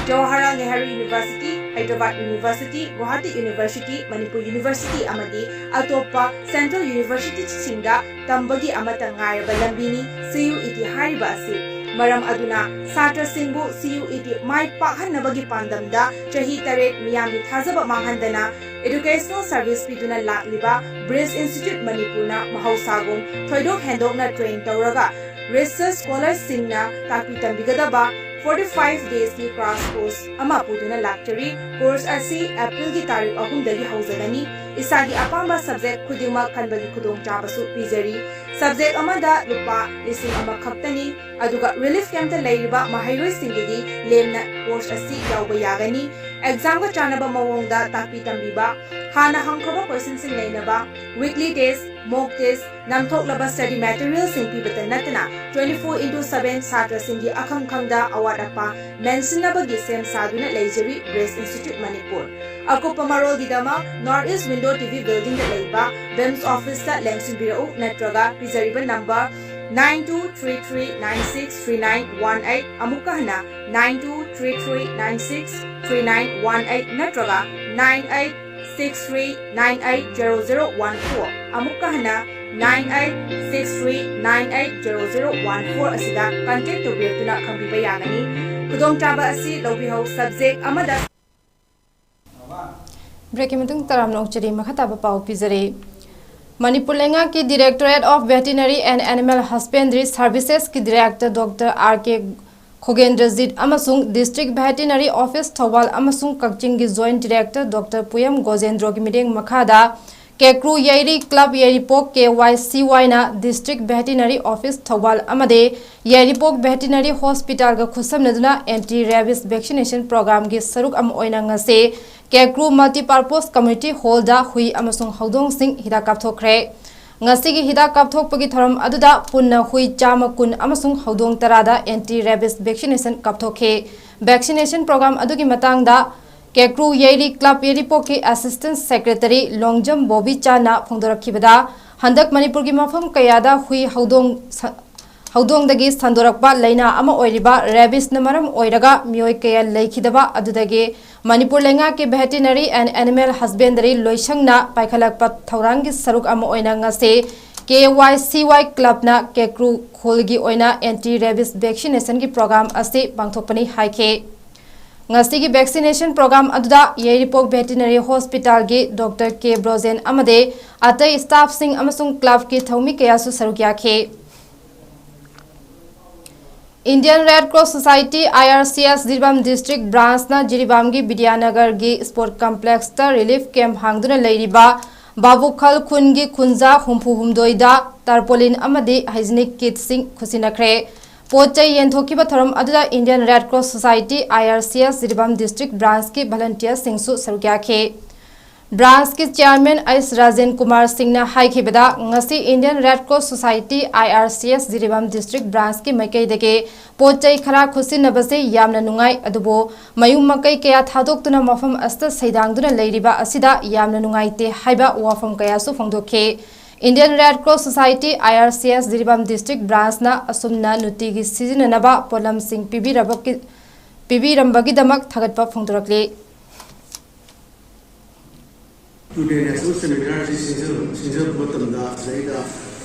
Jawaharlal Nehru University, Hyderabad University, Guwahati University, Manipur University ꯑꯃꯗꯤ ꯑꯇꯣꯞꯄ Central University ꯁꯤꯡꯗ ꯇꯝꯕꯒꯤ ꯑꯃꯠꯇ ꯉꯥꯏꯔꯕ ꯂꯝꯕꯤꯅꯤ C U E T ꯍꯥꯏꯔꯤꯕ ꯑꯁꯤ꯫ ꯃꯔꯝ ꯑꯗꯨꯅ ꯁꯥꯇ꯭ꯔꯁꯤꯡꯕꯨ C U E T ꯃꯥꯏ ꯄꯥꯛꯍꯟꯅꯕꯒꯤ ꯄꯥꯟꯗꯝꯗ ꯆꯍꯤ ꯇꯔꯦꯠ ꯃꯤꯌꯥꯝꯒꯤ ꯊꯥꯖꯕ ꯃꯥꯡꯍꯟꯗꯅ educational service ꯄꯤꯗꯨꯅ ꯂꯥꯛꯂꯤꯕ Bridge Institute ꯃꯅꯤꯄꯨꯔꯅ ꯃꯍꯧꯁꯥꯒꯨꯝ ꯊꯣꯏꯗꯣꯛ ꯍꯦꯟꯗꯣꯛꯅ train ꯇꯧꯔꯒ research scholar ꯁꯤꯡꯅ ꯇꯥꯛꯄꯤ ꯇꯝꯕꯤꯒꯗꯕ forty five days ꯀꯤ crash course ꯑꯃ ꯄꯨꯗꯨꯅ ꯂꯥꯛꯆꯔꯤ꯫ Course ꯑꯁꯤ April ꯒꯤ ꯇꯥꯔꯤꯛ ꯑꯍꯨꯝꯗꯒꯤ ꯍꯧꯖꯒꯅꯤ꯫ ꯏꯁꯥꯒꯤ ꯑꯄꯥꯝꯕ subject ꯈꯨꯗꯤꯡꯃꯛ ꯈꯟꯕꯒꯤ ꯈꯨꯗꯣꯡꯆꯥꯕꯁꯨ ꯄꯤꯖꯔꯤ꯫ Subject ꯑꯃꯗ ꯂꯨꯄꯥ ꯂꯤꯁꯤꯡ ꯑꯃ ꯈꯛꯇꯅꯤ꯫ ꯑꯗꯨꯒ relief camp ꯇ ꯂꯩꯔꯤꯕ ꯃꯍꯩꯔꯣꯏꯁꯤꯡꯒꯤꯗꯤ ꯂꯦꯝꯅ course ꯑꯁꯤ ꯌꯥꯎꯕ ꯌꯥꯒꯅꯤ꯫ Exam ꯒ ꯆꯥꯟꯅꯕ ꯃꯑꯣꯡꯗ ꯇꯥꯛꯄꯤ ꯇꯝꯕꯤꯕ, ꯍꯥꯟꯅ ꯍꯪꯈ꯭ꯔꯕ question ꯁꯤꯡ ꯅꯩꯅꯕ, weekly test, mock test, ꯅꯝꯊꯣꯛꯂꯕ study material ꯁꯤꯡ ꯄꯤꯕꯇ ꯅꯠꯇꯅ twenty four into seven ꯁꯥꯇ꯭ꯔꯁꯤꯡꯒꯤ ꯑꯈꯪ ꯈꯪꯗ ꯑꯋꯥꯠ ꯑꯄꯥ ꯃꯦꯟꯁꯤꯟꯅꯕꯒꯤ ꯁꯦꯝ ꯁꯥꯗꯨꯅ ꯂꯩꯖꯔꯤ Bridge Institute ꯃꯅꯤꯄꯨꯔ꯫ ꯑꯀꯨꯞꯄ ꯃꯔꯣꯜꯒꯤꯗꯃꯛ North East Window T V building ꯗ ꯂꯩꯕ BIMS office ꯇ ꯂꯦꯡꯁꯤꯟꯕꯤꯔꯛꯎ ꯅꯠꯇ꯭ꯔꯒ ꯄꯤꯖꯔꯤꯕ number nine two three three nine six three nine one eight, ꯑꯃꯨꯛꯀ ꯍꯟꯅ nine two three three nine six three nine one eight ꯅꯠꯇ꯭ꯔꯒ nine eight six three nine eight zero zero one four, ꯑꯃꯨꯛꯀ ꯍꯟꯅ, nine eight six three nine eight zero zero one four ꯑꯁꯤꯗ contact ꯇꯧꯕꯤꯔꯛꯇꯨꯅ ꯈꯪꯕꯤꯕ ꯌꯥꯒꯅꯤ꯫ ꯈꯨꯗꯣꯡꯆꯥꯕ ꯑꯁꯤ ꯂꯧꯕꯤꯍꯧ꯫ Subject ꯑꯃꯗ Breakꯀꯤ ꯃꯇꯨꯡ ꯇꯔꯥꯝꯅ ꯑꯣꯛꯆꯔꯤ꯫ ꯃꯈꯥ ꯇꯥꯕ ꯄꯥꯎ ꯄꯤꯖꯔꯤ꯫ ꯃꯅꯤꯄꯨꯔ ꯂꯩꯉꯥꯛꯀꯤ Directorate of Veterinary and Animal Husbandry Servicesꯀꯤ Director Doctor R K ꯈꯣꯒꯦꯟꯗ꯭ꯔꯖꯤꯠ ꯑꯃꯁꯨꯡ District Veterinary Office ꯊꯧꯕꯥꯜ ꯑꯃꯁꯨꯡ ꯀꯛꯆꯤꯡꯒꯤ Joint Director Doctor ꯄꯨꯌꯝ ꯒꯣꯖꯦꯟꯗ꯭ꯔꯣꯒꯤ ꯃꯤꯠꯌꯦꯡ ꯃꯈꯥꯗ ꯀꯦꯀ꯭ꯔꯨ ꯌꯩꯔꯤ Club ꯌꯥꯏꯔꯤꯄꯣꯛ K Y C Yꯅ District Veterinary Office Thoubal ꯑꯃꯗꯤ ꯌꯥꯏꯔꯤꯄꯣꯛ Veterinary Hospitalꯒ ꯈꯨꯠꯁꯝꯅꯗꯨꯅ Anti Rabies Vaccination Programꯒꯤ ꯁꯔꯨꯛ ꯑꯃ ꯑꯣꯏꯅ ꯉꯁꯤ ꯀꯦꯀ꯭ꯔꯨ Multipurpose Community Hallꯗ ꯍꯨꯏ ꯑꯃꯁꯨꯡ ꯍꯧꯗꯣꯡꯁꯤꯡ ꯍꯤꯗꯥꯛ ꯀꯥꯞꯊꯣꯛꯈ꯭ꯔꯦ꯫ ꯉꯁꯤꯒꯤ ꯍꯤꯗꯥꯛ ꯀꯥꯞꯊꯣꯛꯄꯒꯤ ꯊꯧꯔꯝ ꯑꯗꯨꯗ ꯄꯨꯟꯅ ꯍꯨꯏ ꯆꯥꯝꯃ ꯀꯨꯟ ꯑꯃꯁꯨꯡ ꯍꯧꯗꯣꯡ ꯇꯔꯥꯗ Anti Rabies Vaccination ꯀꯥꯞꯊꯣꯛꯈꯤ꯫ Vaccination Program ꯑꯗꯨꯒꯤ ꯃꯇꯥꯡꯗ ꯀꯦꯀ꯭ꯔꯨ ꯌꯩꯔꯤ Club ꯌꯥꯏꯔꯤꯄꯣꯛꯀꯤ Assistant Secretary ꯂꯣꯡꯖꯝ ꯕꯣꯕꯤꯆꯥꯟꯅ ꯐꯣꯡꯗꯣꯔꯛꯈꯤꯕꯗ, ꯍꯟꯗꯛ ꯃꯅꯤꯄꯨꯔꯒꯤ ꯃꯐꯝ ꯀꯌꯥꯗ ꯍꯨꯏ ꯍꯧꯗꯣꯡ ꯁ-, ꯍꯧꯗꯣꯡꯗꯒꯤ ꯁꯟꯗꯣꯔꯛꯄ ꯂꯥꯏꯅꯥ ꯑꯃ ꯑꯣꯏꯔꯤꯕ Rabiesꯅ ꯃꯔꯝ ꯑꯣꯏꯔꯒ ꯃꯤꯑꯣꯏ ꯀꯌꯥ ꯂꯩꯈꯤꯗꯕ ꯑꯗꯨꯗꯒꯤ ꯃꯅꯤꯄꯨꯔ ꯂꯩꯉꯥꯛꯀꯤ Veterinary and Animal Husbandry ꯂꯣꯏꯁꯪꯅ ꯄꯥꯏꯈꯠꯂꯛꯄ ꯊꯧꯔꯥꯡꯒꯤ ꯁꯔꯨꯛ ꯑꯃ ꯑꯣꯏꯅ ꯉꯁꯤ K Y C Y Clubꯅ ꯀꯦꯀ꯭ꯔꯨ ꯈꯨꯜꯒꯤ ꯑꯣꯏꯅ Anti Rabies Vaccinationꯒꯤ program ꯑꯁꯤ ꯄꯥꯡꯊꯣꯛꯄꯅꯤ ꯍꯥꯏꯈꯤ꯫ ꯉꯁꯤꯒꯤ vaccination program ꯑꯗꯨꯗ ꯌꯥꯏꯔꯤꯄꯣꯛ Veterinary Hospitalꯒꯤ Doctor K ꯕ꯭ꯔꯣꯖꯦꯟ ꯑꯃꯗꯤ ꯑꯇꯩ staffꯁꯤꯡ ꯑꯃꯁꯨꯡ clubꯀꯤ ꯊꯧꯃꯤ ꯀꯌꯥꯁꯨ ꯁꯔꯨꯛ ꯌꯥꯈꯤ꯫ Indian Red Cross Society, I R C S, Jiribam District Branchꯅ ꯖꯤꯔꯤꯕꯥꯝꯒꯤ ꯕꯤꯗ꯭ꯌꯥꯅꯒꯔꯒꯤ Sport Complexꯇ relief camp ꯍꯥꯡꯗꯨꯅ ꯂꯩꯔꯤꯕ ꯕꯥꯕꯨꯈꯜ ꯈꯨꯟꯒꯤ ꯈꯨꯟꯖꯥ ꯍꯨꯝꯐꯨ ꯍꯨꯝꯗꯣꯏꯗ tarpaulin ꯑꯃꯗꯤ hygienic kitꯁꯤꯡ ꯈꯨꯠꯁꯤꯟꯅꯈ꯭ꯔꯦ꯫ ꯄꯣꯠ ꯆꯩ ꯌꯦꯟꯊꯣꯛꯈꯤꯕ ꯊꯧꯔꯝ ꯑꯗꯨꯗ Indian Red Cross Society, I R C S, Jiribam District Branchꯀꯤ volunteerꯁꯤꯡꯁꯨ ꯁꯔꯨꯛ ꯌꯥꯈꯤ꯫ Branchꯀꯤ Chairman ꯑꯩꯁ ꯔꯥꯖꯦꯟ ꯀꯨꯃꯥꯔ ꯁꯤꯡꯅ ꯍꯥꯏꯈꯤꯕꯗ, ꯉꯁꯤ Indian Red Cross Society, I R C S, Jiribam District Branchꯀꯤ ꯃꯥꯏꯀꯩꯗꯒꯤ ꯄꯣꯠ ꯆꯩ ꯈꯔ ꯈꯨꯠꯁꯤꯟꯅꯕꯁꯦ ꯌꯥꯝꯅ ꯅꯨꯡꯉꯥꯏ, ꯑꯗꯨꯕꯨ ꯃꯌꯨꯝ ꯃꯀꯩ ꯀꯌꯥ ꯊꯥꯗꯣꯛꯇꯨꯅ ꯃꯐꯝ ꯑꯁꯤꯗ ꯁꯩꯗꯥꯡꯗꯨꯅ ꯂꯩꯔꯤꯕ ꯑꯁꯤꯗ ꯌꯥꯝꯅ ꯅꯨꯡꯉꯥꯏꯇꯦ ꯍꯥꯏꯕ ꯋꯥꯐꯝ ꯀꯌꯥꯁꯨ ꯐꯣꯡꯗꯣꯛꯈꯤ꯫ Indian Red Cross Society, I R C S, Jiribam District Branchꯅ ꯑꯁꯨꯝꯅ ꯅꯨꯡꯇꯤꯒꯤ ꯁꯤꯖꯤꯟꯅꯅꯕ ꯄꯣꯠꯂꯝꯁꯤꯡ ꯄꯤꯕꯤꯔꯕ-, ꯄꯤꯕꯤꯔꯝꯕꯒꯤꯗꯃꯛ ꯊꯥꯒꯠꯄ ꯐꯣꯡꯗꯣꯔꯛꯂꯤ꯫ ꯇꯨꯗꯦ ꯅꯦꯁꯅꯦꯜ ꯁꯦꯃꯤꯅꯥꯔ ꯑꯁꯤ ꯁꯤꯟꯖ- ꯁꯤꯟꯖꯕ ꯃꯇꯝꯗ ꯁꯤꯗꯩꯗ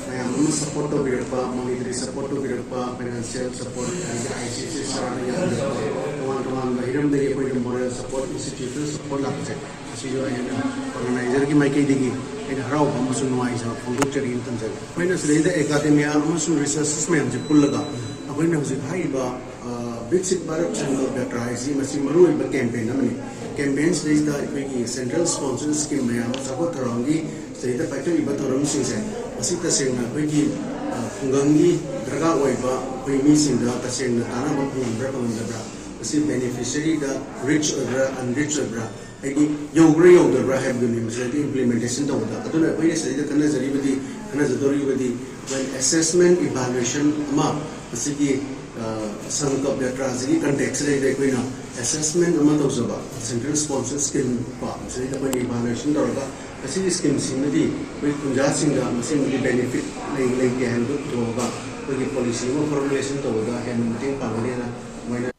ꯃꯌꯥꯝ ꯑꯃ ꯁꯄꯣꯔꯠ ꯇꯧꯕꯤꯔꯛꯄ, ꯃꯣꯅꯤꯇꯔꯤ ꯁꯄꯣꯔꯠ ꯇꯧꯕꯤꯔꯛꯄ, ꯐꯥꯏꯅꯥꯟꯁꯤꯌꯦꯜ ꯁꯄꯣꯔꯠ, ꯑꯗꯒꯤ ꯑꯥꯏ ꯁꯤ ꯁꯤ ꯁꯔꯥꯅ ꯌꯥꯝꯕꯤꯔꯛꯄ, ꯇꯣꯉꯥꯟ ꯇꯣꯉꯥꯟꯕ ꯍꯤꯔꯝꯗꯒꯤ ꯑꯩꯈꯣꯏꯅ ꯃꯣꯔꯦꯜ ꯁꯄꯣꯔꯠ, ꯏꯟꯁꯇꯤꯇ꯭ꯌꯨꯁꯅꯦꯜ ꯁꯄꯣꯔꯠ ꯂꯥꯛꯄꯁꯦ, ꯑꯁꯤꯁꯨ ꯑꯩꯅ ꯑꯣꯔꯒꯅꯥꯏꯖꯔꯒꯤ ꯃꯥꯏꯀꯩꯗꯒꯤ ꯑꯩꯅ ꯍꯔꯥꯎꯕ ꯑꯃꯁꯨꯡ ꯅꯨꯡꯉꯥꯏꯖꯕ ꯐꯣꯡꯗꯣꯛꯆꯔꯤꯅ ꯊꯝꯖꯒꯦ꯫ ꯑꯩꯈꯣꯏꯅ ꯁꯤꯗꯩꯗ ꯑꯦꯀꯥꯗꯦꯃꯤꯌꯥ ꯑꯃꯁꯨꯡ ꯔꯤꯁꯔꯆꯔꯁ ꯃꯌꯥꯝꯁꯦ ꯄꯨꯜꯂꯒ ꯑꯩꯈꯣꯏꯅ ꯍꯧꯖꯤꯛ ꯍꯥꯏꯔꯤꯕ ꯕꯤꯛꯁꯤꯠ ꯚꯥꯔꯠ ꯁꯪꯀꯜꯞ ꯌꯥꯇ꯭ꯔꯥ ꯍꯥꯏꯁꯤ ꯃꯁꯤ ꯃꯔꯨꯑꯣꯏꯕ ꯀꯦꯝꯄꯦꯟ ꯑꯃꯅꯤ꯫ ꯀꯦꯝꯄꯦꯟꯁꯤꯗꯩꯁꯤꯗ ꯑꯩꯈꯣꯏꯒꯤ ꯁꯦꯟꯇ꯭ꯔꯦꯜ ꯁ꯭ꯄꯣꯟꯁꯔ ꯁ꯭ꯀꯤꯝ ꯃꯌꯥꯝ, ꯆꯥꯎꯈꯠ ꯊꯧꯔꯥꯡꯒꯤ ꯁꯤꯗꯩꯗ ꯄꯥꯏꯈꯠꯂꯤꯕ ꯊꯧꯔꯝꯁꯤꯡꯁꯦ, ꯃꯁꯤ ꯇꯁꯦꯡꯅ ꯑꯩꯈꯣꯏꯒꯤ ꯑ, ꯈꯨꯡꯒꯪꯒꯤ ꯗꯔꯀꯥꯔ ꯑꯣꯏꯕ ꯑꯩꯈꯣꯏ ꯃꯤꯁꯤꯡꯗ ꯇꯁꯦꯡꯅ ꯀꯥꯟꯅꯕ ꯐꯪꯍꯟꯕ꯭ꯔꯥ ꯐꯪꯍꯟꯗꯕ꯭ꯔꯥ, ꯃꯁꯤ ꯕꯦꯅꯤꯐꯤꯁꯔꯤꯗ ꯔꯤꯆ ꯑꯣꯏꯕ꯭ꯔꯥ ꯑꯟꯔꯤꯆ ꯑꯣꯏꯕ꯭ꯔꯥ, ꯍꯥꯏꯗꯤ ꯌꯧꯕ꯭ꯔꯥ ꯌꯧꯗꯕ꯭ꯔꯥ ꯍꯥꯏꯕꯗꯨꯅꯤ ꯃꯁꯤꯗꯗꯤ ꯏꯝꯄ꯭ꯂꯤꯃꯦꯟꯇꯦꯁꯟ ꯇꯧꯕꯗ꯫ ꯑꯗꯨꯅ ꯑꯩꯈꯣꯏꯅ ꯁꯤꯗꯩꯗ ꯈꯟꯅꯖꯔꯤꯕꯗꯤ, ꯈꯟꯅꯖꯗꯧꯔꯤꯕꯗꯤ, when assessment evaluation ꯑꯃ ꯃꯁꯤꯒꯤ ꯁꯪꯀꯜꯞ ꯌꯥꯇ꯭ꯔꯥꯁꯤꯒꯤ ꯀꯟꯇꯦꯛꯁꯁꯤꯗꯩꯗ ꯑꯩꯈꯣꯏꯅ ꯑꯦꯁꯦꯁꯃꯦꯟ ꯑꯃ ꯇꯧꯖꯕ, ꯁꯦꯟꯇ꯭ꯔꯦꯜ ꯁ꯭ꯄꯣꯟꯁꯔ ꯁ꯭ꯀꯤꯝ ꯀꯣ, ꯁꯤꯗꯩꯗ ꯑꯩꯈꯣꯏꯅ ꯏꯚꯥꯂꯨꯑꯦꯁꯟ ꯇꯧꯔꯒ ꯃꯁꯤꯒꯤ ꯁ꯭ꯀꯤꯝꯁꯤꯃꯗꯤ ꯑꯩꯈꯣꯏ ꯈꯨꯟꯖꯥꯁꯤꯡꯗ ꯃꯁꯤꯃꯗꯤ ꯕꯦꯅꯤꯐꯤꯠ ꯂꯩ ꯂꯩꯇꯦ ꯍꯥꯏꯕꯗꯨ ꯄꯨꯊꯣꯛꯑꯒ ꯑꯩꯈꯣꯏꯒꯤ ꯄꯣꯂꯤꯁꯤ ꯑꯃ ꯐꯣꯔꯃꯨꯂꯦꯁꯟ ꯇꯧꯕꯗ ꯍꯦꯟꯅ ꯃꯇꯦꯡ ꯄꯥꯡꯒꯅꯤ ꯍꯥꯏꯅ ꯑꯗꯨꯃꯥꯏꯅ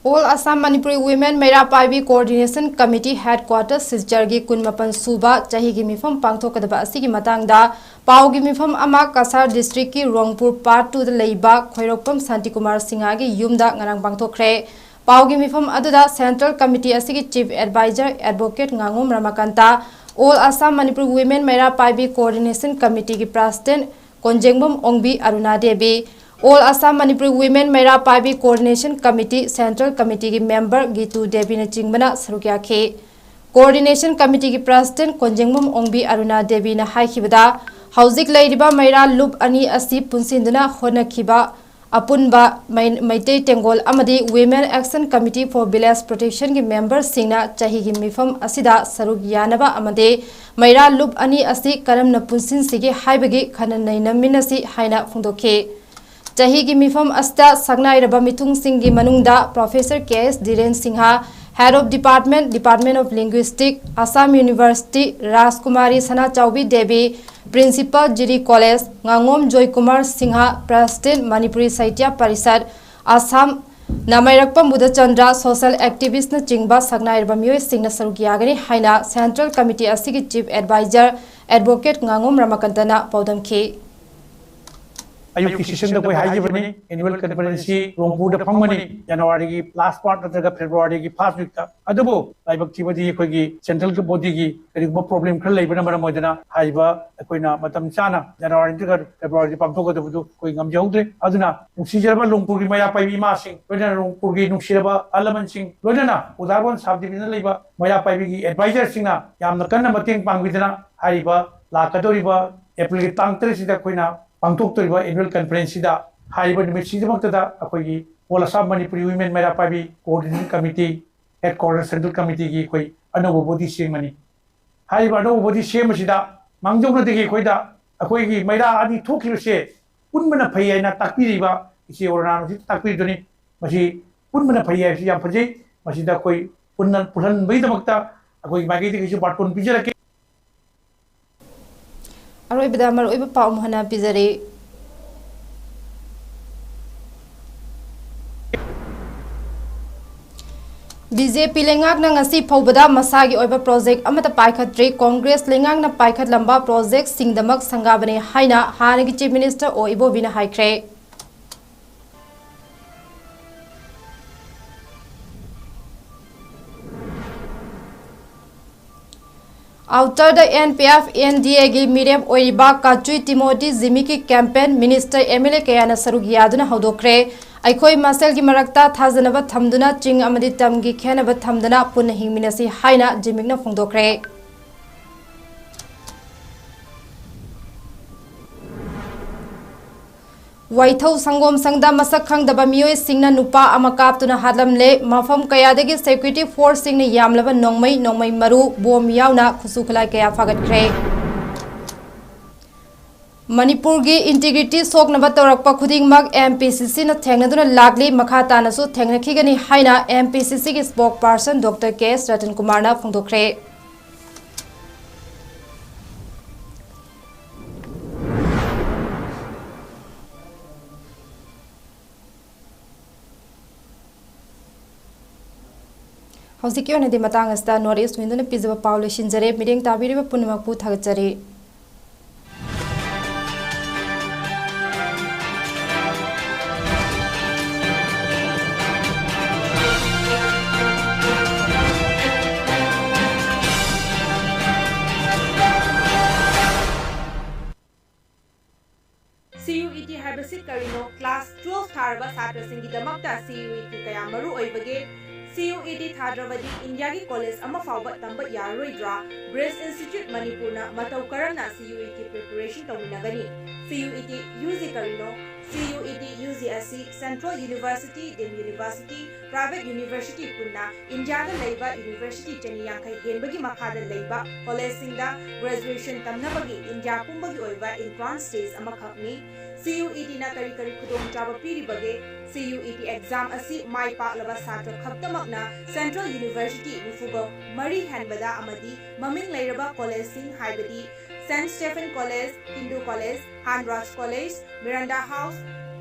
All Assam Manipuri Women Meira Paibi Coordination Committee Headquarters ꯁꯤꯜꯆꯔꯒꯤ ꯀꯨꯟꯃꯥꯄꯟ ꯁꯨꯕ ꯆꯍꯤꯒꯤ ꯃꯤꯐꯝ ꯄꯥꯡꯊꯣꯛꯀꯗꯕ ꯑꯁꯤꯒꯤ ꯃꯇꯥꯡꯗ ꯄꯥꯎꯒꯤ ꯃꯤꯐꯝ ꯑꯃ ꯀꯁꯥꯔ ꯗꯤꯁꯇ꯭ꯔꯤꯛꯀꯤ ꯔꯣꯡꯄꯨꯔ ꯄꯥꯔꯠ ꯇꯨꯗ ꯂꯩꯕ ꯈꯣꯏꯔꯣꯛꯄꯝ ꯁꯥꯟꯇꯤꯀꯨꯃꯥꯔ ꯁꯤꯡꯍꯒꯤ ꯌꯨꯝꯗ ꯉꯔꯥꯡ ꯄꯥꯡꯊꯣꯛꯈ꯭ꯔꯦ꯫ ꯄꯥꯎꯒꯤ ꯃꯤꯐꯝ ꯑꯗꯨꯗ ꯁꯦꯟꯇ꯭ꯔꯦꯜ ꯀꯃꯤꯇꯤ ꯑꯁꯤꯒꯤ ꯆꯤꯐ ꯑꯦꯗꯚꯥꯏꯖꯔ ꯑꯦꯗꯚꯣꯀꯦꯠ ꯉꯥꯉꯣꯝ Ramakanta, All Assam Manipuri Women Meira Paibi Coordination Committeeꯒꯤ president Konjengbam Ongbi Aruna Devi, All Assam Manipuri Women Meira Paibi Coordination Committee Central Committeeꯒꯤ ꯃꯦꯝꯕꯔ ꯒꯤꯇꯨ ꯗꯦꯕꯤꯅꯆꯤꯡꯕꯅ ꯁꯔꯨꯛ ꯌꯥꯈꯤ꯫ Coordination Committeeꯒꯤ ꯄ꯭ꯔꯁꯤꯗꯦꯟ ꯀꯣꯟꯖꯦꯡꯕꯝ ꯑꯣꯡꯕꯤ ꯑꯔꯨꯅꯥ ꯗꯦꯕꯤꯅ ꯍꯥꯏꯈꯤꯕꯗ, ꯍꯧꯖꯤꯛ ꯂꯩꯔꯤꯕ ꯃꯩꯔꯥ ꯂꯨꯞ ꯑꯅꯤ ꯑꯁꯤ ꯄꯨꯟꯁꯤꯟꯗꯨꯅ ꯍꯣꯠꯅꯈꯤꯕ ꯑꯄꯨꯟꯕ ꯃꯩ-, ꯃꯩꯇꯩ ꯇꯦꯡꯒꯣꯜ ꯑꯃꯗꯤ Women Action Committee for Village Protection ꯒꯤ ꯃꯦꯝꯕꯔꯁꯤꯡꯅ ꯆꯍꯤꯒꯤ ꯃꯤꯐꯝ ꯑꯁꯤꯗ ꯁꯔꯨꯛ ꯌꯥꯅꯕ ꯑꯃꯗꯤ ꯃꯩꯔꯥ ꯂꯨꯞ ꯑꯅꯤ ꯑꯁꯤ ꯀꯔꯝꯅ ꯄꯨꯟꯁꯤꯟꯁꯤꯒꯦ ꯍꯥꯏꯕꯒꯤ ꯈꯟꯅ ꯅꯩꯅꯃꯤꯟꯅꯁꯤ ꯍꯥꯏꯅ ꯐꯣꯡꯗꯣꯛꯈꯤ꯫ ꯆꯍꯤꯒꯤ ꯃꯤꯐꯝ ꯑꯁꯤꯗ ꯁꯛꯅꯥꯏꯔꯕ ꯃꯤꯊꯨꯡꯁꯤꯡꯒꯤ ꯃꯅꯨꯡꯗ Professor K S ꯙꯤꯔꯦꯟ Singh, Head of Department, Department of Linguistic, Assam University, ꯔꯥꯖꯀꯨꯃꯥꯔꯤ ꯁꯅꯥꯆꯥꯎꯕꯤ Devi, Principal, Jiri College, ꯉꯥꯉꯣꯝ Joykumar Singh, President, Manipuri Sahitya parishad, Assam ꯅꯥꯃꯩꯔꯛꯄꯝ Budhachandra, social activistꯅꯆꯤꯡꯕ ꯁꯛꯅꯥꯏꯔꯕ ꯃꯤꯑꯣꯏꯁꯤꯡꯅ ꯁꯔꯨꯛ ꯌꯥꯒꯅꯤ ꯍꯥꯏꯅ Central Committee ꯑꯁꯤꯒꯤ Chief Advisor Advocate ꯉꯥꯉꯣꯝ ꯔꯃꯀꯟꯇꯅ ꯄꯥꯎꯗꯝꯈꯤ꯫ ꯑꯌꯨꯛꯀꯤ sessionꯗ ꯑꯩꯈꯣꯏ ꯍꯥꯏꯈꯤꯕꯅꯤ, annual conference ꯑꯁꯤ ꯔꯣꯡꯄꯨꯔꯗ ꯐꯝꯒꯅꯤ, Januaryꯒꯤ last part ꯅꯠꯇ꯭ꯔꯒ Februaryꯒꯤ first weekꯇ꯫ ꯑꯗꯨꯕꯨ ꯂꯥꯏꯕꯛ ꯊꯤꯕꯗꯤ ꯑꯩꯈꯣꯏꯒꯤ central bodyꯒꯤ ꯀꯔꯤꯒꯨꯝꯕ problem ꯈꯔ ꯂꯩꯕꯅ ꯃꯔꯝ ꯑꯣꯏꯗꯅ ꯍꯥꯏꯔꯤꯕ ꯑꯩꯈꯣꯏꯅ ꯃꯇꯝ ꯆꯥꯅ January ꯅꯠꯇ꯭ꯔꯒ Februaryꯗ ꯄꯥꯡꯊꯣꯛꯀꯗꯕꯗꯨ ꯑꯩꯈꯣꯏ ꯉꯝꯖꯍꯧꯗ꯭ꯔꯦ꯫ ꯑꯗꯨꯅ ꯅꯨꯡꯁꯤꯖꯔꯕ ꯂꯣꯡꯄꯨꯔꯒꯤ ꯃꯩꯔꯥ ꯄꯥꯏꯕꯤ ꯏꯃꯥꯁꯤꯡ, ꯂꯣꯏꯅꯅ ꯂꯣꯡꯄꯨꯔꯒꯤ ꯅꯨꯡꯁꯤꯔꯕ ꯑꯍꯜ ꯂꯃꯟꯁꯤꯡ, ꯂꯣꯏꯅꯅ ꯎꯗꯥꯔꯕꯣꯟ sub divisionꯗ ꯂꯩꯕ ꯃꯩꯔꯥ ꯄꯥꯏꯕꯤꯒꯤ advisorꯁꯤꯡꯅ ꯌꯥꯝꯅ ꯀꯟꯅ ꯃꯇꯦꯡ ꯄꯥꯡꯕꯤꯗꯅ ꯍꯥꯏꯔꯤꯕ ꯂꯥꯛꯀꯗꯧꯔꯤꯕ Aprilꯒꯤ ꯇꯥꯡ ꯇꯔꯦꯠꯁꯤꯗ ꯑꯩꯈꯣꯏꯅ ꯄꯥꯡꯊꯣꯛꯇꯧꯔꯤꯕ annual conferenceꯁꯤꯗ ꯍꯥꯏꯔꯤꯕ ꯅꯨꯃꯤꯠꯁꯤꯗꯃꯛꯇꯗ ꯑꯩꯈꯣꯏꯒꯤ All Assam Manipuri Women Meira Paibi Coordination Committee, Headquarter Central Committeeꯒꯤ ꯑꯩꯈꯣꯏ ꯑꯅꯧꯕ body ꯁꯦꯝꯒꯅꯤ꯫ ꯍꯥꯏꯔꯤꯕ ꯑꯅꯧꯕ body ꯁꯦꯝꯕꯁꯤꯗ ꯃꯥꯡꯖꯧꯅꯗꯒꯤ ꯑꯩꯈꯣꯏꯗ ꯑꯩꯈꯣꯏꯒꯤ ꯃꯩꯔꯥ ꯑꯅꯤ ꯊꯣꯛꯈꯤꯕꯁꯦ ꯄꯨꯟꯕꯅ ꯐꯩ ꯍꯥꯏꯅ ꯇꯥꯛꯄꯤꯔꯤꯕ ꯏꯆꯦ ꯑꯣꯔꯅꯥꯅ ꯍꯧꯖꯤꯛ ꯇꯥꯛꯄꯤꯔꯤꯗꯨꯅꯤ꯫ ꯃꯁꯤ ꯄꯨꯟꯕꯅ ꯐꯩ ꯍꯥꯏꯕꯁꯤ ꯌꯥꯝ ꯐꯖꯩ꯫ ꯃꯁꯤꯗ ꯑꯩꯈꯣꯏ ꯄꯨꯟꯅ ꯄꯨꯜꯍꯟꯕꯒꯤꯗꯃꯛꯇ ꯑꯩꯈꯣꯏꯒꯤ ꯃꯥꯏꯀꯩꯗꯒꯤꯁꯨ ꯕꯥꯔꯇꯣꯟ ꯄꯤꯖꯔꯛꯀꯦ꯫ ꯑꯔꯣꯏꯕꯗ ꯃꯔꯨꯑꯣꯏꯕ ꯄꯥꯎ ꯑꯃꯨꯛ ꯍꯟꯅ ꯄꯤꯖꯔꯤ꯫ ꯕꯤ ꯖꯦ ꯄꯤ ꯂꯩꯉꯥꯛꯅ ꯉꯁꯤ ꯐꯥꯎꯕꯗ ꯃꯁꯥꯒꯤ ꯑꯣꯏꯕ project ꯑꯃꯠꯇ ꯄꯥꯏꯈꯠꯇ꯭ꯔꯤ꯫ Congress ꯂꯩꯉꯥꯛꯅ ꯄꯥꯏꯈꯠꯂꯝꯕ projectꯁꯤꯡꯗꯃꯛ ꯁꯪꯒꯥꯕꯅꯤ ꯍꯥꯏꯅ ꯍꯥꯟꯅꯒꯤ Chief Minister ꯑꯣ ꯏꯕꯣꯕꯤꯅ ꯍꯥꯏꯈ꯭ꯔꯦ꯫ Outerꯗ N P F N D Aꯒꯤ ꯃꯤꯔꯦꯞ ꯑꯣꯏꯔꯤꯕ ꯀꯥꯆꯨꯏ ꯇꯤꯃꯣꯇꯤ ꯖꯤꯃꯤꯛꯀꯤ campaign Minister, M L A ꯀꯌꯥꯅ ꯁꯔꯨꯛ ꯌꯥꯗꯨꯅ ꯍꯧꯗꯣꯛꯈ꯭ꯔꯦ꯫ ꯑꯩꯈꯣꯏ ꯃꯁꯦꯜꯒꯤ ꯃꯔꯛꯇ ꯊꯥꯖꯅꯕ ꯊꯝꯗꯨꯅ, ꯆꯤꯡ ꯑꯃꯗꯤ ꯇꯝꯒꯤ ꯈꯦꯟꯅꯕ ꯊꯝꯗꯅ ꯄꯨꯟꯅ ꯍꯤꯡꯃꯤꯟꯅꯁꯤ ꯍꯥꯏꯅ ꯖꯤꯃꯤꯛꯅ ꯐꯣꯡꯗꯣꯛꯈ꯭ꯔꯦ꯫ ꯋꯥꯏꯊꯧ ꯁꯪꯒꯣꯝ ꯁꯪꯗ ꯃꯁꯛ ꯈꯪꯗꯕ ꯃꯤꯑꯣꯏꯁꯤꯡꯅ ꯅꯨꯄꯥ ꯑꯃ ꯀꯥꯞꯇꯨꯅ ꯍꯥꯠꯂꯝꯂꯦ꯫ ꯃꯐꯝ ꯀꯌꯥꯗꯒꯤ security forceꯁꯤꯡꯅ ꯌꯥꯝꯂꯕ ꯅꯣꯡꯃꯩ, ꯅꯣꯡꯃꯩ ꯃꯔꯨ, ꯕꯣꯝ ꯌꯥꯎꯅ ꯈꯨꯠꯁꯨ ꯈꯨꯠꯂꯥꯏ ꯀꯌꯥ ꯐꯥꯒꯠꯈ꯭ꯔꯦ꯫ ꯃꯅꯤꯄꯨꯔꯒꯤ integrity ꯁꯣꯛꯅꯕ ꯇꯧꯔꯛꯄ ꯈꯨꯗꯤꯡꯃꯛ M P C Cꯅ ꯊꯦꯡꯅꯗꯨꯅ ꯂꯥꯛꯂꯤ, ꯃꯈꯥ ꯇꯥꯅꯁꯨ ꯊꯦꯡꯅꯈꯤꯒꯅꯤ ꯍꯥꯏꯅ M P C Cꯒꯤ spokesperson Doctor K S Ratan ꯀꯨꯃꯥꯔꯅ ꯐꯣꯡꯗꯣꯛꯈ꯭ꯔꯦ꯫ ꯍꯧꯖꯤꯛꯀꯤ ꯑꯣꯏꯅꯗꯤ ꯃꯇꯥꯡ ꯑꯁꯤꯗ North East Window ꯅ ꯄꯤꯖꯕ ꯄꯥꯎ ꯂꯣꯏꯁꯤꯟꯖꯔꯦ꯫ ꯃꯤꯠꯌꯦꯡ ꯇꯥꯕꯤꯔꯤꯕ ꯄꯨꯝꯅꯃꯛꯄꯨ ꯊꯥꯒꯠꯆꯔꯤ꯫ C U E T ꯍꯥꯏꯕꯁꯤ ꯀꯔꯤꯅꯣ? Class twelve ꯊꯥꯔꯕ ꯁꯥꯇ꯭ꯔꯁꯤꯡꯒꯤꯗꯃꯛꯇ C U E T ꯀꯌꯥ ꯃꯔꯨ ꯑꯣꯏꯕꯒꯦ? C U E T ꯊꯥꯗ꯭ꯔꯕꯗꯤ ꯏꯟꯗꯤꯌꯥꯒꯤ ꯀꯣꯂꯦꯖ ꯑꯃ ꯐꯥꯎꯕ ꯇꯝꯕ ꯌꯥꯔꯔꯣꯏꯗ꯭ꯔꯥ? Bridge Institute ꯃꯅꯤꯄꯨꯔꯅ ꯃꯇꯧ ꯀꯔꯝꯅ C U E T preparation ꯇꯧꯃꯤꯟꯅꯒꯅꯤ? C U E T U G ꯀꯔꯤꯅꯣ? C U E T U G ꯑꯁꯤ Central University, Deemed University, Private University ꯄꯨꯟꯅ ꯏꯟꯗꯤꯌꯥꯗ ꯂꯩꯕ university ꯆꯅꯤ ꯌꯥꯡꯈꯩ ꯍꯦꯟꯕꯒꯤ ꯃꯈꯥꯗ ꯂꯩꯕ ꯀꯣꯂꯦꯖꯁꯤꯡꯗ graduation ꯇꯝꯅꯕꯒꯤ ꯏꯟꯗꯤꯌꯥ ꯄꯨꯝꯕꯒꯤ ꯑꯣꯏꯕ entrance test ꯑꯃꯈꯛꯅꯤ꯫ C U E T ꯅ ꯀꯔꯤ ꯀꯔꯤ ꯈꯨꯗꯣꯡꯆꯥꯕ ꯄꯤꯔꯤꯕꯒꯦ? C U E T exam ꯑꯁꯤ ꯃꯥꯏ ꯄꯥꯛꯂꯕ ꯁꯥꯇ꯭ꯔ ꯈꯛꯇꯃꯛꯅ Central University ꯅꯤꯐꯨꯒ ꯃꯔꯤ ꯍꯦꯟꯕꯗ ꯑꯃꯗꯤ ꯃꯃꯤꯡ ꯂꯩꯔꯕ ꯀꯣꯂꯦꯖꯁꯤꯡ ꯍꯥꯏꯕꯗꯤ Saint Stephen College, Hindu College, Hanraj College, Miranda House,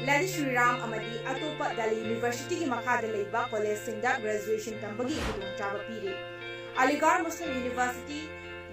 Lady Shri Ram ꯑꯃꯗꯤ ꯑꯇꯣꯞꯄ Delhi University ꯒꯤ ꯃꯈꯥꯗ ꯂꯩꯕ ꯀꯣꯂꯦꯖꯁꯤꯡꯗ graduation ꯇꯝꯕꯒꯤ ꯈꯨꯗꯣꯡꯆꯥꯕ ꯄꯤꯔꯤ꯫ Aligarh Muslim University,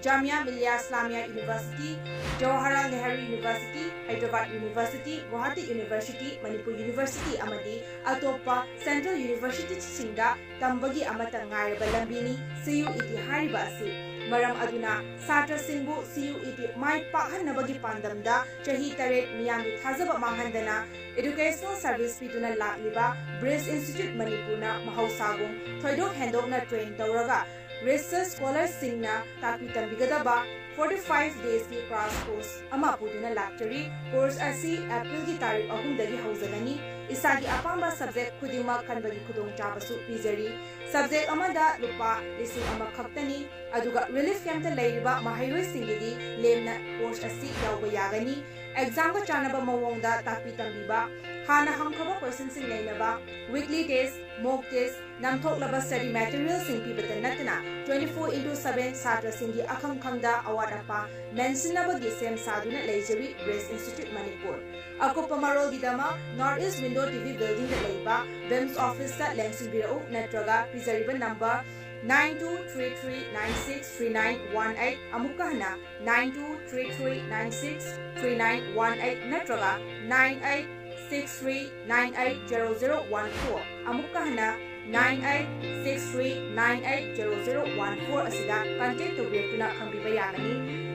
Jamia Millia Islamia University, Jawaharlal Nehru University, Hyderabad University, Guwahati University, Manipur University ꯑꯃꯗꯤ ꯑꯇꯣꯞꯄ Central University ꯁꯤꯡꯗ ꯇꯝꯕꯒꯤ ꯑꯃꯠꯇ ꯉꯥꯏꯔꯕ ꯂꯝꯕꯤꯅꯤ C U E T ꯍꯥꯏꯔꯤꯕ ꯑꯁꯤ꯫ ꯃꯔꯝ ꯑꯗꯨꯅ ꯁꯥꯇ꯭ꯔꯁꯤꯡꯕꯨ C U E T ꯃꯥꯏ ꯄꯥꯛꯍꯟꯅꯕꯒꯤ ꯄꯥꯟꯗꯝꯗ ꯆꯍꯤ ꯇꯔꯦꯠ ꯃꯤꯌꯥꯝꯒꯤ ꯊꯥꯖꯕ ꯃꯥꯡꯍꯟꯗꯅ educational service ꯄꯤꯗꯨꯅ ꯂꯥꯛꯂꯤꯕ Bridge Institute ꯃꯅꯤꯄꯨꯔꯅ ꯃꯍꯧꯁꯥꯒꯨꯝ ꯊꯣꯏꯗꯣꯛ ꯍꯦꯟꯗꯣꯛꯅ train ꯇꯧꯔꯒ research scholar ꯁꯤꯡꯅ ꯇꯥꯛꯄꯤ ꯇꯝꯕꯤꯒꯗꯕ forty five days ꯀꯤ crash course ꯑꯃ ꯄꯨꯗꯨꯅ ꯂꯥꯛꯆꯔꯤ꯫ Course ꯑꯁꯤ April ꯒꯤ ꯇꯥꯔꯤꯛ ꯑꯍꯨꯝꯗꯒꯤ ꯍꯧꯖꯒꯅꯤ꯫ ꯏꯁꯥꯒꯤ ꯑꯄꯥꯝꯕ subject ꯈꯨꯗꯤꯡꯃꯛ ꯈꯟꯕꯒꯤ ꯈꯨꯗꯣꯡꯆꯥꯕꯁꯨ ꯄꯤꯖꯔꯤ꯫ Subject ꯑꯃꯗ ꯂꯨꯄꯥ ꯂꯤꯁꯤꯡ ꯑꯃ ꯈꯛꯇꯅꯤ꯫ ꯑꯗꯨꯒ relief camp ꯇ ꯂꯩꯔꯤꯕ ꯃꯍꯩꯔꯣꯏꯁꯤꯡꯒꯤꯗꯤ ꯂꯦꯝꯅ course ꯑꯁꯤ ꯌꯥꯎꯕ ꯌꯥꯒꯅꯤ꯫ ꯑꯦꯛꯖꯥꯝꯒ ꯆꯥꯟꯅꯕ ꯃꯑꯣꯡꯗ ꯇꯥꯛꯄꯤ ꯇꯝꯕꯤꯕ, ꯍꯥꯟꯅ ꯍꯪꯈ꯭ꯔꯕ ꯀꯣꯏꯁꯟꯁꯤꯡ ꯅꯩꯅꯕ, ꯋꯤꯛꯂꯤ ꯇꯦꯁ, ꯃꯣꯛ ꯇꯦꯁ, ꯅꯝꯊꯣꯛꯂꯕ ꯁ꯭ꯇꯗꯤ ꯃꯦꯇꯔꯤꯌꯦꯜꯁꯤꯡ ꯄꯤꯕꯇ ꯅꯠꯇꯅ, twenty four into seven ꯁꯥꯇ꯭ꯔꯁꯤꯡꯒꯤ ꯑꯈꯪ ꯈꯪꯗ ꯑꯋꯥꯠ ꯑꯄꯥ ꯃꯦꯟꯁꯤꯟꯅꯕꯒꯤ ꯁꯦꯝ ꯁꯥꯗꯨꯅ ꯂꯩꯖꯔꯤ ꯕ꯭ꯔꯤꯖ ꯏꯟꯁꯇꯤꯇ꯭ꯌꯨꯠ ꯃꯅꯤꯄꯨꯔ꯫ ꯑꯀꯨꯞꯄ ꯃꯔꯣꯜꯒꯤꯗꯃꯛ north east window T V ꯕꯤꯜꯗꯤꯡꯗ ꯂꯩꯕ ꯕꯤꯝꯁ ꯑꯣꯐꯤꯁꯇ ꯂꯦꯡꯁꯤꯟꯕꯤꯔꯛꯎ ꯅꯠꯇ꯭ꯔꯒ ꯄꯤꯖꯔꯤꯕ number nine two three three nine six three nine one eight, ꯑꯃꯨꯛꯀ ꯍꯟꯅ nine two three three nine six three nine one eight ꯅꯠꯇ꯭ꯔꯒ nine eight six three nine eight zero zero one four, ꯑꯃꯨꯛꯀ ꯍꯟꯅ nine eight six three nine eight zero zero one four ꯑꯁꯤꯗ contact ꯇꯧꯕꯤꯔꯛꯇꯨꯅ ꯈꯪꯕꯤꯕ ꯌꯥꯒꯅꯤ꯫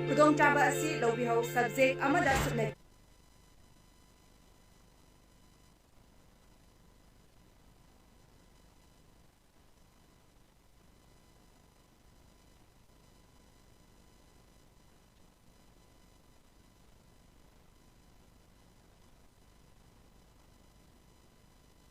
ꯈꯨꯗꯣꯡꯆꯥꯕ ꯑꯁꯤ ꯂꯧꯕꯤꯍꯧ꯫ Subject ꯑꯃꯗ ꯁꯨꯞꯅ